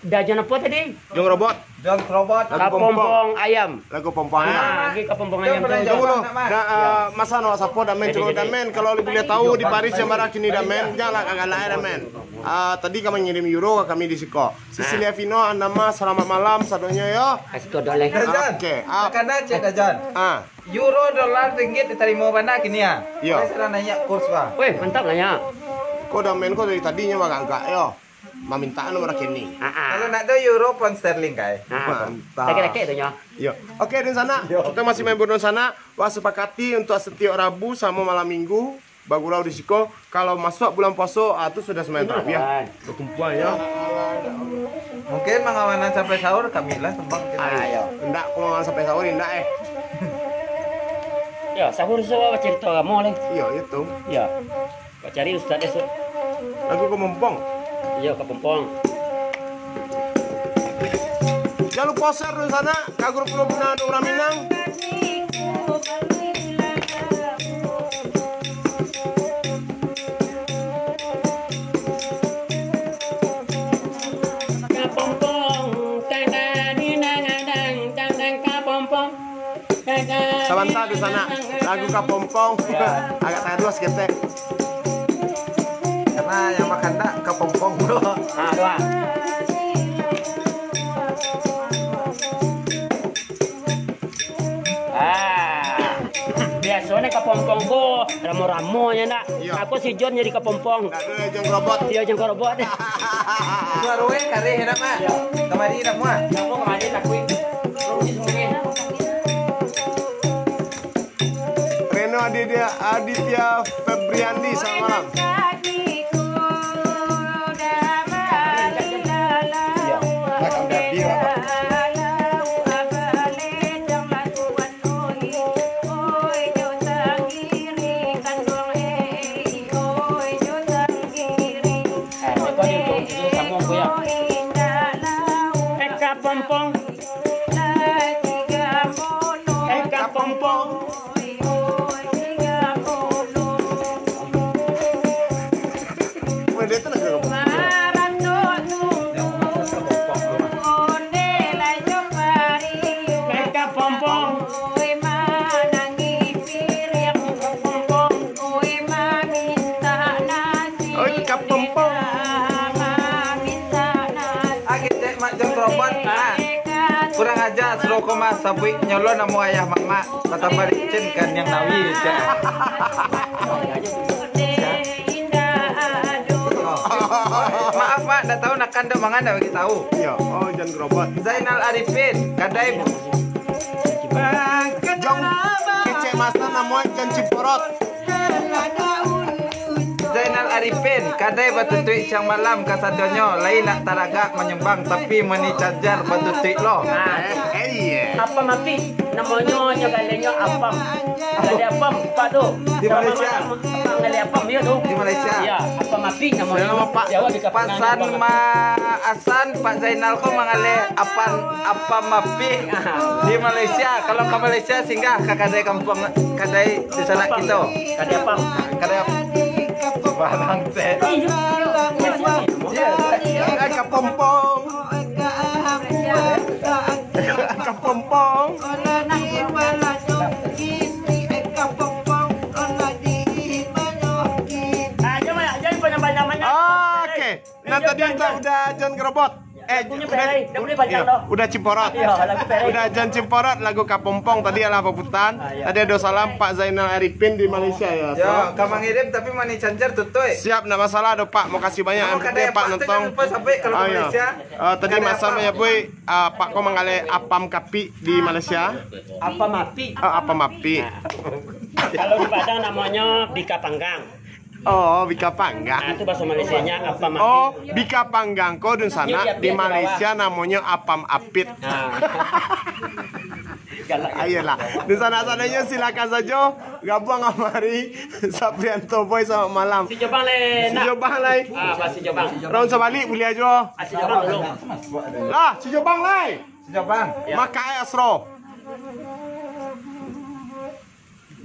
Dajon apo tadi? Jong Robot. Jong Robot. Lagu Pompong. Kapompong Ayam. Lagu Pompong Ayam. Ah, lagi Kapompong Ayam tu. Jong Robot. Nah, ah, masa no sapo Damen, cubo Damen. Kalau boleh tahu di Paris jam bara kini Damen, janganlah galak-galak Damen. Ah, tadi ka mangirim euro ka kami di siko. Cecilia Vino, Anama, selamat malam sadonyo yo. Kasih kodok leh. Dajon. Oke, ah. Makana cek Dajon. Ah. Euro, dolar, ringgit ditarimo bana kini ah. Iyo. Sudah naiak kurs bah. Weh, mantap lah nyo. Ko Damen ko dari tadi nyo bagagak yo. Mamintaan nomor rekening. Ah, ah. Kalau nak tu euro, pound sterling, kai. Ah, ah. Mantap. Dakek-dakek tu nyo. Yo. Oke, dunsanak. Yo. Kita masih main bola dunsanak. Wah, sepakati untuk setiap Rabu samo malam Minggu bagurau di siko. Kalau masuk bulan puaso, ah, tu sudah sembahyang tarawih. Berkumpul ya. Mungkin mangawanan sampai sahur, kami lah sembang kita. Ah, yo. Ndak, kalau mangawanan sampai sahur, ndak eh. Yo, sahur so bacarito agamo lai. Iyo, itu. Yo. Kau cari ustaz esok. Lagu Kapompong. Iyo, Kapompong. Jan lupo share dulu sanak, ka grup-grup nan urang Minang. Kapompong, tang dang, ding dang dang, tang dang kapompong. Sabanta dunsanak, lagu Kapompong. Agak taduah saketek. Karena yang makan dak Kapompong pulo. Ah, tu ah. Ah, biasonyo Kapompong ko ramo-ramonyo ndak? Iyo. Aku si Jon jadi Kapompong. Ndak ado Jon Robot. Iyo, Jon Robot. Suaroe kareh enak mah. Iyo. Kamari enak mah. Namo kamari takuik. Rugi sungguh. Reno Aditya, Aditya Febriandi, selamat malam. Eh, Kapompong. Eh, Kapompong. Weh, dia tu nak ke Kapompong? Eh, Kapompong. Oi, Kapompong. Ah, kecek Mak Jon Robot. Ah. Kurang aja, suruah ko mah sabuik nyolon namo ayah mamak. Batambah licin kan yang nawi, cek. Maaf, Mak, ndak tahu nakan dek mangan, ndak bagi tahu. Iyo, oh, Jon Robot. Zainal Arifin, kadai. Jong, kecek masa namo Jon Cimporot. Zainal Arifin, kadai batutuik siang malam kasadonyo, lai nak taragak manyumbang, tapi mani cajar batutuik lo. Ah. Eh, eh, iya. Apam api, namonyo, nyo galenyo apam. Gale apam, Pak tu. Di Malaysia. Apam gale apam, iyo tu. Di Malaysia. Iya, apam api namonyo. Salam, Pak. Jawa di Kapangan, Pasan apam api. Ma- San, Pak Zainal ko mangaleh apam, apam api di Malaysia. Kalau ka Malaysia, singgah ka kadai kampung, kadai di sanak kito. Kadai apam. Kadai ap-, barang teh. Iya. Eh, Kapompong. Kapompong. Ah, jangan, jangan banyak-banyak. Oke. Nah, tadi udah, udah Jon Robot. Eh, udah, udah Cimporot. Iya, lagu Pereng. Udah Jon Cimporot, lagu Kapompong tadi alah baputan. Ah, iya. Tadi ado salam Pak Zainal Arifin di Malaysia ya. Ya, so, ka mangirim tapi mani canjar tutuik. Siap, ndak masalah doh, Pak. Makasih banyak, Pak, nonton. Kalau Malaysia. Ah, tadi masa menyebut, ah, Pak ko manggaleh apam kapi di Malaysia. Apam api. Ah, apam api. Kalau di Padang namanya bika panggang. Oh, bika panggang. Nah, itu bahasa Malaysianya apam api. Oh, bika panggang ko dunsanak, di Malaysia namonyo apam apit. Nah. Galak. Ayolah, dunsanak sadonyo silakan sajo gabuang kamari. Saprianto Boy, selamat malam. Si Jobang lai, nak. Si Jobang lai. Ah, apa si Jobang? Round sabalik buliah juo. Ah, si Jobang dulu. Lah, si Jobang lai. Si Jobang. Ya. Maka ai Asro.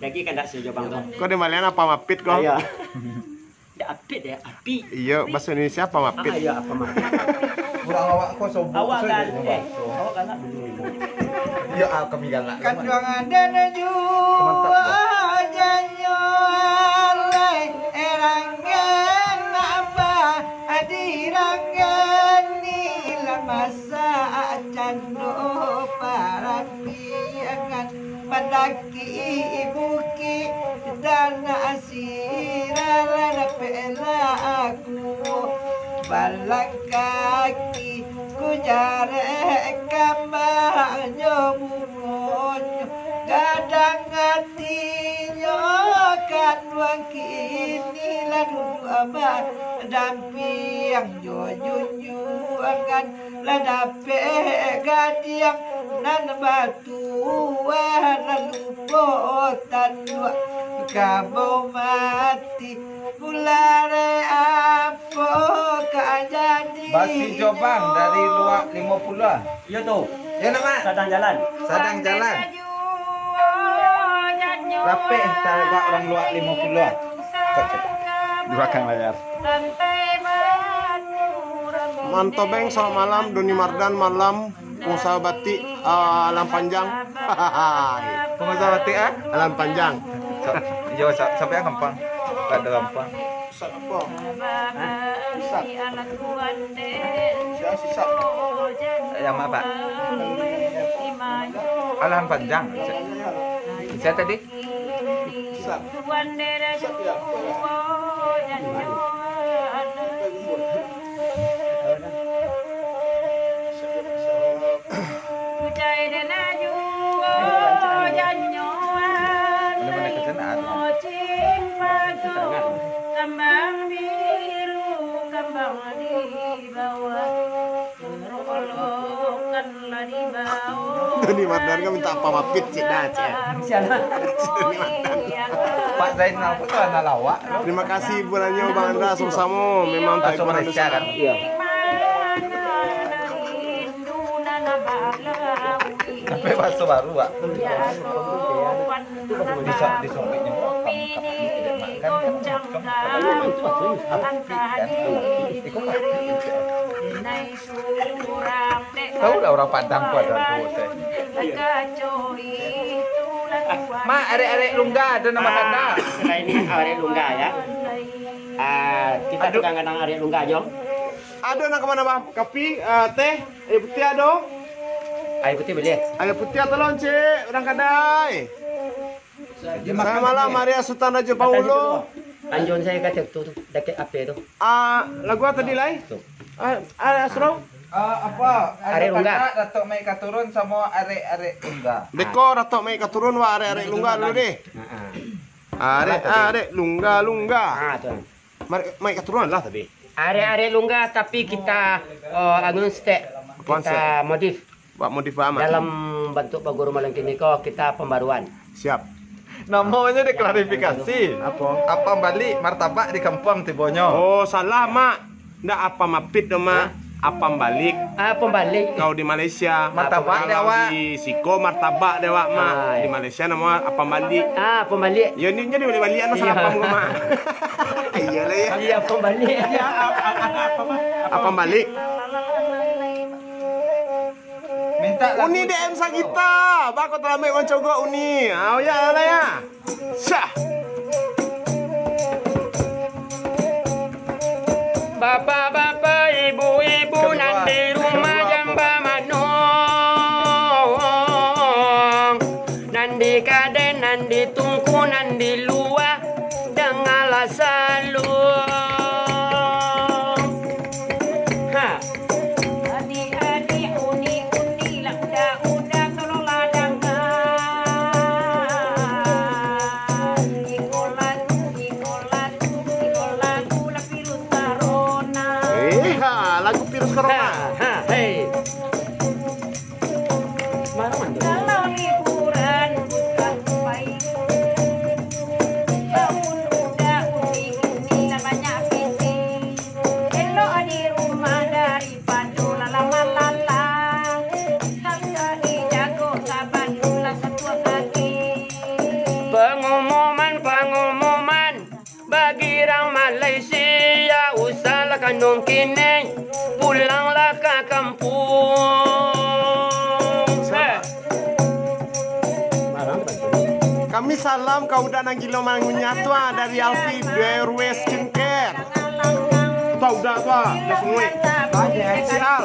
Lagi kan dak si Jobang tu. Kau di Malian apa mapit kau? Iya. Dak apit ya, api. Iya, bahasa Indonesia apa mapit? Ah, iya, apa mapit? Kurang awak kau sobok. Awak kan, eh, awak galak dulu. Iya, ah, kami galak. Kaduang ada na juo janyo lai, erangan apa, adirangan ni lah masak cando paratiangan. Mandaki bukik tanah sirah lah dapeklah aku. Balakaki ku jarek kamanyo mukonyo. Gadang atinyo kaduang kini lah duduak badampiang jo junjuangan. Lah dapek gadiang nan batuah, lah lupo tanduak kabau mati. Mulai apo ka jadi? Basi Jobang dari Luak limo puluah. Iyo tu. Yo, nak, Mak? Sadang jalan. Sadang jalan. Rapek tagak urang Luak limo puluah. Di belakang layar. Mantobeng, selamat malam. Doni Mardan, malam. Pengusaha batik, ah, Alam Panjang. Pengusaha batik, ah? Alam Panjang. Sa-, yo, sa-, sampai gampang. Tak ada gampang. Pusat apa? Pusat. Pusat. Siapa, Pak? Alam Panjang. Siapa tadi? Pusat. Pusat ya? Kambang biru, kambang di bawah. Doni Mardan kan minta apa mapit, cik, dah, cik. Doni Mardan. Pak Zainal pun tu anak lawak. Terima kasih hiburannya, Bang Andra, sama-sama. Memang tak Bahasa Malaysia, kan? Iya. Tapi bahasa baru, Pak. Bisa disobeknya, Pak. Kamu, kamu tidak makan, kan? Tapi kan, ikut, Pak. Tahu lah orang Padang tu ada tu, teh. Mak, arek-arek Lungga ada nama kata. Ah, kita tukang gadang arek Lungga, jom. Ada nak ke mana, Bang? Kopi, ah, teh, air putih ada? Air putih boleh. Air putih tolong, cik, urang kadai. Selamat malam, Maria Sultan Raja Paulo. Anjuran saya kata tu, tu, dakek ape tu? Ah, lagu apa tadi, lai? Tu. Ah, ah, Asro? Ah, apa? Arek Lungga. Datuk Maik Katurun samo arek-arek Lungga. Beko Datuk Maik Katurun, wah, arek-arek Lungga dulu deh. Ha, ha. Arek, arek Lungga, Lungga. Ah, tu. Mar-, Maik Katurun lah tapi. Arek-arek Lungga tapi kita, eh, anu stek. Apa kita stek? Modif. Buat modif apa, Mak? Dalam bantuak baguru malam kini ko, kita pembaruan. Siap. Namanya diklarifikasi. Apa? Apam balik, martabak di kampuang tibonyo. Oh, salah, Mak. Ndak apam apit doh, Mak. Hah? Apam balik. Ah, apam balik. Kau di Malaysia. Martabak di awak. Di siko martabak di awak, Mak. Ah, iya. Di Malaysia namo apam balik. Ah, apam balik. Yo, ni jadi balik-balikan masalah apam ko, Mak. Iyalah, ya. Iya, apam balik. Apam balik. Minta lagu Uni D M Sagita. Bako talambek mancogok Uni. Ah, ya lah, ya. Syah. Bapak-bapak, ibu-ibu nan di rumah jamba manong, nan di kadai, nan di tungku, nan di lua, dangalah salu. Ha. Adik-adik, unik-unik, lah udah-udah, tolonglah dangar. Iko lagu, iko lagu, iko lagu, lah virus corona. Eh, ha, lagu virus corona. Ha, ha, hei. Kalau liburan bukan main, bangun udah unik-unik, lah banyak piti. Elok di rumah daripado lama-lama. Harus dijago saban lah satuo hati. Pangumuman, pangumuman. Bagi urang Malaysia, usahlah kanduang kini, pulanglah ka kampuang. Eh. Kami salam ka uda nan gilo mangunyah tu, ah, dari Alfi Derwe Skincare. Tu uda tu, ah, uda sunguik. Sial.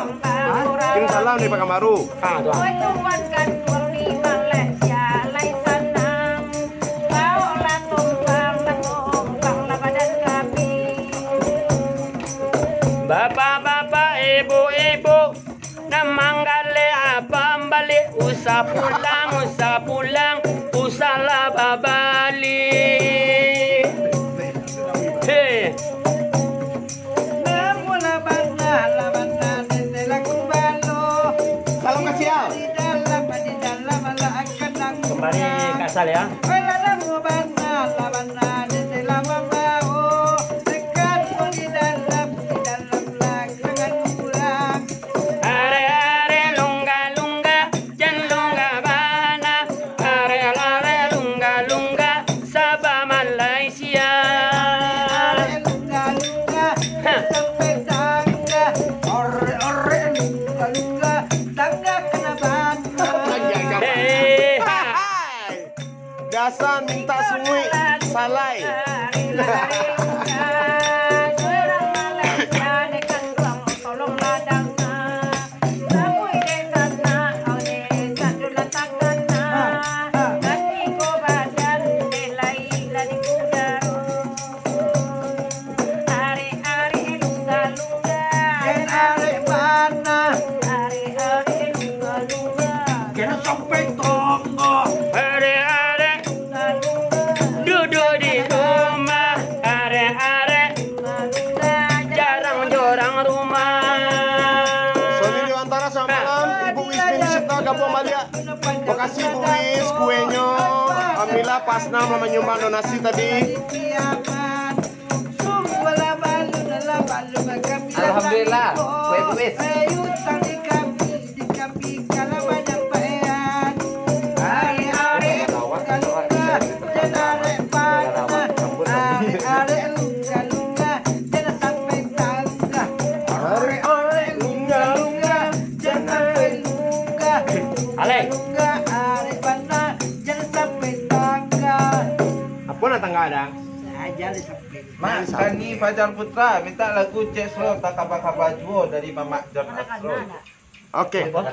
Kirim salam dari Pakanbaru. Ah, tu, ah. Baoklah tumpang, lah tumpang lah badan kami. Bapak-bapak, ibu-ibu, nan manggaleh apam balik, usah pulang, usah pulang, usahlah babalik. Hei. Namun lah bana, lah bana, tete lah kumbali. Asal ya. Alah, lamo bana, lah bana, di dalam mambawo, dekat pun di dalam, di dalam lah jangan kurang. Arek-arek lungga-lungga, jan lungga bana. Arek-arek lungga-lungga, Sabah Malaysia. Arek lungga-lungga, ha, sampai tangga. Arek-arek lungga-lungga, tangga kena bana. Hei, ha. Dasar minta sunguik, salai. Arek-arek lungga-lungga. Jan arek bana. Arek-arek lungga-lungga. Jan sampai tonggo. Arek-arek lungga-lungga. Duduk di rumah. Arek-arek lungga-lungga. Jarang-jarang rumah. Suami Dewantara, selamat malam. Ibu Wismin di Seta, gabung baliak. Makasih, Bu Wis, kuenyo. Alhamdulillah, Pak Asnam lah manyumbang donasi tadi. Alhamdulillah, kue Bu Wis. Arek-arek lungga-lungga, jan sampai tangga. Arek-arek lungga-lungga, jan sampai lungga. Alek. Lungga, arek bana, jan sampai tangga. Apo nan tangga, Dang? Saja lah sampai. Mak, Kani Fajar Putra minta lagu Cek Sro, Takaba-kaba Juo dari Mamak John Astro. Oke. Apa?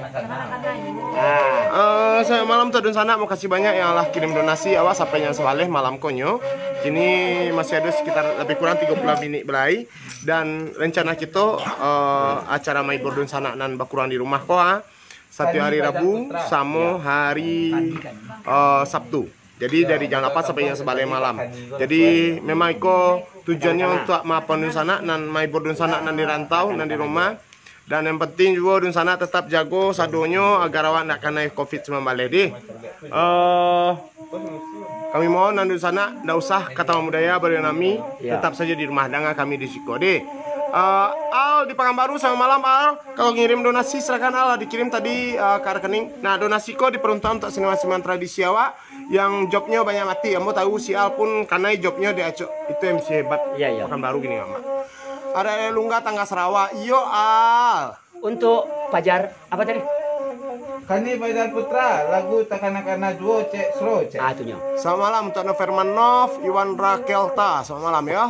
Eh, selamat malam, Tok Dunsanak. Makasih banyak yang lah kirim donasi awak sampai yang sabaleh malam konyo. Kini masih ada sekitar lebih kurang tiga puluh minit belai. Dan rencana kita, eh, acara mahibur Dunsanak nan bakurang di rumah ko, ha. Satu hari Rabu, samo hari, eh, Sabtu. Jadi, dari jam lapan sampai jam sabaleh malam. Jadi, memang iko tujuannyo untuak maapoan Dunsanak, nan mahibur Dunsanak nan di rantau, nan di rumah. Dan yang penting juo Dunsanak tetap jago sadonyo agar awak ndak kanai covid sembilan belas deh. Eh, kami mohon nan Dunsanak ndak usah ka Taman Budaya Baduo Nami, tetap sajo di rumah, danga kami di siko deh. Eh, Al di Pakanbaru, selamat malam, Al. Kalau ngirim donasi, silakan, Al, dikirim tadi, eh, ka rekening. Nah, donasi ko diperuntukkan untuk seniman-seniman tradisi awak yang jobnyo banyak mati. Ambo tahu si Al pun kanai jobnyo di Acok. Itu M C hebat. Iya, iya. Pakanbaru kini, Mamak. Arek-arek lungga tangga Sarawak. Iyo, Al. Untuk Fajar, apa tadi? Kani Fajar Putra, lagu Takana-kana Juo, Cek Sro, Cek. Ah, tunyo. Selamat malam untuk Noverman Nov, Iwan Rakelta. Selamat malam, ya.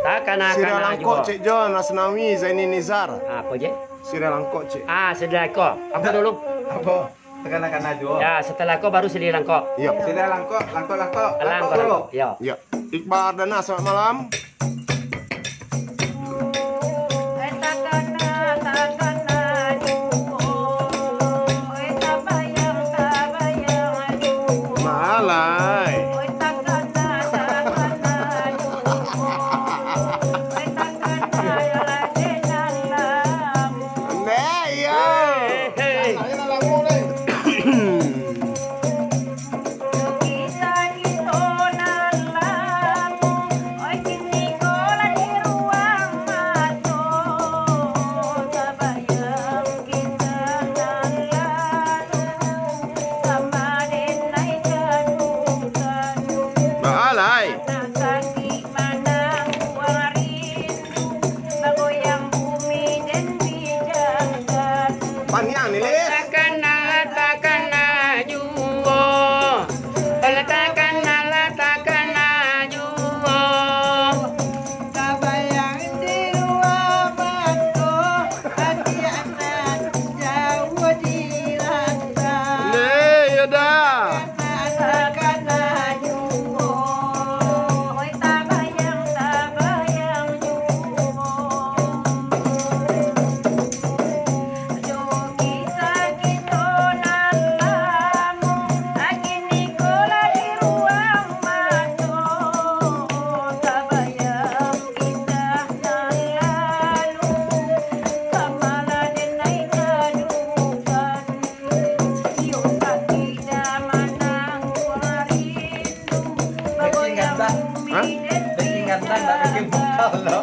Takana-kana Sira Langkok juo. Cek John, Asnawi, Zaini Nizar. Ah, apa je? Sira Langkok, Cek. Ah, Sira Langkok. Apa dulu? Apa? Takana-kana juo. Ya, setelah ko baru Sira Langkok. Iya. Sira Langkok, Langkok-langkok. Langkok-langkok. Langkok dulu. Ya. Ya. Iqbal Ardana, selamat malam. Malai. Nah, iya. Hei, hei. Kan tak bikin vokal lo.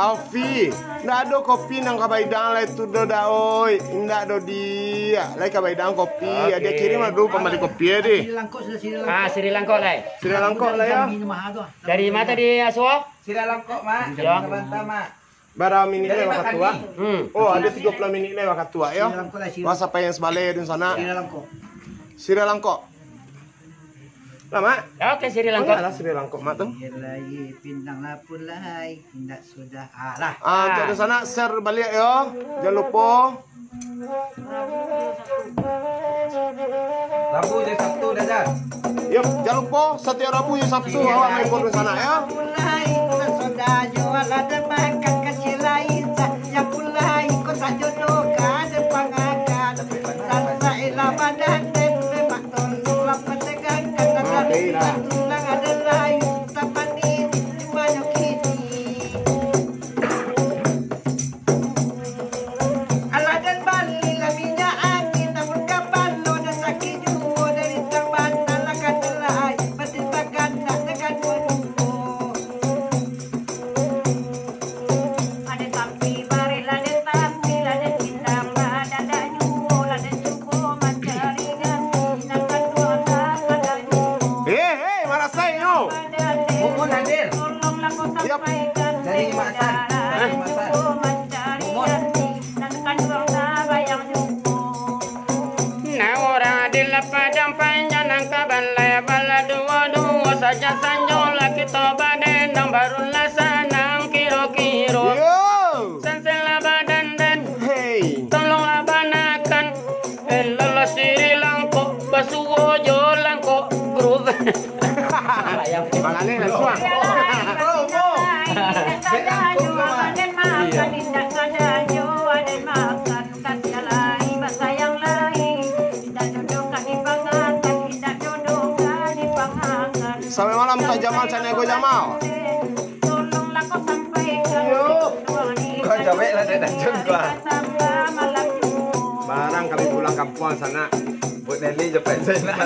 Alfi, ndak ado kopi nan ka baidang lai tu do, dak, oi. Indak do, Diak. Lai ka baidang kopi. Oke. Adiak kirim dulu pambali kopi, eh, di. Sirih langkok sudah, sirih langkok. Ah, sirih langkok lai. Sirih langkok lai, ya. Dari mana tadi, Aswa? Sirih langkok, Mak. Ya. Sabanta, Mak. Bara minit lai wakatu, ah? Hmm. Oh, ado tigo puluah minit lai wakatu, ah, yo. Sirih langkok lai, sirih. Wah, sapa yang sabaleh dunsanak? Sirih langkok. Sirih langkok. Lah, Mak? Ya, oke, sirih langkok. Alah, sirih langkok, Mak, tu. Sirih lai, pindang lapun lai, indak sudah, alah. Ah, untuk dunsanak, share baliak, yo. Jangan lupa. Rabu jo Sabtu, Dadan. Yo, jangan lupa satiap Rabu jo Sabtu awak main bola sana, yo. Alah den balilah minyak angin, namun kapalo den sakik juo, dari tang bana lah ka den lai, pati taganak den kaduo-duo. Aden tapi bareh lah den tapi, lah den pindang badan dak juo, lah den cubo mancari ganti, nan kaduo lah ka den juo. Hei, hei, marasai nyo. Mumun hadir. Yap. Dari Mak San. Eh? Dari Mak San. Mumun. Nah, urang di Padang Panjang nan ka balai baladuo-duo, sajak sanjo lah kito badendang, barulah sanang kiro-kiro. Yo. Sansai lah badandan. Hei. Tolonglah banakan. Eh, lalah sirih langkok, basuo jo langkok grup. Bang Alek lah suah. Sampai malam, Kak Jamal, Caniago Jamal. Yo, kau jawek lah, Dek Najun, gua. Barang kami pulang kampuang sana. Buat Nelly je, Pak Zainal.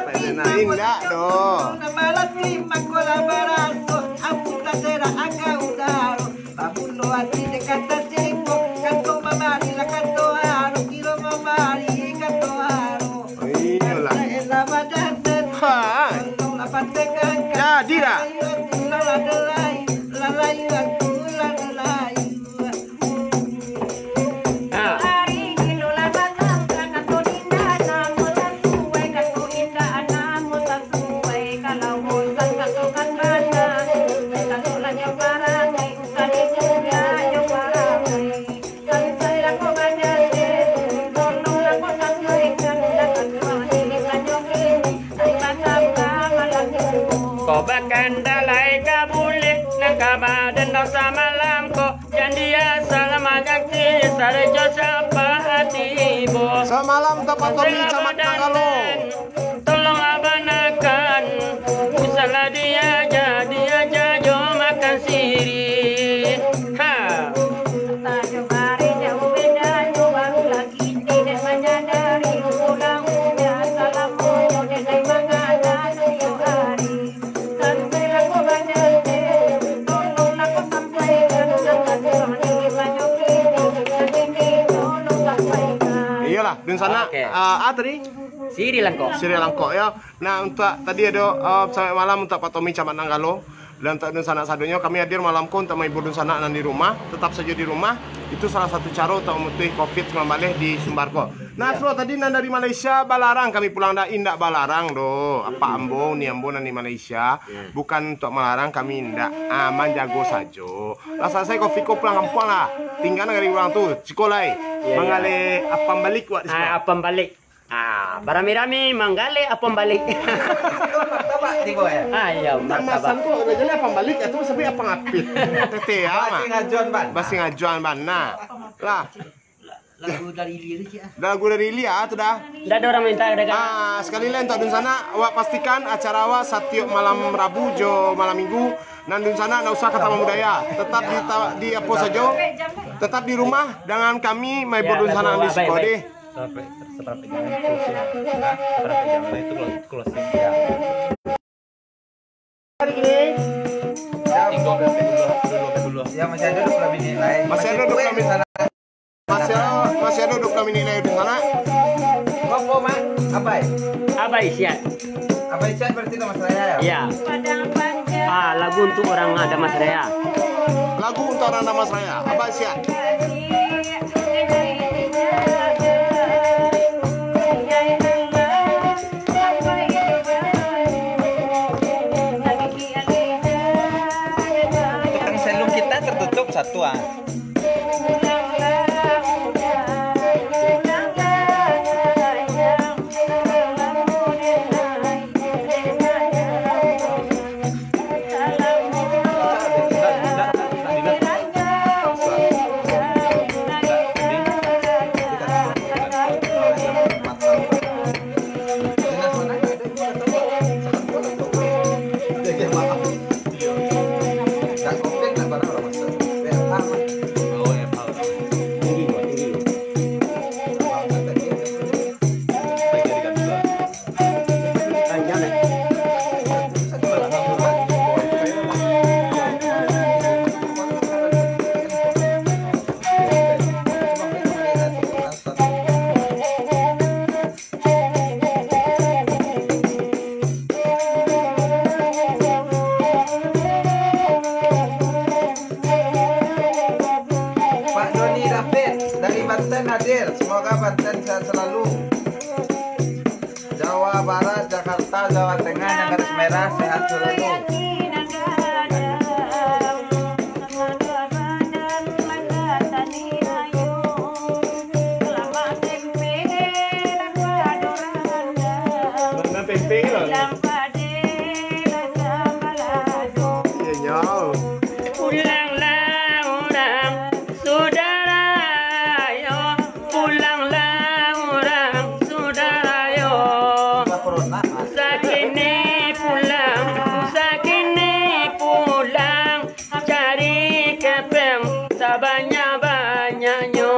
Pak Zainal, indak doh. Iyolah. Ha. Jadi dah. Ko bakandalai ka bulih, nan ka badendang samalam ko, jan dia salah manganti, sarejo sapa tibo. Samalam tapato mi camat Nanggalo. Tolong abanakan, usahlah diaja, diaja jo makan sirih. Ha. Iyolah, dunsanak. Oke. Ah, ah, tadi? Siri Langkok. Siri Langkok, yo. Nah, untuak tadi ado, eh, selamat malam untuak Pak Tommy Camat Nanggalo. Dan untuak dunsanak sadonyo, kami hadir malam ko untuak menghibur dunsanak nan di rumah. Tetap sajo di rumah. Itu salah satu caro untuak mamutuih covid sembilan belas di Sumbar ko. Nah, Sro, tadi nan dari Malaysia balarang kami pulang, dak, indak balarang doh. Apak ambo, uni ambo nan di Malaysia, bukan untuak malarang kami, indak. Ah, manjago sajo. Lah salasai covid ko pulang kampuang lah. Tingga nagari urang tu, siko lai. Manggaleh apam balik wak di siko. Ah, apam balik. Ah, barami-rami manggaleh apam balik. Martabak tibo, yo? Ah, iyo, martabak. Masan tu, ado jaleh apam balik, atau sampai apam apit. Tete, ah, Mak. Basi ngajuan, Ban. Basi ngajuan, Ban. Nah, lah. Lagu dari Ili tu, Cik, ah. Dah lagu dari Ili, ah, tu dah. Dah ado urang minta, dah, kan? Ah, sakali lai untuak dunsanak, awak pastikan acara awak satiok malam Rabu jo malam Minggu. Nan dunsanak ndak usah ka Taman Budaya. Tetap di ta-, di apo sajo. Tetap di rumah dengan kami, menghibur dunsanak di siko deh. Saparapat, saparapat jalan closing. Hah? Saparapat jalan itu clo-, closing. Ya. Hari ini. Ya, masih ada dua puluh menit lain. Masih ada dua puluh menit. Masih, masih ada dua puluh menit lagi di sana. Apo, Mak? Abai? Abai Siat. Abai Siat berarti nama saya, ya? Iya. Ah, lagu untuk orang Damasraya. Lagu untuk orang Damasraya. Abai Siat. Tukang selung kita tertutup satu, ah. Pak Doni David dari Banten hadir. Semoga Banten sehat selalu. Jawa Barat, Jakarta, Jawa Tengah yang garis merah sehat selalu. Mana tempe lah? Iya, nyau. Pulanglah orang sudarayo, pulanglah orang sudarayo. Sakini pulang, sakini pulang. Cari kepeng sabanyak-banyaknyo.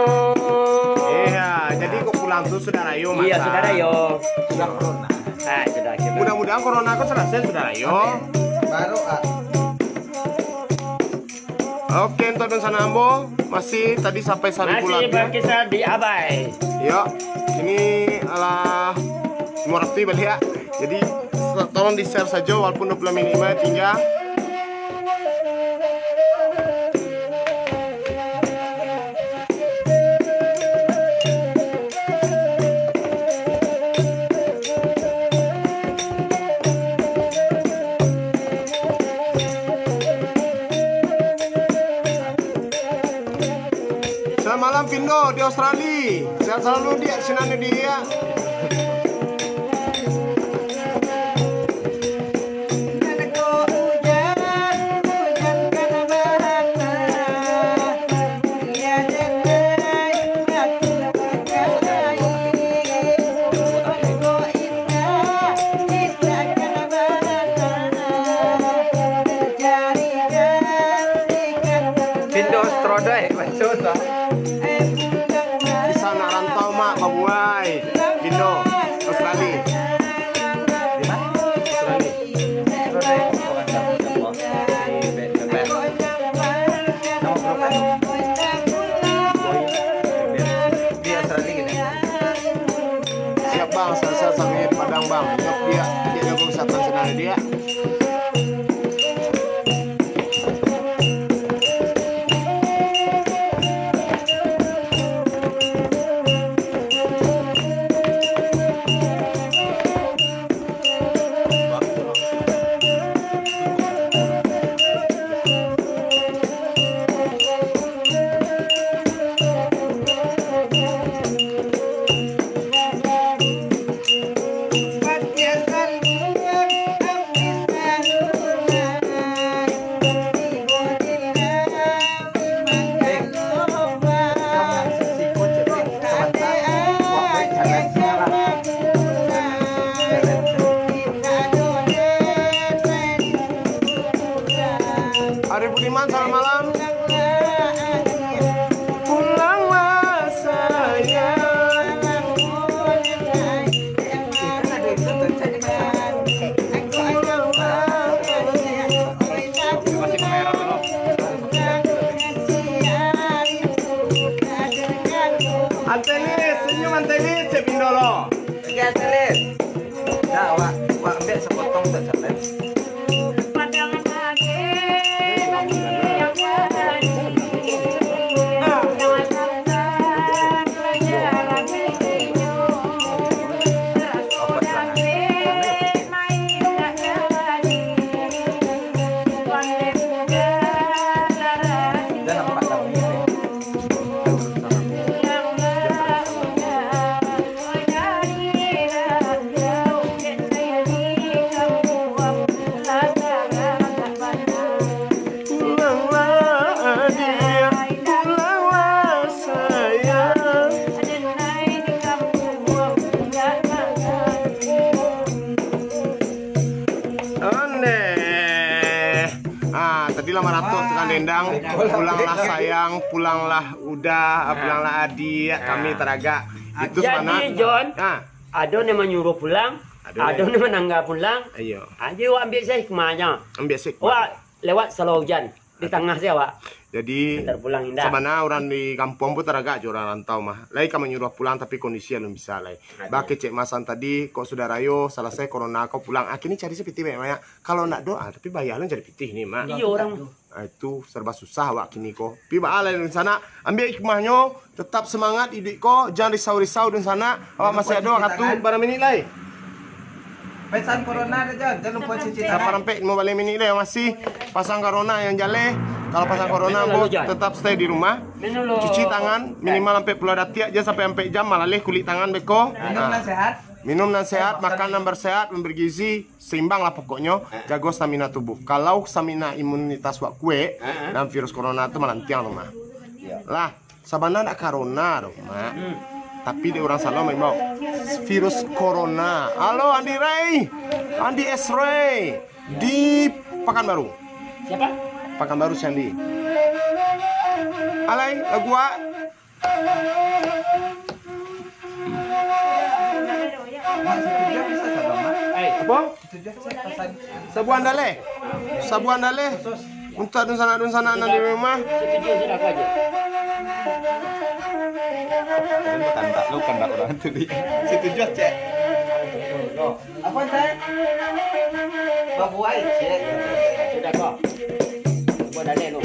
Iya, jadi kok pulang tu sudarayo, Iya, masa. Sudarayo. Sudah corona. Ah, sudah, sudah. Mudah-mudahan corona ko selesai, sudarayo. Oke. Baru, ah. Oke, untuk dunsanak ambo, masih tadi sampai saribu Masih labiah. Berkisar di Abai. Yo, ini alah lima ratus balik ya. Jadi, tolong di-share saja walaupun dua puluh menit mah tinggal. Selamat malam, Pindo di Australia. Sehat selalu, Diak, sinan, Diak. Pindo Astrodai, maksud lah. Di sana rantau, Mak, babuai. Pindo. Dia lagu satu senang dia. Arif Budiman, selamat malam. Pulanglah sayang. Antelis, senyum Antelis, cek Bindolo. Oke, Antelis. Dah, awak, awak ambil sepotong tu, Antelis. Pulanglah adik, pulanglah sayang. Ondeh. Ah, tadi lah maratok tukang dendang. Pulanglah sayang, pulanglah uda, ah, pulanglah adik, kami taragak. Itu jadi, sabananyo. John, ah, ado nan manyuruah pulang, ado nan manangga pulang. Iyo. Ajo wak ambiak se hikmahnyo. Ambiak se hikmah. Wak lewat Saluang Ujan, di tangah se awak. Jadi, sabana urang di kampuang pun taragak jo urang rantau mah. Lai ka manyuruah pulang, tapi kondisi alun bisa lai. Bakecek masan tadi, kok sudah rayo, salasai korona ko pulang. Ah, kini cari se pitih banyak-banyak. Kalau ndak doa, tapi bayar alun cari pitih ni, Mak. Iyo, urang. Ah, itu serba susah awak kini ko. Pi baa lai dunsanak, ambiak hikmahnyo, tetap semangat iduik ko, jan risau-risau dunsanak. Awak masih ado wakatu, bara minik lai? Pesan corona dah, Jon. Jan lupo cuci tangan. Parampek limo baleh minik lai masih. Pasang corona nan jaleh. Kalau pasang corona, tetap stay di rumah. Cuci tangan minimal ampek puluah datiak, jan sampai ampek jam malaleh kulik tangan beko. Minum nan sehat. Minum nan sehat, makan nan bersehat, bergizi, seimbang lah pokoknyo, jago stamina tubuh. Kalau stamina imunitas wak kuek, dan virus corona tu malantiang tu mah. Lah, sabana ndak corona doh, Mak. Tapi dek urang Saluang maimbau, virus corona. Halo, Andi Ray, Andi S Ray di Pakanbaru. Siapa? Pakanbaru si Andi. Alai, lagu wak. Apo? Sabuan daleh. Sabuan daleh. Untuak dunsanak-dunsanak nan di rumah. Bukan tak, bukan tak orang tu di. Setuju, cek. Apo, Cek? Babuai, Cek. Sudah, kok. Buat dalil tu.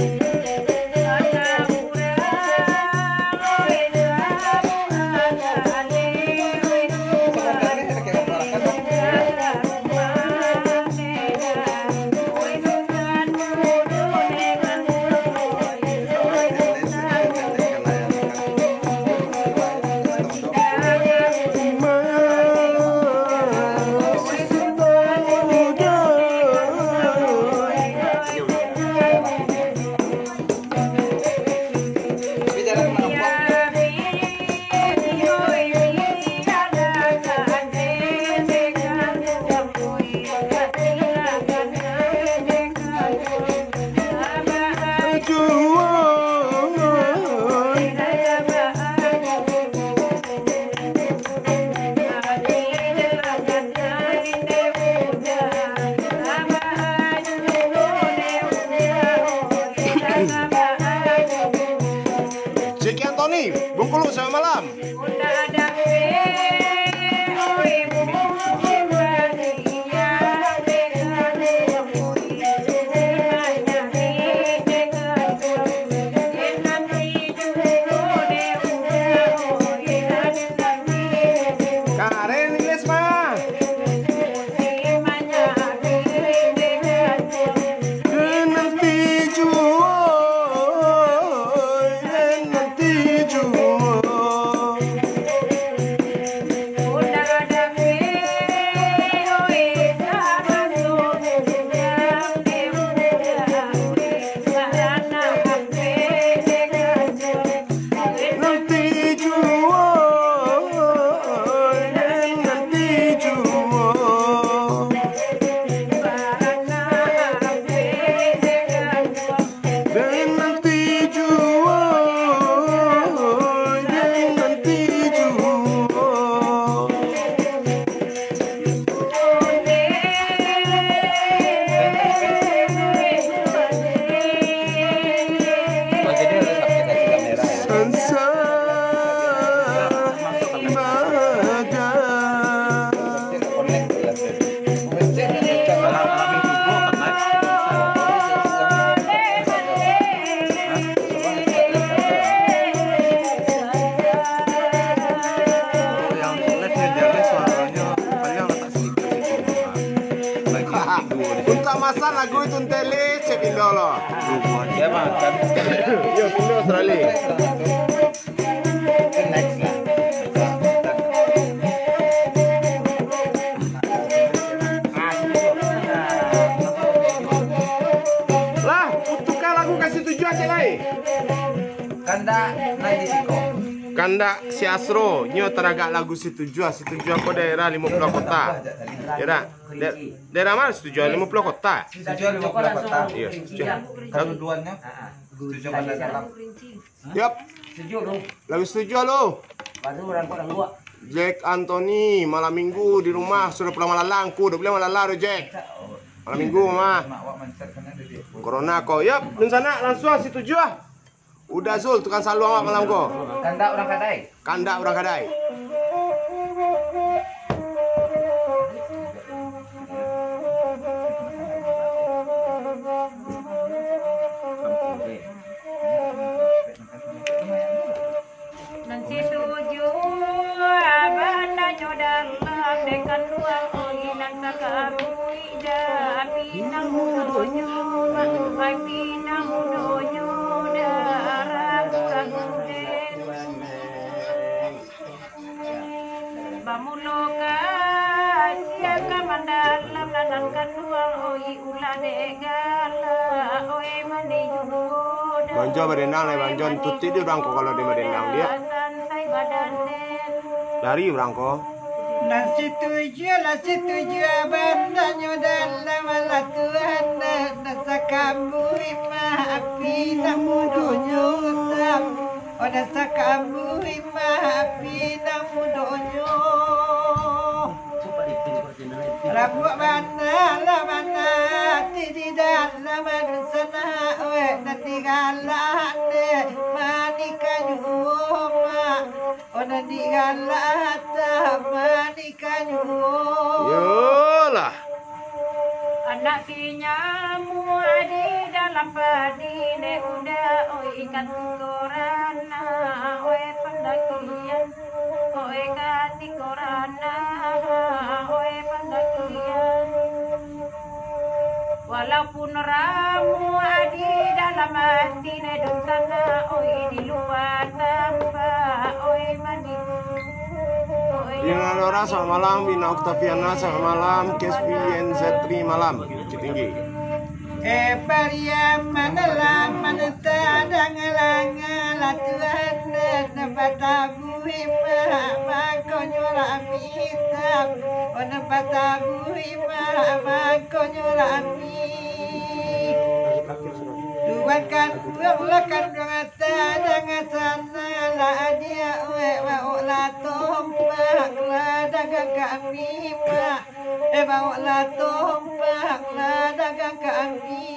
Cik Antoni, Bengkulu, selamat malam. Untuak masan lagu itu, Ntele, cek pindo lo. Yo, pindo Australia. Lah, tukar lagu ka Situjuah cek lai. Kandak lagi siko. Kandak si Asro, nyo taragak lagu Situjuah, Situjuah ko daerah Limo Puluah Kota. Yo dak? Da-, daerah ma Situjuah? Limo Puluah Kota. Situjuah Limo Puluah Kota. Iyo, Situjuah. Kalau duanyo, Situjuah Bandar Dalam. Yap. Lagu Situjuah lo. Baru rangkuak rangkuak. Jack Anthony, malam minggu di rumah, sudah pulang malalang, ku dak buliah malalang doh, Jack. Malam minggu mah. Corona ko. Yap, dunsanak, langsuang Situjuah. Uda Zul, tukang saluang awak malam ko. Kandak urang kadai. Kandak urang kadai. Nan Situjuah, bananyo dalam dek kanduang, oi nan sakaruik dah, api nan mudonyo, api nan mudonyo dah, ragu-ragu den. Bamulo ka siang ka mandalam, nan kanduang, oi ulah dek galak, oi mandi juo dah. Banjo badendang lai, banjo tutuik di urang ko kalau dia badendang dia. Sansai badan den. Lari urang ko. Nan Situjuah lah Situjuah, bananyo dalam lah Tuhan, nan sakaruik mah, api nan mudonyo tam. Oda sakaruik mah api nan mudonyo. Rabuak bana lah bana ati di dalam dunsanak, weh, nan digalak dek manikah juo, mak. Oh, nan digalak tak manikah juo. Yolah. Anak sinyamuak di dalam padi, dek uda, oi, ikan tikoranak, oi, pandakian, oi, ikan tikoranak, oi, pandakian. Walaupun ramuak di dalam ati, dek dunsanak, oi, di lua tampak, oi, mandi. Oi, Lina Lora, selamat malam. Bina Oktaviana, selamat malam. Kespi N Z Tri, malam. Bukittinggi. Eh, Pariaman, laman tadang langa, lah Tuhan nan batabuih, mak, mangkonyo lah mitam. Oh, nan batabuih, mak, mangkonyo lah mi-, Tuhan kanduang lah kanduang tadang sana, lah adiak wek baoklah tompak, lah dagang kami, mak. Eh, baoklah tompak, lah dagang kami.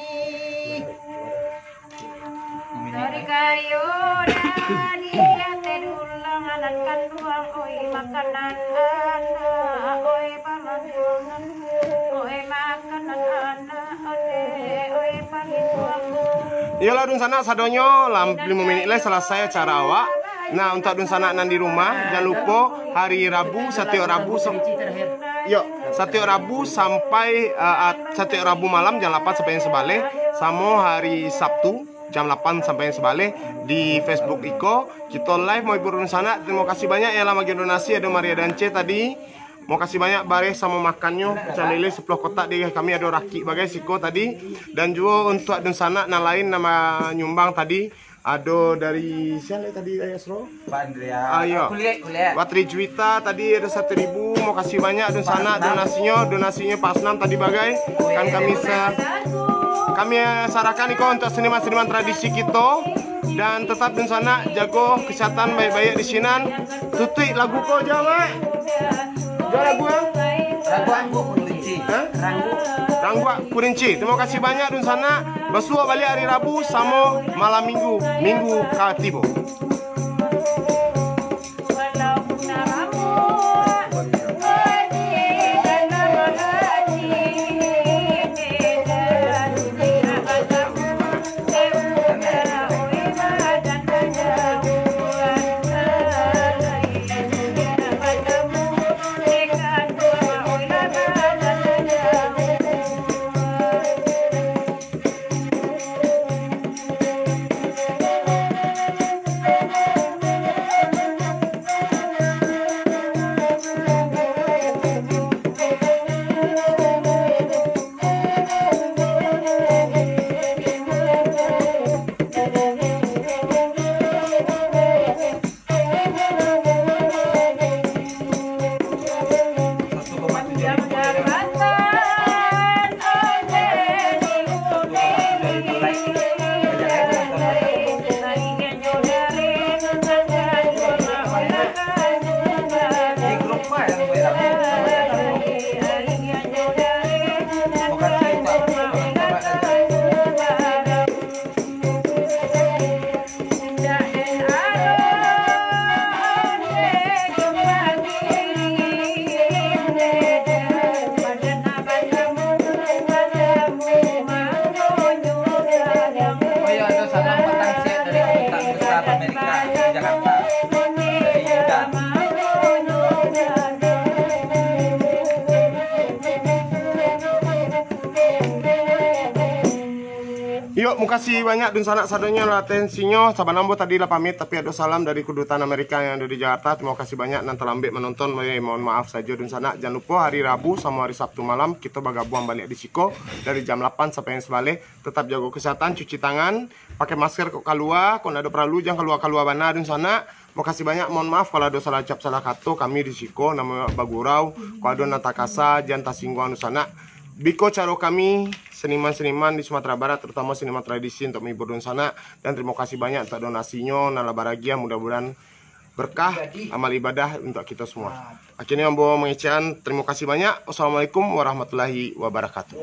Sarikayo dari ateh dulang, anak kanduang, oi, makanan anak, oi, pamandangan, oi, makanan anak, oi, oi, pamandangan. Iyolah, dunsanak sadonyo, lah limo minik lai salasai acara awak. Nah, untuak dunsanak nan di rumah, jan lupo hari Rabu, satiok Rabu, sa-, yo, satiok Rabu sampai, eh, at-, satiok Rabu malam jam lapan sampai nan sabaleh, samo hari Sabtu jam lapan sampai nan sabaleh di Facebook iko. Kito live menghibur dunsanak. Terima kasih banyak yang lah magian donasi, ado Maria Dance tadi. Makasih banyak bareh samo makannyo, pecah lele sapuluah kotak di kami, ado rakik bagai siko tadi. Dan juo untuak dunsanak nan lain nan manyumbang tadi, ado dari sia lai tadi, Asro? Pak Andrea. Ah, iyo. Kuliah, kuliah. Watri Juwita tadi ado satu ribu. Makasih banyak dunsanak donasinyo, donasinyo Pak Asnam tadi bagai. Kan kami sa-, kami sarahkan iko untuak seniman-seniman tradisi kito. Dan tetap dunsanak jago kesehatan baik-baik di sinan. Tutuik lagu ko, Jo, Mak. Jo, lagu, ah? Lagu Angguk Kurinci. Hah? Ranggu. Rangguak Kurinci. Terima kasih banyak dunsanak. Basuo baliak hari Rabu samo malam Minggu, Minggu ka tibo. Terima kasih banyak dunsanak sadonyo lah atensinyo. Sabananyo tadi lah pamit, tapi ado salam dari Kudutan Amerika yang ada di Jakarta. Terima kasih banyak nan talambek manonton. Eh, mohon maaf sajo dunsanak. Jangan lupa hari Rabu samo hari Sabtu malam kita bagabuang baliak di siko dari jam lapan sampai jam sabaleh. Tetap jago kesehatan, cuci tangan, pakai masker kok kalua, kok ndak ado paralu jangan kalua-kalua bana dunsanak. Makasih banyak, mohon maaf kalau ado salah ucap salah kato, kami di siko namo bagurau, kalau ado nan takasa jan tasingguang dunsanak. Biko caro kami seniman-seniman di Sumatera Barat, terutama seniman tradisi untuk menghibur dunsanak. Dan terima kasih banyak untuk donasinyo nan lah baragiah, mudah-mudahan berkah amal ibadah untuk kita semua. Akhirnya ambo mengecekan, terima kasih banyak. Wassalamualaikum warahmatullahi wabarakatuh.